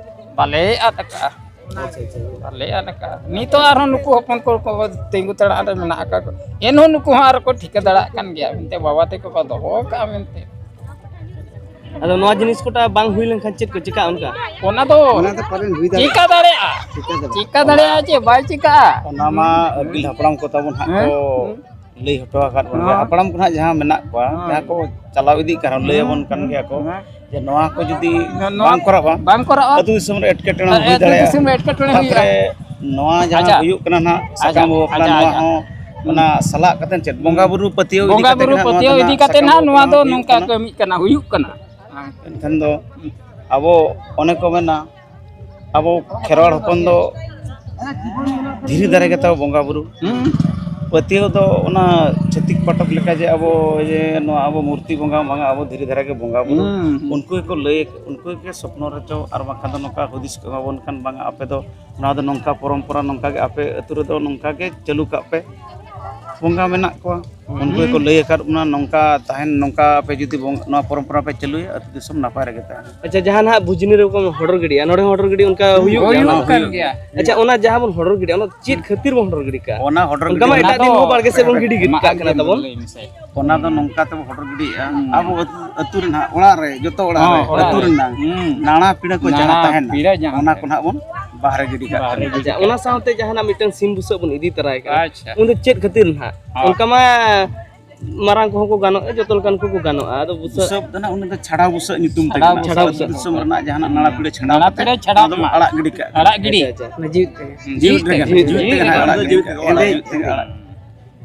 ᱵᱟᱞᱮ ᱟᱫ ᱟᱠᱟᱫᱼᱟ᱾ ᱟᱪᱪᱷᱟ, ᱟᱪᱪᱷᱟ᱾ ᱵᱟᱞᱮ ᱟᱫ ᱟᱠᱟᱫᱼᱟ᱾ ᱱᱤᱛᱚᱜ ᱟᱨᱦᱚᱸ ᱱᱩᱠᱩ ᱦᱚᱯᱚᱱ ᱠᱚ, ᱠᱚ ᱛᱤᱸᱜᱩ ᱛᱟᱲᱟᱜ ᱨᱮ ᱢᱮᱱᱟᱜ ᱟᱠᱟᱫ ᱠᱚᱣᱟ᱾ ᱮᱱᱦᱚᱸ ᱱᱩᱠᱩ ᱦᱚᱸ ᱟᱨᱚ ᱠᱚ ᱴᱷᱤᱠᱟᱹ ᱫᱟᱲᱮᱭᱟᱜ ᱠᱟᱱ ᱜᱮᱭᱟ ᱢᱮᱱᱛᱮ, ᱵᱟᱵᱟ ᱛᱟᱠᱚ ᱠᱚ ᱫᱚᱦᱚ ᱟᱠᱟᱫᱼᱟ ᱢᱮᱱᱛᱮ᱾ ᱟᱫᱚ ᱱᱚᱣᱟ ᱡᱤᱱᱤᱥ ᱠᱚᱴᱟ ᱵᱟᱝ ᱦᱩᱭ ᱞᱮᱱᱠᱷᱟᱱ ᱪᱮᱫ ᱠᱚ ᱪᱤᱠᱟᱹᱜᱼᱟ ᱚᱱᱠᱟ? ᱚᱱᱟ ᱫᱚ ᱚᱱᱟ ᱫᱚ ᱯᱟᱞᱮᱱ ᱦᱩᱭ ᱫᱟᱲᱮᱭᱟᱜᱼᱟ᱾ ᱪᱤᱠᱟ ᱫᱟᱲᱮᱭᱟᱜᱼᱟ? ᱪᱤᱠᱟ ᱫᱟᱲᱮᱭᱟᱜᱼᱟ᱾ ᱪᱤᱠᱟ ᱫᱟᱲᱮᱭᱟᱜᱼᱟ ᱪᱮ ᱵᱟᱭ ᱪᱤᱠᱟᱜᱼᱟ? ᱚᱱᱟ ᱢᱟ ᱟᱹᱜᱤᱞ ᱦᱟᱯᱲᱟᱢ ᱠᱚ ᱛᱟᱵᱚᱱ ᱦᱟᱸᱜ ᱦᱮᱸ? ᱠᱚ ᱦᱮᱸ᱾ ᱞᱟᱹᱭ ᱦᱚᱴᱚ ᱟᱠᱟᱫ ᱵᱚᱱ ᱜᱮᱭᱟ᱾ ᱦᱚᱸ᱾ ᱦᱟᱯᱲᱟᱢ ᱠᱚ ᱱᱟᱦᱟᱜ ᱡᱟᱦᱟᱸ ᱢᱮᱱᱟᱜ ᱠᱚᱣᱟ, ᱦᱚᱸ᱾ ᱡᱟᱦᱟᱸ ᱠᱚ ᱪᱟᱞᱟᱣ ᱤᱫᱤᱜ ᱠᱟᱱᱟ, ᱞᱟᱹᱭ ᱟᱵᱚᱱ ᱠᱟᱱ ᱜᱮᱭᱟ ᱠᱚ ᱦᱚᱸ᱾ ᱡᱮ ᱱᱚᱣᱟ ᱠᱚ ᱡᱩᱫᱤ ᱱᱚᱣᱟ ᱵᱟᱝ ᱠᱚᱨᱟᱜᱼᱟ, ᱵᱟᱝ ᱠᱚᱨᱟᱜᱼᱟ, ᱟᱹᱛᱩ ᱫᱤᱥᱚᱢ ᱨᱮ ᱮᱴᱠᱮᱴᱚᱬᱮ ᱦᱩᱭ ᱟᱹᱛᱩ ᱫᱟᱲᱮᱭᱟᱜᱼᱟ᱾ ᱫᱤᱥᱚᱢ ᱨᱮ ᱮᱴᱠᱮᱴᱚᱬᱮ ᱦᱩᱭᱩᱜᱼᱟ᱾ ᱛᱟᱯᱚᱨᱮ ᱱᱚᱣᱟ ᱡᱟᱦᱟᱸ ᱟᱪᱪᱷᱟ᱾ ᱦᱩᱭᱩᱜ ᱠᱟᱱᱟ ᱱᱟᱦᱟᱜ, ᱟᱪᱪᱷᱟ, ᱥᱟᱠᱟᱢ ᱵᱟᱵᱚ ᱠᱟᱱᱟ, ᱟᱪᱪᱷᱟ, ᱱᱚᱣᱟ ᱟᱪᱪᱷᱟ᱾ ᱦᱚᱸ ᱚᱱᱟ ᱥᱟᱞᱟᱜ ᱠᱟᱛᱮ ᱪᱮᱫ ᱵᱚᱸᱜᱟ ᱵᱩᱨᱩ ᱯᱟᱹᱛᱭᱟᱹᱣ ᱤᱫᱤ ᱵᱚᱸᱜᱟ ᱠᱟᱛᱮ ᱵᱩᱨᱩ ᱜᱮ ᱱᱟᱦᱟᱜ ᱱᱚᱣᱟ ᱯᱟᱹᱛᱭᱟᱹᱣ ᱫᱚ ᱤᱫᱤ ᱱᱟᱦᱟᱜ ᱠᱟᱛᱮ ᱥᱟᱠᱟᱢ ᱱᱟᱦᱟᱜ ᱵᱟᱵᱚ ᱱᱚᱣᱟ ᱫᱚ ᱵᱮᱱᱟᱣ ᱱᱚᱝᱠᱟ ᱠᱟᱱᱟ᱾ ᱠᱟᱹᱢᱤᱜ ᱠᱟᱱᱟ, ᱦᱩᱭᱩᱜ ᱠᱟᱱᱟ᱾ ᱮᱱᱠᱷᱟᱱ ᱫᱚ ᱟᱵᱚ ᱚᱱᱮ ᱠᱚ ᱢᱮᱱᱟ, ᱟᱵᱚ ᱠᱷᱮᱨᱣᱟᱲ ᱦᱚᱯᱚᱱ ᱫᱚ ᱫᱷᱤᱨᱤ ᱫᱟᱨᱮ ᱜᱮ ᱛᱟᱵᱚ ᱵᱚᱸᱜᱟ ᱵᱩᱨᱩ᱾ ᱦᱩᱸ᱾ ᱯᱟᱹᱛᱭᱟᱹᱣ ᱫᱚ ᱚᱱᱟ ᱪᱷᱟᱹᱛᱤᱠ ᱯᱟᱴᱚᱠ ᱞᱮᱠᱟ ᱡᱮ ᱟᱵᱚ ᱡᱮ ᱱᱚᱣᱟ ᱟᱵᱚ ᱢᱩᱨᱛᱤ ᱵᱚᱸᱜᱟ ᱵᱟᱝᱟ, ᱟᱵᱚ ᱫᱷᱤᱨᱤ ᱫᱟᱨᱮ ᱜᱮ ᱵᱚᱸᱜᱟ ᱵᱩᱨᱩ᱾ ᱦᱩᱸ, ᱦᱩᱸ᱾ ᱩᱱᱠᱩ ᱜᱮᱠᱚ ᱞᱟᱹᱭ, ᱩᱱᱠᱩ ᱜᱮ ᱥᱚᱯᱱᱚ ᱨᱮᱪᱚ ᱟᱨ ᱵᱟᱝᱠᱷᱟᱱ ᱫᱚ ᱱᱚᱝᱠᱟ ᱦᱩᱫᱤᱥ ᱠᱚ ᱮᱢᱟ ᱵᱚᱱ ᱠᱷᱟᱱ, ᱵᱟᱝᱟ, ᱟᱯᱮ ᱫᱚ ᱱᱚᱣᱟ ᱫᱚ ᱱᱚᱝᱠᱟ ᱯᱚᱨᱚᱢᱯᱚᱨᱟ, ᱱᱚᱝᱠᱟ ᱜᱮ ᱟᱯᱮ ᱟᱹᱛᱩ ᱨᱮᱫᱚ ᱱᱚᱝᱠᱟ ᱜᱮ ᱪᱟᱹᱞᱩ ᱠᱟᱜ ᱯᱮ᱾ ᱵᱚᱸᱜᱟ ᱢᱮᱱᱟᱜ ᱠᱚᱣᱟ, ᱦᱩᱸ᱾ ᱩᱱᱠᱩ ᱜᱮᱠᱚ ᱞᱟᱹᱭ ᱟᱠᱟᱫ ᱵᱚᱱᱟ, ᱱᱚᱝᱠᱟ ᱛᱟᱦᱮᱱ, ᱱᱚᱝᱠᱟ ᱟᱯᱮ ᱡᱩᱫᱤ ᱵᱚᱝ-, ᱱᱚᱣᱟ ᱯᱚᱨᱚᱢᱯᱚᱨᱟ ᱯᱮ ᱪᱟᱹᱞᱩᱭᱟ, ᱟᱹᱛᱩ ᱫᱤᱥᱚᱢ ᱱᱟᱯᱟᱭ ᱨᱮᱜᱮ ᱛᱟᱦᱮᱱᱟ᱾ ᱟᱪᱪᱷᱟ, ᱡᱟᱦᱟᱸ ᱱᱟᱦᱟᱜ ᱵᱷᱩᱡᱽᱱᱤ ᱨᱮ ᱠᱚ ᱦᱚᱰᱚᱨ ᱜᱤᱰᱤᱭᱟ, ᱱᱚᱰᱮ ᱦᱚᱸ ᱦᱚᱰᱚᱨ ᱜᱤᱰᱤ ᱚᱱᱠᱟ ᱦᱩᱭᱩᱜ ᱜᱮᱭᱟ? ᱦᱩᱭᱩᱜ ᱠᱟᱱ ᱜᱮᱭᱟ᱾ ᱟᱪᱪᱷᱟ, ᱚᱱᱟ ᱡᱟᱦᱟᱸ ᱵᱚᱱ ᱦᱚᱰᱚᱨ ᱜᱤᱰᱤᱭᱟ, ᱚᱱᱟ ᱪᱮᱫ ᱠᱷᱟᱹᱛᱤᱨ ᱵᱚᱱ ᱦᱚᱰᱚᱨ ᱜᱤᱰᱤ ᱠᱟᱜᱼᱟ? ᱚᱱᱟ ᱦᱚᱰᱚᱨ ᱚᱱᱠᱟ ᱢᱟ ᱜᱤᱰᱤ ᱮᱴᱟᱜ ᱫᱤᱱ ᱦᱚᱸ ᱵᱟᱲᱜᱮ ᱥᱮᱫ ᱵᱚᱱ ᱜᱤᱰᱤ ᱜᱤᱰᱤ ᱠᱟᱜ ᱠᱟᱱᱟ ᱛᱟᱵᱚᱱ᱾ ᱚᱱᱟ ᱫᱚ ᱱᱚᱝᱠᱟ ᱛᱮᱵᱚ ᱦᱚᱰᱚᱨ ᱜᱤᱰᱤᱭᱮᱫᱼᱟ᱾ ᱦᱩᱸ᱾ ᱟᱵᱚ ᱟᱹᱛᱩ, ᱟᱹᱛᱩ ᱨᱮ ᱱᱟᱦᱟᱜ, ᱚᱲᱟᱜ ᱨᱮ, ᱡᱚᱛᱚ ᱚᱲᱟᱜ ᱦᱚᱸ, ᱨᱮ, ᱚᱲᱟᱜ ᱟᱹᱛᱩ ᱨᱮ᱾ ᱨᱮᱱᱟᱜ ᱦᱩᱸ᱾ ᱱᱟᱲᱟ ᱯᱤᱲᱟᱹ ᱠᱚ ᱱᱟᱲᱟ ᱡᱟᱦᱟᱸ ᱛᱟᱦᱮᱱᱟ, ᱯᱤᱲᱟᱹ ᱡᱟᱦᱟᱸ ᱚᱱᱟ ᱠᱚ ᱛᱟᱦᱮᱱᱟ᱾ ᱱᱟᱦᱟᱜ ᱵᱚᱱ ᱵᱟᱦᱨᱮ ᱜᱤᱰᱤ ᱠᱟᱜ ᱵᱟᱦᱨᱮ ᱠᱟᱱᱟ᱾ ᱜᱤᱰᱤ ᱟᱪᱪᱷᱟ, ᱠᱟᱜ ᱚᱱᱟ ᱠᱟᱱᱟ᱾ ᱥᱟᱶᱛᱮ ᱡᱟᱦᱟᱱᱟᱜ ᱢᱤᱫᱴᱟᱝ ᱥᱤᱢ ᱵᱩᱥᱟᱹᱜ ᱵᱚᱱ ᱤᱫᱤ ᱛᱚᱨᱟᱭ ᱠᱟᱱᱟ᱾ ᱟᱪᱪᱷᱟ᱾ ᱩᱱ ᱫᱚ ᱪᱮᱫ ᱠᱷᱟᱹᱛᱤᱨ ᱱᱟᱦᱟᱜ? ᱦᱚᱸ᱾ ᱚᱱᱠᱟ ᱢᱟ ᱢᱟᱨᱟᱝ ᱠᱚᱦᱚᱸ ᱠᱚ ᱜᱟᱱᱚᱜᱼᱟ, ᱡᱚᱛᱚ ᱞᱮᱠᱟᱱ ᱠᱚᱠᱚ ᱜᱟᱱᱚᱜᱼᱟ᱾ ᱟᱫᱚ ᱵᱩᱥᱟᱹᱜ ᱵᱩᱥᱟᱹᱜ ᱫᱚ ᱱᱟᱦᱟᱜ ᱩᱱᱤ ᱫᱚ ᱪᱷᱟᱲᱟᱣ ᱵᱩᱥᱟᱹᱜ ᱧᱩᱛᱩᱢ ᱛᱮ ᱪᱷᱟᱲᱟᱣ ᱠᱟᱱᱟ᱾ ᱵᱩᱥᱟᱹᱜ᱾ ᱟᱹᱛᱩ ᱫᱤᱥᱚᱢ ᱨᱮᱱᱟᱜ ᱡᱟᱦᱟᱱᱟᱜ ᱱᱟᱲᱟ ᱯᱤᱲᱟᱹ ᱪᱷᱟᱲᱟᱣ ᱱᱟᱲᱟ ᱠᱟᱛᱮ ᱯᱤᱲᱟᱹ ᱪᱷᱟᱲᱟᱣ ᱚᱱᱟ ᱫᱚᱵᱚᱱ ᱢᱟ᱾ ᱟᱲᱟᱜ ᱜᱤᱰᱤ ᱠᱟᱜ ᱠᱟᱱᱟ᱾ ᱟᱲᱟᱜ ᱜᱤᱰᱤ᱾ ᱟᱪᱪᱷᱟ, ᱟᱪᱪᱷᱟ᱾ ᱡᱤᱣᱤᱫ ᱛᱮᱜᱮ᱾ ᱦᱩᱸ᱾ ᱡᱤᱣᱤᱫ ᱨᱮᱜᱮ ᱱᱟᱦᱟᱜ, ᱡᱤᱣᱤᱫ ᱛᱮᱜᱮ ᱱᱟᱦᱟᱜ ᱟᱲᱟᱜ ᱜᱤᱰᱤ ᱠᱟᱜ ᱠᱟᱱᱟ᱾ ᱡᱤᱣᱤᱫ ᱛᱮᱜᱮ ᱵᱚ ᱟᱲᱟᱜ ᱜᱤᱰᱤ ᱠᱟᱜ ᱠᱟᱱᱟ᱾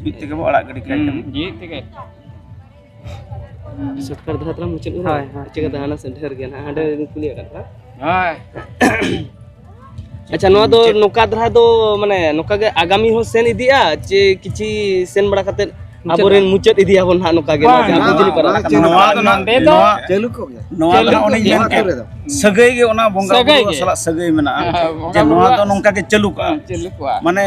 ᱡᱤᱣᱤᱫ ᱛᱮᱜᱮ ᱵᱚ ᱟᱲᱟᱜ ᱜᱤᱰᱤ ᱠᱟᱜ ᱠᱟᱱᱟ᱾ ᱦᱩᱸ, ᱡᱤᱣᱤᱫ ᱛᱮᱜᱮ᱾ ᱥᱚᱴᱠᱟᱴ ᱫᱷᱟᱨᱟ ᱛᱮᱞᱟᱝ ᱢᱩᱪᱟᱹᱫ ᱜᱚᱫᱟ᱾ ᱦᱳᱭ, ᱦᱳᱭ᱾ ᱪᱤᱠᱟᱹᱛᱮ ᱦᱟᱱᱟ ᱥᱮᱫ ᱰᱷᱮᱨ ᱜᱮᱭᱟ ᱱᱟᱦᱟᱜ, ᱦᱟᱸᱰᱮ ᱵᱤᱱ ᱠᱩᱞᱤᱭᱟ ᱠᱟᱱᱟ᱾ ᱦᱳᱭ᱾ ᱟᱪᱪᱷᱟ, ᱱᱚᱣᱟ ᱫᱚ ᱢᱩᱪᱟᱹᱫ᱾ ᱱᱚᱝᱠᱟ ᱫᱷᱟᱨᱟ ᱫᱚ, ᱢᱟᱱᱮ, ᱱᱚᱝᱠᱟ ᱜᱮ ᱟᱜᱟᱢᱤ ᱦᱚᱸ ᱥᱮᱱ ᱤᱫᱤᱜᱼᱟ, ᱪᱮ ᱠᱤᱪᱷᱩ ᱥᱮᱱ ᱵᱟᱲᱟ ᱠᱟᱛᱮᱫ ᱢᱩᱪᱟᱹᱫ ᱟᱵᱚᱨᱮᱱ ᱵᱟᱝ᱾ ᱢᱩᱪᱟᱹᱫ ᱤᱫᱤᱭᱟᱵᱚᱱ ᱦᱟᱸᱜ ᱱᱚᱝᱠᱟ ᱜᱮ, ᱵᱟᱝ, ᱱᱚᱣᱟ ᱡᱟᱦᱟᱸ ᱵᱟᱝ, ᱵᱩᱡᱽᱞᱤ ᱯᱟᱨᱟ ᱵᱟᱝ, ᱞᱮᱠᱟ? ᱱᱚᱣᱟ, ᱱᱚᱰᱮ ᱫᱚ ᱱᱚᱣᱟ ᱪᱟᱹᱞᱩ ᱠᱚᱜ ᱜᱮᱭᱟ᱾ ᱱᱚᱣᱟ ᱪᱟᱹᱞᱩ ᱫᱚ ᱦᱟᱸᱜ ᱠᱚᱜ ᱚᱱᱮᱧ ᱜᱮᱭᱟ᱾ ᱢᱮᱱ ᱠᱮᱫ, ᱱᱚᱣᱟ ᱟᱹᱛᱩ ᱨᱮᱫᱚ᱾ ᱥᱟᱹᱜᱟᱹᱭ ᱜᱮ ᱚᱱᱟ ᱵᱚᱸᱜᱟ ᱥᱟᱹᱜᱟᱹᱭ ᱵᱩᱨᱩ ᱜᱮ᱾ ᱥᱟᱞᱟᱜ ᱥᱟᱹᱜᱟᱹᱭ ᱢᱮᱱᱟᱜᱼᱟ᱾ ᱦᱮᱸ, ᱵᱚᱸᱜᱟ ᱡᱮ ᱱᱚᱣᱟ ᱵᱩᱨᱩᱣᱟᱜ ᱫᱚ ᱱᱚᱝᱠᱟ ᱜᱮ ᱪᱟᱹᱞᱩ ᱠᱚᱜᱼᱟ᱾ ᱦᱮᱸ, ᱪᱟᱹᱞᱩ ᱠᱚᱜᱼᱟ᱾ ᱢᱟᱱᱮ,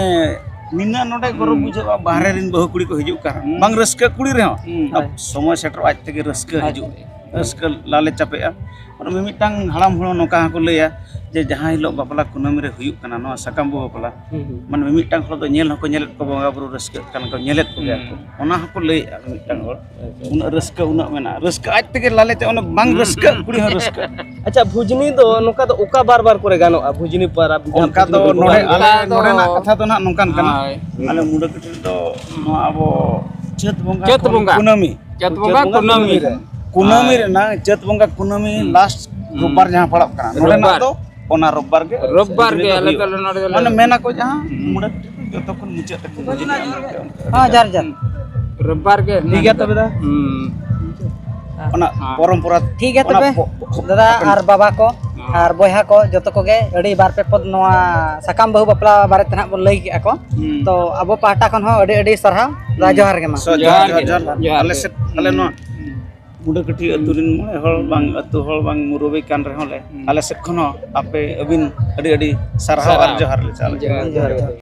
ᱱᱤᱱᱟᱹᱜ ᱱᱚᱰᱮ ᱜᱚᱨᱚᱵᱽ ᱦᱩᱸ᱾ ᱵᱩᱡᱷᱟᱹᱜᱼᱟ, ᱵᱟᱦᱨᱮ ᱨᱮᱱ ᱵᱟᱹᱦᱩ ᱠᱩᱲᱤ ᱠᱚ ᱦᱤᱡᱩᱜ ᱠᱟᱱᱟ᱾ ᱦᱩᱸ᱾ ᱵᱟᱝ ᱨᱟᱹᱥᱠᱟᱹ ᱠᱩᱲᱤ ᱨᱮᱦᱚᱸ, ᱦᱩᱸ᱾ ᱟᱨ ᱦᱳᱭ᱾ ᱥᱚᱢᱚᱭ ᱥᱮᱴᱮᱨᱚᱜᱼᱟ, ᱟᱡ ᱛᱮᱜᱮ ᱨᱟᱹᱥᱠᱟᱹ ᱟᱡ ᱦᱤᱡᱩᱜᱼᱟ᱾ ᱛᱮᱜᱮ᱾ ᱨᱟᱹᱥᱠᱟᱹ ᱞᱟᱞᱮ ᱪᱟᱯᱮᱜᱼᱟ᱾ ᱢᱟᱱᱮ ᱢᱤᱢᱤᱫᱴᱟᱝ ᱦᱟᱲᱟᱢ ᱦᱚᱲ ᱱᱚᱝᱠᱟ ᱦᱚᱸᱠᱚ ᱞᱟᱹᱭᱟ ᱡᱮ ᱡᱟᱦᱟᱸ ᱦᱤᱞᱳᱜ ᱵᱟᱯᱞᱟ ᱠᱩᱱᱟᱹᱢᱤ ᱨᱮ ᱦᱩᱭᱩᱜ ᱠᱟᱱᱟ, ᱱᱚᱣᱟ ᱥᱟᱠᱟᱢ ᱵᱟᱹᱦᱩ ᱵᱟᱯᱞᱟ, ᱦᱩᱸ, ᱦᱩᱸ᱾ ᱢᱟᱱᱮ ᱢᱤᱢᱤᱫᱴᱟᱝ ᱦᱚᱲ ᱫᱚ ᱧᱮᱞ ᱦᱚᱸᱠᱚ ᱧᱮᱞᱮᱫ ᱠᱚᱣᱟ, ᱵᱚᱸᱜᱟ ᱵᱩᱨᱩ ᱨᱟᱹᱥᱠᱟᱹᱜ ᱠᱟᱱᱟ ᱠᱚ, ᱧᱮᱞᱮᱫ ᱠᱚᱜᱮᱭᱟ ᱠᱚ᱾ ᱦᱩᱸ᱾ ᱚᱱᱟ ᱦᱚᱸᱠᱚ ᱞᱟᱹᱭᱮᱫᱼᱟ ᱢᱤᱢᱤᱫᱴᱟᱝ ᱦᱚᱲ᱾ ᱟᱪᱪᱷᱟ᱾ ᱩᱱᱟᱹᱜ ᱨᱟᱹᱥᱠᱟᱹ, ᱩᱱᱟᱹᱜ ᱢᱮᱱᱟᱜᱼᱟ, ᱨᱟᱹᱥᱠᱟᱹ ᱟᱡ ᱛᱮᱜᱮ ᱞᱟᱞᱮᱪᱚᱜ, ᱩᱱᱟᱹᱜ ᱵᱟᱝ ᱦᱩᱸ, ᱨᱟᱹᱥᱠᱟᱹᱜ, ᱦᱩᱸ᱾ ᱠᱩᱲᱤ ᱦᱚᱸ ᱨᱟᱹᱥᱠᱟᱹᱜ᱾ ᱟᱪᱪᱷᱟ, ᱵᱷᱩᱡᱽᱱᱤ ᱫᱚ ᱱᱚᱝᱠᱟ ᱫᱚ ᱚᱠᱟ ᱵᱟᱨ ᱵᱟᱨ ᱠᱚᱨᱮ ᱜᱟᱱᱚᱜᱼᱟ? ᱵᱷᱩᱡᱽᱱᱤ ᱯᱟᱨᱟᱵᱽ ᱡᱟᱦᱟᱸ ᱚᱱᱠᱟ ᱫᱚ ᱵᱷᱩᱡᱽᱱᱤ ᱱᱚᱰᱮ ᱵᱚᱸᱜᱟ᱾ ᱟᱞᱮ ᱚᱱᱠᱟ ᱫᱚ ᱱᱚᱰᱮᱱᱟᱜ ᱠᱟᱛᱷᱟ ᱫᱚ ᱱᱟᱦᱟᱜ ᱱᱚᱝᱠᱟᱱ ᱠᱟᱱᱟ᱾ ᱦᱳᱭ᱾ ᱟᱞᱮ ᱢᱩᱰᱟᱹ ᱠᱟᱹᱴᱷᱤ ᱨᱮᱫᱚ ᱱᱚᱣᱟ ᱟᱵᱚ ᱪᱟᱹᱛ ᱵᱚᱸᱜᱟ ᱪᱟᱹᱛ ᱠᱷᱚᱱ ᱵᱚᱸᱜᱟ᱾ ᱠᱩᱱᱟᱹᱢᱤ᱾ ᱪᱟᱹᱛ ᱵᱚᱸᱜᱟ ᱪᱟᱹᱛ ᱵᱚᱸᱜᱟ ᱠᱩᱱᱟᱹᱢᱤ ᱠᱩᱱᱟᱹᱢᱤ᱾ ᱨᱮ᱾ ᱠᱩᱱᱟᱹᱢᱤ ᱦᱳᱭ᱾ ᱨᱮᱱᱟᱜ ᱪᱟᱹᱛ ᱵᱚᱸᱜᱟ ᱠᱩᱱᱟᱹᱢᱤ ᱦᱩᱸ᱾ ᱞᱟᱥᱴ ᱦᱩᱸ᱾ ᱨᱳᱵᱵᱟᱨ ᱡᱟᱦᱟᱸ ᱯᱟᱲᱟᱜ ᱠᱟᱱᱟ, ᱱᱚᱰᱮᱱᱟᱜ ᱨᱳᱵᱵᱟᱨ᱾ ᱫᱚ ᱚᱱᱟ ᱨᱳᱵᱵᱟᱨ ᱜᱮ ᱨᱳᱵᱵᱟᱨ ᱟᱞᱮ ᱦᱩᱭᱩᱜᱼᱟ᱾ ᱫᱚᱞᱮ ᱱᱚᱰᱮ ᱫᱚᱞᱮ ᱢᱟᱱᱮ ᱢᱮᱱᱟ ᱠᱚ ᱡᱟᱦᱟᱸ ᱦᱩᱸ᱾ ᱢᱩᱰᱟᱹ ᱠᱟᱹᱴᱷᱤ ᱡᱚᱛᱚ ᱠᱷᱚᱱ ᱢᱩᱪᱟᱹᱫ ᱛᱟᱠᱚ ᱢᱩᱪᱟᱹᱫ ᱧᱚᱜ ᱨᱮ ᱚᱱᱠᱟ᱾ ᱦᱮᱸ, ᱡᱟᱨ ᱡᱟᱨ᱾ ᱨᱳᱵᱵᱟᱨ ᱜᱮ ᱴᱷᱤᱠ ᱜᱮᱭᱟ ᱛᱚᱵᱮ ᱫᱟ᱾ ᱦᱩᱸ᱾ ᱚᱱᱟ ᱦᱮᱸ᱾ ᱯᱚᱨᱚᱢᱯᱚᱨᱟ ᱴᱷᱤᱠ ᱜᱮᱭᱟ ᱚᱱᱟ ᱛᱚᱵᱮ᱾ ᱯᱚ-, ᱯᱚ-, ᱫᱟᱫᱟ ᱦᱟᱯᱮᱱ ᱟᱨ ᱵᱟᱵᱟ ᱠᱚ ᱦᱮᱸ᱾ ᱟᱨ ᱵᱚᱭᱦᱟ ᱠᱚ ᱡᱚᱛᱚ ᱠᱚᱜᱮ ᱟᱹᱰᱤ ᱵᱟᱨ ᱯᱮ ᱯᱚᱫ ᱱᱚᱣᱟ ᱥᱟᱠᱟᱢ ᱵᱟᱹᱦᱩ ᱵᱟᱯᱞᱟ ᱵᱟᱨᱮ ᱛᱮ ᱱᱟᱦᱟᱜ ᱵᱚᱱ ᱞᱟᱹᱭ ᱠᱮᱜᱼᱟ ᱠᱚ᱾ ᱦᱩᱸ᱾ ᱛᱚ ᱟᱵᱚ ᱯᱟᱦᱴᱟ ᱠᱷᱚᱱ ᱦᱚᱸ ᱟᱹᱰᱤ ᱟᱹᱰᱤ ᱥᱟᱨᱦᱟᱣ᱾ ᱫᱟ ᱦᱩᱸ᱾ ᱡᱚᱦᱟᱨ ᱜᱮ ᱢᱟ᱾ ᱥᱚ-, ᱡᱚᱦᱟᱨ, ᱡᱚᱦᱟᱨ ᱡᱚᱦᱟᱨ, ᱜᱮ᱾ ᱡᱚᱦᱟᱨ᱾ ᱡᱚᱦᱟᱨ᱾ ᱟᱞᱮ ᱥᱮᱫ, ᱟᱞᱮ ᱦᱩᱸ᱾ ᱱᱚᱣᱟ ᱦᱩᱸ᱾ ᱢᱩᱰᱟᱹ ᱠᱟᱹᱴᱷᱤ ᱟᱹᱛᱩ ᱨᱮᱱ ᱢᱚᱬᱮ ᱦᱚᱲ ᱵᱟᱝ ᱟᱹᱛᱩ ᱦᱚᱲ ᱵᱟᱝ ᱢᱩᱨᱩᱵᱤ ᱠᱟᱱ ᱨᱮᱦᱚᱸ ᱞᱮ, ᱦᱩᱸ᱾ ᱟᱞᱮ ᱥᱮᱫ ᱠᱷᱚᱱ ᱦᱚᱸ ᱟᱯᱮ ᱟᱹᱵᱤᱱ ᱟᱹᱰᱤ ᱟᱹᱰᱤ ᱥᱟᱨᱦᱟᱣ ᱟᱨ ᱥᱟᱨᱦᱟᱣ᱾ ᱡᱚᱦᱟᱨ ᱞᱮ ᱪᱟᱞ ᱟᱠᱚ ᱠᱟᱱᱟ᱾ ᱡᱚᱦᱟᱨ, ᱡᱚᱦᱟᱨ᱾